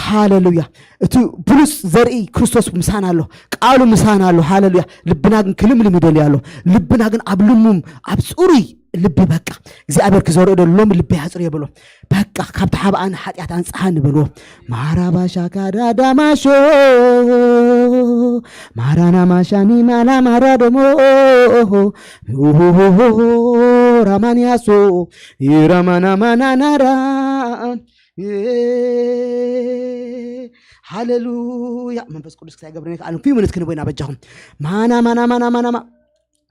ሃሌሉያ። እቲ ብሉጽ ዘርኢ ክርስቶስ ምሳና ኣሎ። ቃሉ ምሳና ኣሎ። ሃሌሉያ። ልብና ግን ክልምልም ይደልዩ ኣሎ። ልብና ግን ኣብ ልሙም፣ ኣብ ጽሩይ ልቢ በቃ እግዚኣብሔር ክዘርኦ ደሎ። ሎሚ ልቢ ያጽርዮ በሎ። በቃ ካብ ተሓባኣኒ ሓጢኣት ኣንጽሃኒ በልዎ። ማራባሻ ካዳዳማሾ ማራና ማሻኒ ማላ ማራ ደሞ ራማንያሶ ይራማና ማናናራ። ሃሌሉያ። መንፈስ ቅዱስ ክሳይ ገብረኒ ከኣልን ፊው ምንት ክንቦይና በጃኹም። ማና ማና ማና ማና ማ-፣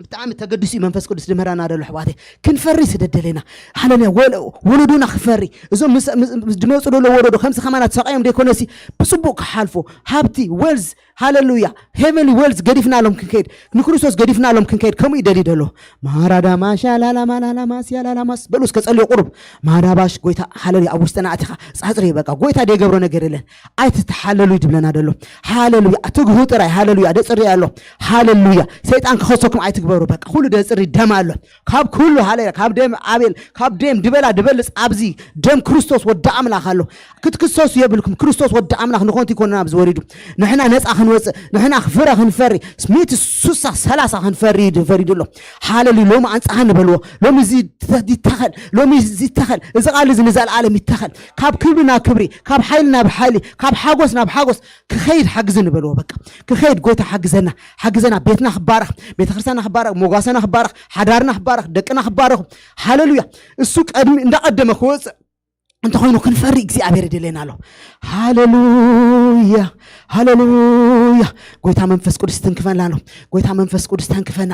ብጣዕሚ ተገዲሱ እዩ መንፈስ ቅዱስ ድምህረና ደሎ ኣሕዋተይ። ክንፈሪ ስደደለና። ሃለና ወለ-፣ ወለዶና ክፈሪ። እዞም ምስ፣ ምስ፣ ምስ ድመፁ ደሎ ወለዶ ከምዚ ከማና ተሰቃዮም ደይኮነሲ ብፅቡቅ ክሓልፎ። ሃብቲ፣ ዌልዝ፣ ሃሌሉያ። ሄቨንሊ ዌልዝ ገዲፍናሎም ክንከይድ፣ ንክርስቶስ ገዲፍናሎም ክንከይድ ከምኡ ይደሊ ደሎ። ማራዳማ ሻላላማ ላላማስ ያላላማስ በሉ እስከ ጸልዮ ቁሩብ። ማራባሽ ጎይታ ሃሌሉያ ኣብ ውሽጥና ኣቲኻ ጻጽሪ በቃ። ጎይታ ደይገብሮ ነገር የለን። ኣይትተሓለሉ ድብለና ደሎ። ሃሌሉያ ትግሁ ጥራይ ሃሌሉያ ደጽሪ ኣሎ። ሃሌሉያ ሰይጣን ክኸሰኩም ኣይትግበሩ በቃ። ኩሉ ደጽሪ ደም ኣሎ። ካብ ኩሉ ሃሌሉያ ካብ ደም ኣቤል ካብ ደም ድበላ ድበልጽ ኣብዚ ደም ክርስቶስ ወዲ ኣምላኽ ኣሎ። ክትክሰሱ የብልኩም። ክርስቶስ ወዲ ኣምላኽ ንኾንቲ ይኮነና ኣብዚ ወሪዱ። ንሕና ነፃ ክንወፅእ፣ ንሕና ፍረ ክንፈሪ፣ ሚእቲ ሱሳ ሰላሳ ክንፈሪ እዩ ፈሪዱ ኣሎ። ሃሌሉያ። ሎሚ ኣንፃሃ ንበልዎ። ሎሚ እዚ ይተ-፣ ይተኸል። ሎሚ እዚ ይተኸል። እዚ ቃል እዚ ንዘለኣለም ይተኸል። ካብ ክብሪ ናብ ክብሪ፣ ካብ ሓይሊ ናብ ሓይሊ፣ ካብ ሓጎስ ናብ ሓጎስ ክኸይድ ሓግዚ ንበልዎ። በቃ ክኸይድ ጎይታ ሓግዘና፣ ሓግዘና። ቤትና ክባረኽ፣ ቤተክርስትያንና ክባረኽ፣ ሞጓሰና ክባረኽ፣ ሓዳርና ክባረኽ፣ ደቅና ክባረኹ። ሃሌሉያ። እሱ ቀድሚ እንዳቐደመ ክወፅእ እንተኾይኑ ክንፈሪ እግዚኣብሔር ይደልየና ኣሎ። ሃሌሉያ ሃሌሉያ። ጎይታ መንፈስ ቅዱስ ተንክፈና ኣሎ። ጎይታ መንፈስ ቅዱስ ተንክፈና።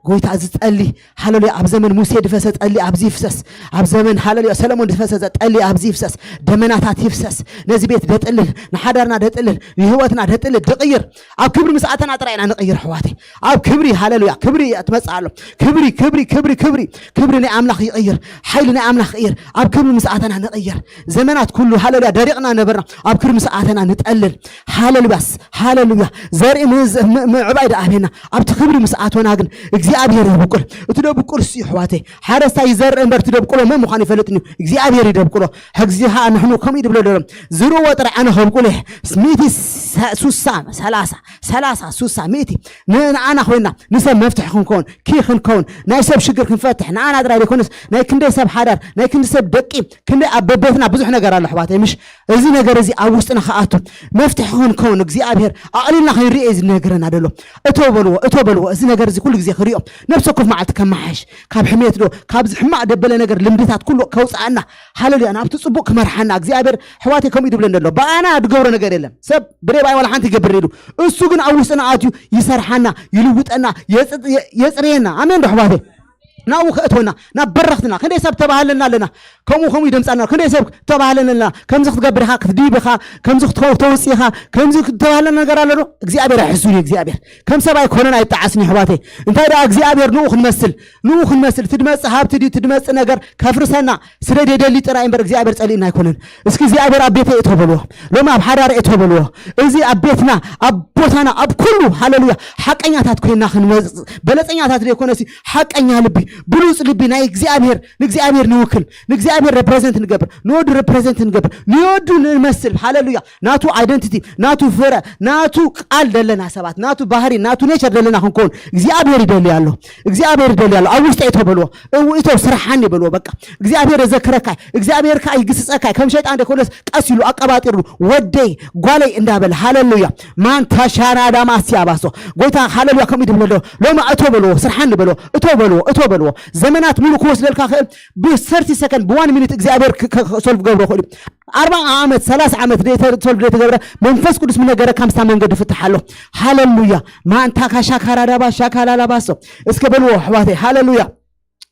ጎይታ እዚ ጠሊ ሃሌሉያ ኣብ ዘመን ሙሴ ድፈሰ ጠሊ ኣብዚ ይፍሰስ። ኣብ ዘመን ሃሌሉያ ሰለሞን ድፈሰሰ ጠሊ ኣብዚ ይፍሰስ። ደመናታት ይፍሰስ። ነዚ ቤት ደጥልል፣ ንሓዳርና ደጥልል፣ ንህይወትና ደጥልል፣ ድቕይር። ኣብ ክብሪ ምስ ኣተና ጥራይ ኢና ንቕይር ኣሕዋተይ። ኣብ ክብሪ ሃሌሉያ ክብሪ ትመጽእ ኣሎ። ክብሪ ክብሪ ክብሪ ክብሪ ክብሪ ናይ ኣምላኽ ይቕይር። ሓይሊ ናይ ኣምላኽ ይቕይር። ኣብ ክብሪ ምስ ኣተና ንቕየር። ዘመናት ኩሉ ሃሌሉያ ደሪቕና ነበርና። ኣብ ክብሪ ምስ ኣተና ንጠልል። ሃሌሉያ ልባስ ሃሌሉያ። ዘርኢ ምዝ- ም- ምዕባይ ደኣ ኣበና ኣብቲ ክብሪ ምስ ኣቶና ግን እግዚኣብሔር የብቁል። እቲ ደብቁል እሱ እዩ ኣሕዋተይ። ሓረስታይ ይዘርእ እምበር እቲ ደብቁሎ መን ምዃኑ ይፈልጥን እዩ፣ እግዚኣብሔር ይደብቁሎ። ሕዚ ኸዓ ንሕኑ ከምኡ እዩ ድብሎ ደሎ፣ ዝርእዎ ጥራይ ኣነ ከብቁል እየ። ሚእቲ ሳ- ሱሳ ሰላሳ ሰላሳ ሱሳ ሚእቲ ንኣና ኮይና ንሰብ መፍትሒ ክንከውን ኪ ክንከውን ናይ ሰብ ሽግር ክንፈትሕ ንኣና ጥራይ ዘይኮነስ ናይ ክንደይ ሰብ ሓዳር ናይ ክንዲ ሰብ ደቂ ክንደይ ኣብ በቤትና ብዙሕ ነገር ኣሎ ኣሕዋተይ። ምሽ እዚ ነገር እዚ ኣብ ውሽጥና ክኣቱ መፍትሒ ክንከውን እግዚኣብሔር ኣቕሊልና ክንርኢ እዩ ዝነግረና ደሎ። እቶ በልዎ እቶ በልዎ። እዚ ነገር እዚ ኩሉ ግዜ ክሪኦ ነብሰ ኮፍ መዓልቲ ከመሓሽ ካብ ሕሜት ዶ ካብዚ ሕማቕ ደበለ ነገር ልምድታት ኩሉ ከውፅኣና ሃሌሉያ ናብቲ ፅቡቅ ክመርሓና እግዚኣብሔር ኣሕዋተይ ከምኡ እዩ ድብለና ደሎ። ብኣና ድገብሮ ነገር የለን። ሰብ ብሬባይ ዋላ ሓንቲ ይገብር ኢሉ እሱ ግን ኣብ ውሽጥና ኣትዩ ይሰርሓና ይልውጠና የፅ- የ- የፅርየና። ኣሜን ዶ ኣሕዋተይ? ናብኡ ከእትወና ናብ በረኽትና ክንደይ ሰብ ተባህለና ኣለና። ከምኡ ከምኡ ይደምፃና ክንደይ ሰብ ተባህለና ኣለና። ከምዚ ክትገብር ኢኻ ክትድይብ ኢኻ ከምዚ ክትኸው ተውፅእ ኢኻ ከምዚ ተባህለና ነገር ኣሎ ዶ? እግዚኣብሔር ኣይሕሱን እዩ። እግዚኣብሔር ከም ሰብ ኣይኮነን ኣይጠዓስን እዩ ኣሕዋተይ። እንታይ ደኣ እግዚኣብሔር ንኡ ክንመስል ንኡ ክንመስል ትድመፅእ ሃብቲ ድዩ ትድመፅእ ነገር ከፍርሰና ስለ ደደሊ ጥራይ እምበር እግዚኣብሔር ፀሊእና ኣይኮነን። እስኪ እግዚኣብሔር ኣብ ቤተይ እቶ በልዎ። ሎም ኣብ ሓዳር እቶ በልዎ። እዚ ኣብ ቤትና ኣብ ቦታና ኣብ ኩሉ ሃሌሉያ ሓቀኛታት ኮይና ክንመፅእ በለፀኛታት ዘይኮነሲ ሓቀኛ ልቢ ብሉፅ ልቢ ናይ እግዚኣብሔር ንእግዚኣብሔር ንውክል ንእግዚኣብሔር ሬፕሬዘንት ንገብር ንወዱ ሬፕሬዘንት ንገብር ንወዱ ንመስል ሃሌሉያ ናቱ ኣይደንቲቲ ናቱ ፍረ ናቱ ቃል ደለና ሰባት ናቱ ባህሪ ናቱ ኔቸር ደለና ክንከውን እግዚኣብሔር ይደሊ ኣሎ። እግዚኣብሔር ይደሊ ኣሎ። ኣብ ውሽጠ እቶ በልዎ እው እቶ ስርሓኒ በልዎ በቃ እግዚኣብሔር የዘክረካይ እግዚኣብሔር ከዓ ይግስፀካይ ከም ሸይጣን ደይኮነስ ቀስ ኢሉ ኣቀባጢሩ ወደይ ጓለይ እንዳበለ ሃሌሉያ ማንታ ሻራዳ ማስያ ባሶ ጎይታ ሃሌሉያ ከምኡ ይድብለ ኣሎ። ሎማ እቶ በልዎ ስርሓኒ በልዎ እቶ በልዎ እቶ በልዎ ዘመናት ሙሉ ክወስደልካ ክእል ብ30 ሰከንድ ብ1 ሚኒት እግዚኣብሔር ሶልቭ ገብሮ ክእል እዩ። ኣርባ ዓመት ሰላሳ ዓመት ሶልቭ ዘይተገብረ መንፈስ ቅዱስ ምነገረካ ምስታ መንገዲ ፍትሕ ኣሎ። ሃሌሉያ ማንታ ካሻካራዳባ ሻካላላባሶ እስከ በልዎ ኣሕዋተይ ሃሌሉያ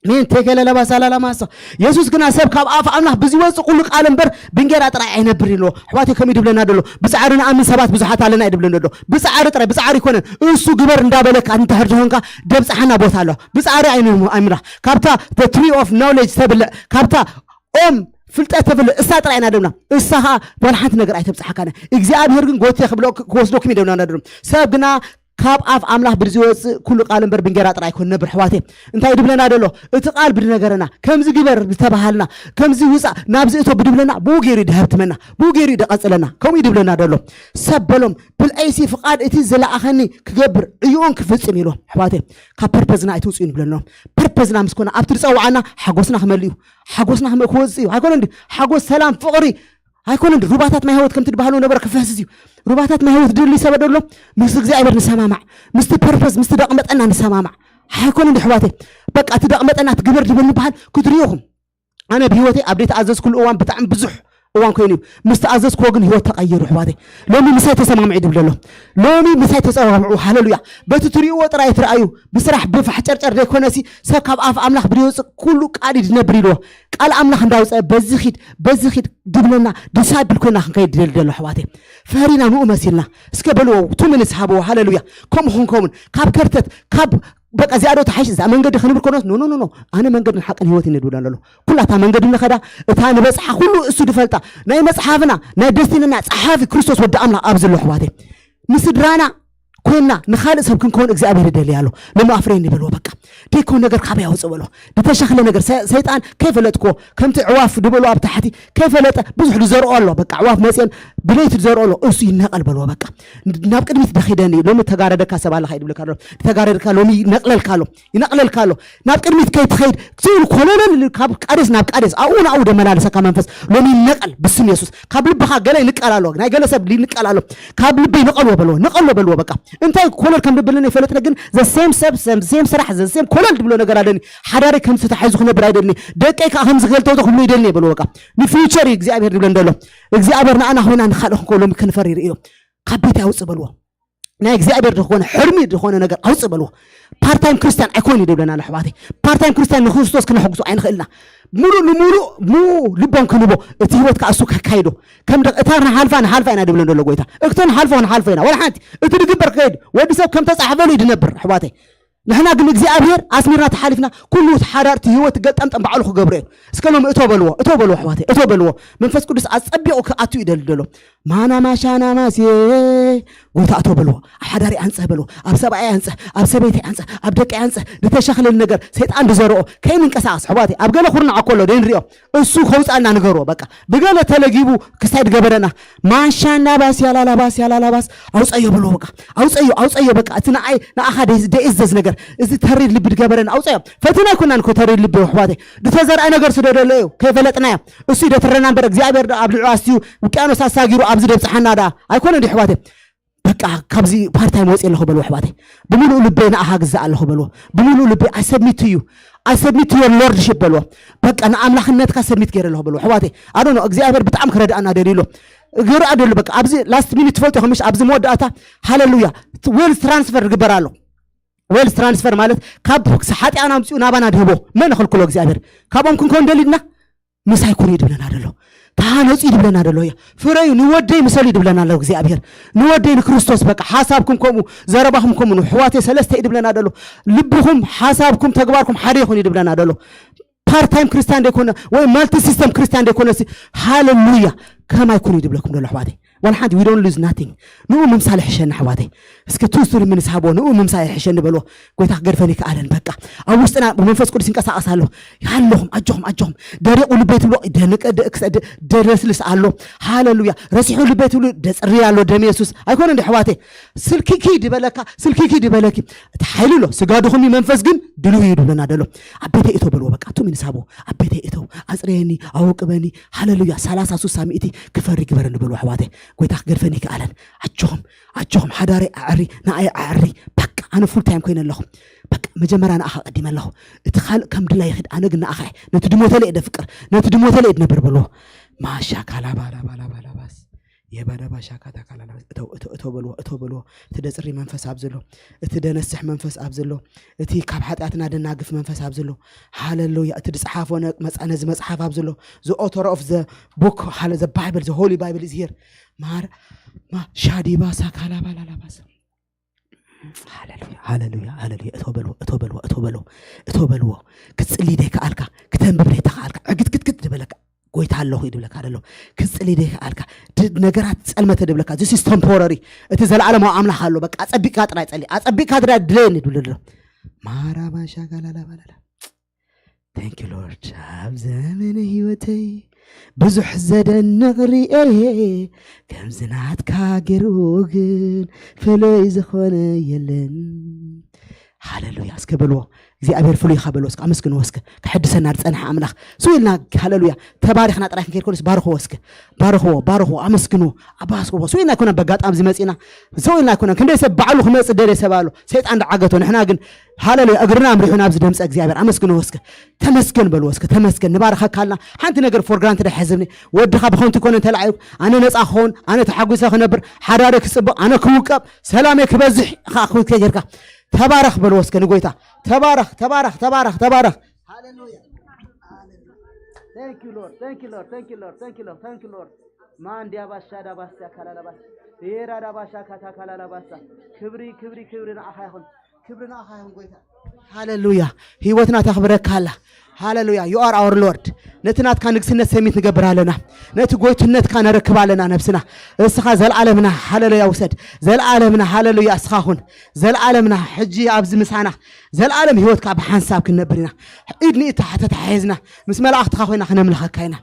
ሜን ቴከለለባሳላላማሶ የሱስ ግና ሰብ ካብ ኣፍ ኣምላኽ ብዝወፅእ ኩሉ ቃል እምበር ብእንጌራ ጥራይ ኣይነብር ኢልዎ ኣሕዋተይ ከምኡ ድብለና ደሎ። ብፃዕሪ ንኣምን ሰባት ብዙሓት ኣለና እዩ ድብለና ደሎ። ብፃዕሪ ጥራይ ብፃዕሪ ይኮነን እሱ ግበር እንዳበለካ እንተሕር ዝኾንካ ደብፅሓና ቦታ ኣሎ። ብፃዕሪ ኣይንሙ ኣይምራ ካብታ ትሪ ኦፍ ኖሌጅ ተብልዕ ካብታ ኦም ፍልጠት ተብልዕ እሳ ጥራይ ኢና ደብና እሳ ከዓ ዋላ ሓንቲ ነገር ኣይተብፅሓካና እግዚኣብሔር ግን ጎቴ ክብሎ ክወስደኩም ይደብና ደሎ። ሰብ ግና ካብ ኣፍ ኣምላኽ ብዝወፅእ ኩሉ ቃል እምበር ብእንጌራ ጥራይ ኣይኮን ነብር ኣሕዋተይ። እንታይ ድብለና ደሎ እቲ ቃል ብድነገረና ከምዚ ግበር ዝተባሃልና ከምዚ ውፃእ ናብዚ እቶ ብድብለና ብኡ ገይሩ ድሃብትመና ብኡ ገይሩ ደቐፅለና ከምኡ ድብለና ደሎ። ሰብ በሎም ብልዐይሲ ፍቓድ እቲ ዝለኣኸኒ ክገብር ዕዮን ክፍፅም ኢልዎም ኣሕዋተይ። ካብ ፐርፐዝና ኣይትውፅኡ ንብለሎም። ፐርፐዝና ምስ ኮነ ኣብቲ ዝፀዋዓና ሓጎስና ክመልእ እዩ። ሓጎስና ክመ- ክወፅእ እዩ ኣይኮነ እንዲ ሓጎስ ሰላም ፍቕሪ ኣይኮነ እንዲ ሩባታት ማይ ህይወት ከምቲ ድባህሉ ነበረ ክፈስስ እዩ። ሩባታት ማይ ህይወት ድሊ ሰበ ደሎ ምስ እግዚኣብሔር ንሰማማዕ ምስቲ ፐርፐስ ምስቲ ደቕመጠና ንሰማማዕ ኣይኮነ እንዲ ኣሕዋተይ። በቃ እቲ ደቕመጠና እቲ ግበር ድብል ንበሃል ክትርኢኹም ኣነ ብህይወተይ ኣብ ዘይተኣዘዝኩሉ እዋን ብጣዕሚ ብዙሕ እዋን ኮይኑ እዩ። ምስ ተኣዘዝክዎ ግን ህይወት ተቐይሩ ኣሕዋተይ። ሎሚ ምሳይ ተሰማምዑ ድብል ኣሎ። ሎሚ ምሳይ ተሰማምዑ ሃለሉያ። በቲ ትሪእዎ ጥራይ ትረኣዩ ብስራሕ ብፋሕ ጨርጨር ዘይኮነሲ ሰብ ካብ ኣፍ ኣምላኽ ብደወፅእ ኩሉ ቃል እዩ ዝነብር ኢልዎ። ቃል ኣምላኽ እንዳውፀአ በዚ ኺድ በዚ ኺድ ድብለና ዲሳይፕል ኮይና ክንከይድ ደሊ ደሎ ኣሕዋተይ። ፈሪና ንኡ መሲልና እስከ በልዎ ቱ ሚኒትስ ሃብዎ ሃለሉያ። ከምኡ ክንከውን ካብ ከርተት ካብ በቃ እዚኣ ዶ ተሓይሽ እዛ መንገዲ ክንብል ኮኖስ ኖ ኖ ኖ ኣነ መንገድን ሓቅን ህይወት ይነ ድብላ ኣለሎ። ኩላ እታ መንገዲ ንኸዳ እታ ንበፅሓ ኩሉ እሱ ድፈልጣ ናይ መፅሓፍና ናይ ደስቲንና ፀሓፊ ክርስቶስ ወዲ ኣምላኽ ኣብ ዘሎ ኣሕዋተይ ንስድራና ኮይና ንኻልእ ሰብ ክንከውን እግዚኣብሔር ይደሊ ኣሎ። ሎሚ ኣፍሬን ይበልዎ በቃ ደይኮን ነገር ካበይ ኣውፅእ በሎ ድተሸኽለ ነገር ሰ- ሰይጣን ከይፈለጥክዎ ከምቲ ዕዋፍ ድበሎ ኣብ ታሕቲ ከይፈለጠ ብዙሕ ድዘርኦ ኣሎ በቃ ዕዋፍ መፅየን ብለይቲ ድዘርኦ ኣሎ እሱ ይነቐል በልዎ በቃ ናብ ቅድሚት ደኺደኒ ሎሚ ተጋረደካ ሰብ ኣለካ ይድብልካ ኣሎ ተጋረድካ ሎሚ ይነቕለልካ ኣሎ ይነቕለልካ ኣሎ ናብ ቅድሚት ከይትኸይድ ዝብል ኮለለል ካብ ቃዴስ ናብ ቃዴስ ኣብኡ ንኣኡ ደመላለሰካ መንፈስ ሎሚ ይነቐል ብስም የሱስ ካብ ልብኻ ገለ ይንቀል ኣሎ ናይ ገለ ሰብ ይንቀል ኣሎ ካብ ልቢ ይንቀልዎ በልዎ ንቐሎ በልዎ በቃ እንታይ ኮለል ከም ድብልን ይፈለጥነ ግን ዘሴም ሰብ ዘሴም ስራሕ ዘሴም ኮለል ድብሎ ነገር ኣለኒ ሓዳሪ ከም ዝተታሒዙ ክነብር ኣይደልኒ ደቀይ ከዓ ከም ዝገልተውቶ ክብሉ ይደልኒ በልዎ በቃ ንፊውቸር እዩ እግዚኣብሔር ድብለ እንደሎ እግዚኣብሔር ንኣና ኮይና ንካልእ ክንከው ሎሚ ክንፈር ይርእዮ ካብ ቤት ያውፅ በልዎ ናይ እግዚኣብሔር ዝኾነ ሕርሚ ዝኾነ ነገር ኣውፅእ በልዎ ፓርታይም ክርስቲያን ኣይኮን እዩ ደብለና ኣሕዋተይ ፓርታይም ክርስቲያን ንክርስቶስ ክነሕጉሱ ኣይንኽእልና ሙሉእ ንሙሉእ ምኡ ልቦም ክንቦ እቲ ህይወት ከዓ እሱ ከካይዶ ከም ደ- እታ ንሓልፋ ንሓልፋ ኢና ድብለን ዘሎ ጎይታ እክቶ ንሓልፎ ንሓልፎ ኢና ወላ ሓንቲ እቲ ድግበር ክኸይድ ወዲ ሰብ ከም ተፃሕፈሉ እዩ ድነብር ኣሕዋተይ ንሕና ግን እግዚኣብሔር ኣስሚርና ተሓሊፍና ኩሉ እቲ ሓዳር እቲ ህይወት ገልጠምጠም ባዕሉ ክገብሮ እዩ። እስከ ሎም እቶ በልዎ፣ እቶ በልዎ ኣሕዋተይ፣ እቶ በልዎ። መንፈስ ቅዱስ ኣጸቢቑ ክኣቱ ይደሊ ደሎ። ማና ማሻና ማስየ ጎይታ እቶ በልዎ። ኣብ ሓዳሪ ኣንጸህ በልዎ። ኣብ ሰብኣይ ኣንጸህ፣ ኣብ ሰበይቲ ኣንጸህ፣ ኣብ ደቂ ኣንጸህ። ዝተሸኽልል ነገር ሰይጣን ዝዘርኦ ከይንንቀሳቐስ ኣሕዋተይ። ኣብ ገለ ኩርናዕ እኮ ኣሎ ደንሪኦ። እሱ ከውጻና ንገርዎ በቃ። ብገለ ተለጊቡ ክሳይ ድገበረና። ማሻና ባስ ያላላ ባስ ያላላ ባስ ኣውጸዮ በልዎ በቃ። ኣውጸዮ ኣውጸዮ በቃ። እቲ ንኣይ ንኣኻ ደይ- ደይእዘዝ ነገር እዚ ተሪር ልቢ ድገበረና ኣውጸዮ። ፈቲና ኣይኮናን እኮ ተሪር ልቢ ኣሕዋተይ። ዝተዘርአ ነገር ስደደሎ እዩ ከይፈለጥናዮ። እሱ ይደትረና እምበር እግዚኣብሔር ዶ ኣብ ልዑ ኣስትዩ ውቅያኖስ ኣሳጊሩ ኣብዚ ደብጽሓና ዳ ኣይኮነ እንዲ ኣሕዋተይ። በቃ ካብዚ ፓርታይም ወፅየ ኣለኹ በልዎ ኣሕዋተይ። ብምሉእ ልበይ ንኣኻ ግዛእ ኣለኹ በልዎ። ብምሉእ ልበይ I submit to you, I submit to your lordship በልዎ። በቃ ንኣምላኽነትካ ሰብሚት ገይረ ኣለኹ በልዎ ኣሕዋተይ። ኣዶ ነው እግዚኣብሔር ብጣዕሚ ክረድኣና ደልዩ ኣሎ። ክረድኣ ደልዩ በቃ ኣብዚ ላስት ሚኒት ትፈልጡ ከምሽ ኣብዚ መወዳእታ ሃሌሉያ ዌልዝ ትራንስፈር ግበር ኣሎ። ዌልዝ ትራንስፈር ማለት ካብ ሓጢኣና ኣምፅኡ ናባና ድህቦ መን ይኽልክሎ እግዚኣብሔር? ካብኦም ክንከውን ደሊድና ምሳይ ኩኑ ይድብለና ደሎ። ተሃነጹ ይድብለና ደሎ። እያ ፍረዩ ንወደይ ምሰሉ ይድብለና ኣሎ እግዚኣብሔር። ንወደይ ንክርስቶስ በቃ ሓሳብኩም ከምኡ ዘረባኹም ከምኡ ንሕዋቴ ሰለስተ ይድብለና ደሎ። ልብኹም ሓሳብኩም ተግባርኩም ሓደ ይኹን ይድብለና ደሎ። ፓርታይም ክርስቲያን ደይኮነ ወይ ማልቲ ሲስተም ክርስቲያን ደይኮነ ሲ ሃሌሉያ ከማይ ኩኑ ይድብለኩም ደሎ ኣሕዋተይ። ዋላ ሓንቲ we don't lose nothing። ንኡ ምምሳል ይሕሸኒ ኣሕዋተይ። እስከ ትውስቱሪ ምንስሃቦ ንኡ ምምሳል ይሕሸኒ በልዎ። ጎይታ ክገድፈን ይከኣለን በቃ። ኣብ ውስጥና ብመንፈስ ቅዱስ ይንቀሳቐስ ኣሎ። ኣለኹም ኣጆኹም ኣጆኹም። ደሪቑ ልበይ ትብሎ ደንቀ ደእክሰ ደ- ደለስልስ ኣሎ። ሃሌሉያ። ረሲሑ ልበይ ትብሉ ደጽሪ ኣሎ ደም የሱስ። ኣይኮነ እንዲ ኣሕዋተይ። ስልኪኪ ድበለካ ስልኪኪ ድበለኪ። እቲ ሓይሊ ኣሎ ስጋ ድኹም መንፈስ ግን ድልው እዩ ድብለና ደሎ። ኣብ ቤተይ እቶ በልዎ በቃ። ቱ ምንስሃቦ ኣብ ቤተይ እተው ኣጽረየኒ ኣወቅበኒ። ሃሌሉያ። ሰላሳ ሱሳ ሚእቲ ክፈሪ ግበረኒ በልዎ ኣሕዋተይ። ጎይታ ክገድፈን ይከኣለን። ኣጆኹም ኣጆኹም ሓዳረይ ኣዕሪ ንኣይ ኣዕሪ። በቃ ኣነ ፉል ታይም ኮይነ ኣለኹ። በቃ መጀመርያ ንኣኻ ቀዲመ ኣለኹ። እቲ ካልእ ከም ድላይ ይኽድ ኣነ ግን ንኣኻ እየ። ነቲ ድሞተለ እየ ደፍቅር ነቲ ድሞተለ እየ ድነብር በልዎ። ማሻ ካላባላባላባላባስ የባዳባ ሻካታ ካላላባስ እተው እተው እተው በልዎ እተው በልዎ። እቲ ደጽሪ መንፈስ ኣብ ዘሎ እቲ ደነስሕ መንፈስ ኣብ ዘሎ እቲ ካብ ሓጢኣትና ደናግፍ መንፈስ ኣብ ዘሎ ሃሌሉያ። እቲ ድጽሓፎ ነ- መጻ- ነዚ መጽሓፍ ኣብ ዘሎ the author of the book ሃለ the bible the holy bible is here ማር ማ ሻዲባ ሳካላባላላባስ ሃሌሉያ ሃሌሉያ ሃሌሉያ እቶ በልዎ እቶ በልዎ እቶ በልዎ እቶ በልዎ። ክትጽሊ ደይከኣልካ ክተንብብ ደይተኸኣልካ ዕግትግትግት ድበለካ ጎይታ ኣለኹ እዩ ድብለካ ደሎ። ክትጽሊ ደይከኣልካ ድ- ነገራት ጸልመተ ድብለካ this is temporary። እቲ ዘለዓለማዊ ኣምላኽ ኣሎ በቃ ኣጸቢቅካ ጥራይ ጸሊ ኣጸቢቅካ ጥራይ ድለየኒ ድብሎ ደሎ። ማራባሻ ጋላላባላላ Thank you Lord። ኣብ ዘመነ ህይወተይ ብዙሕ ዘደንቕ ርኤ ከምዚ ናትካ ገይሩ ግን ፍሉይ ዝኾነ የለን። ሃሌሉያ እስከ በልዎ። እግዚኣብሔር ፍሉይ ኢኻ በልዎ እስከ ኣመስግንዎ እስከ። ክሕድሰና ዝጸንሐ ኣምላኽ ስው ኢልና ሃሌሉያ ተባሪኽና ጥራይ ክንከይድ ከሎስ ባርኽዎ እስከ። ባርኽዎ ባርኽዎ ኣመስግንዎ። ኣባስክዎ ስው ኢልና ኣይኮነን በጋጣሚ ዝመጺና። ስው ኢልና ኣይኮነን ክንደይ ሰብ ባዕሉ ክመጽእ ደልየ ሰብ ኣሎ ሰይጣን ደዓገቶ ንሕና ግን ሃሌሉያ እግርና ኣምሪሑ ናብዚ ደምፀ እግዚኣብሔር ኣመስግንዎ እስከ። ተመስገን በልዎ እስከ ተመስገን ንባረኸካ ኣልና። ሓንቲ ነገር for granted ኣይሕዘኒ። ወድኻ ብኸንቱ ይኮነ እንተለዓዩ ኣነ ነፃ ክኸውን ኣነ ተሓጒሰ ክነብር ሓዳረ ክፅብቕ ኣነ ክውቀብ ሰላመይ ክበዝሕ ኢኻ ክውትከ ጌርካ። ተባረኽ በልዎ እስከ ንጎይታ። ተባረኽ ተባረኽ ተባረኽ ተባረኽ። Thank you Lord. Thank you Lord. Thank you Lord. Thank you Lord. Thank you Lord. ማንዲያ ባሻ ዳባሳ ካላላባ ዴራ ዳባሻ ካታ ካላላባሳ ክብሪ ክብሪ ክብሪ ንዓኻ ይኹን። ክብሪ ንዓኻ ይኹን ጎይታ። ሃሌሉያ። ህይወትና ተኽብረካ ኣላ። ሃሌሉያ you are our Lord። ነቲ ናትካ ንግስነት ሰሚት ንገብር ኣለና። ነቲ ጎይትነትካ ነረክብ ኣለና ነብስና። እስኻ ዘልዓለምና ሃሌሉያ ውሰድ። ዘልዓለምና ሃሌሉያ እስኻ ኩን። ዘልዓለምና ሕጂ ኣብዚ ምሳና። ዘልዓለም ህይወትካ ብሓንሳብ ክንነብር ኢና። ኢድ ንኢድ ተሓተሓሒዝና ምስ መላእኽትኻ ኮይና ክነምልኸካ ኢና።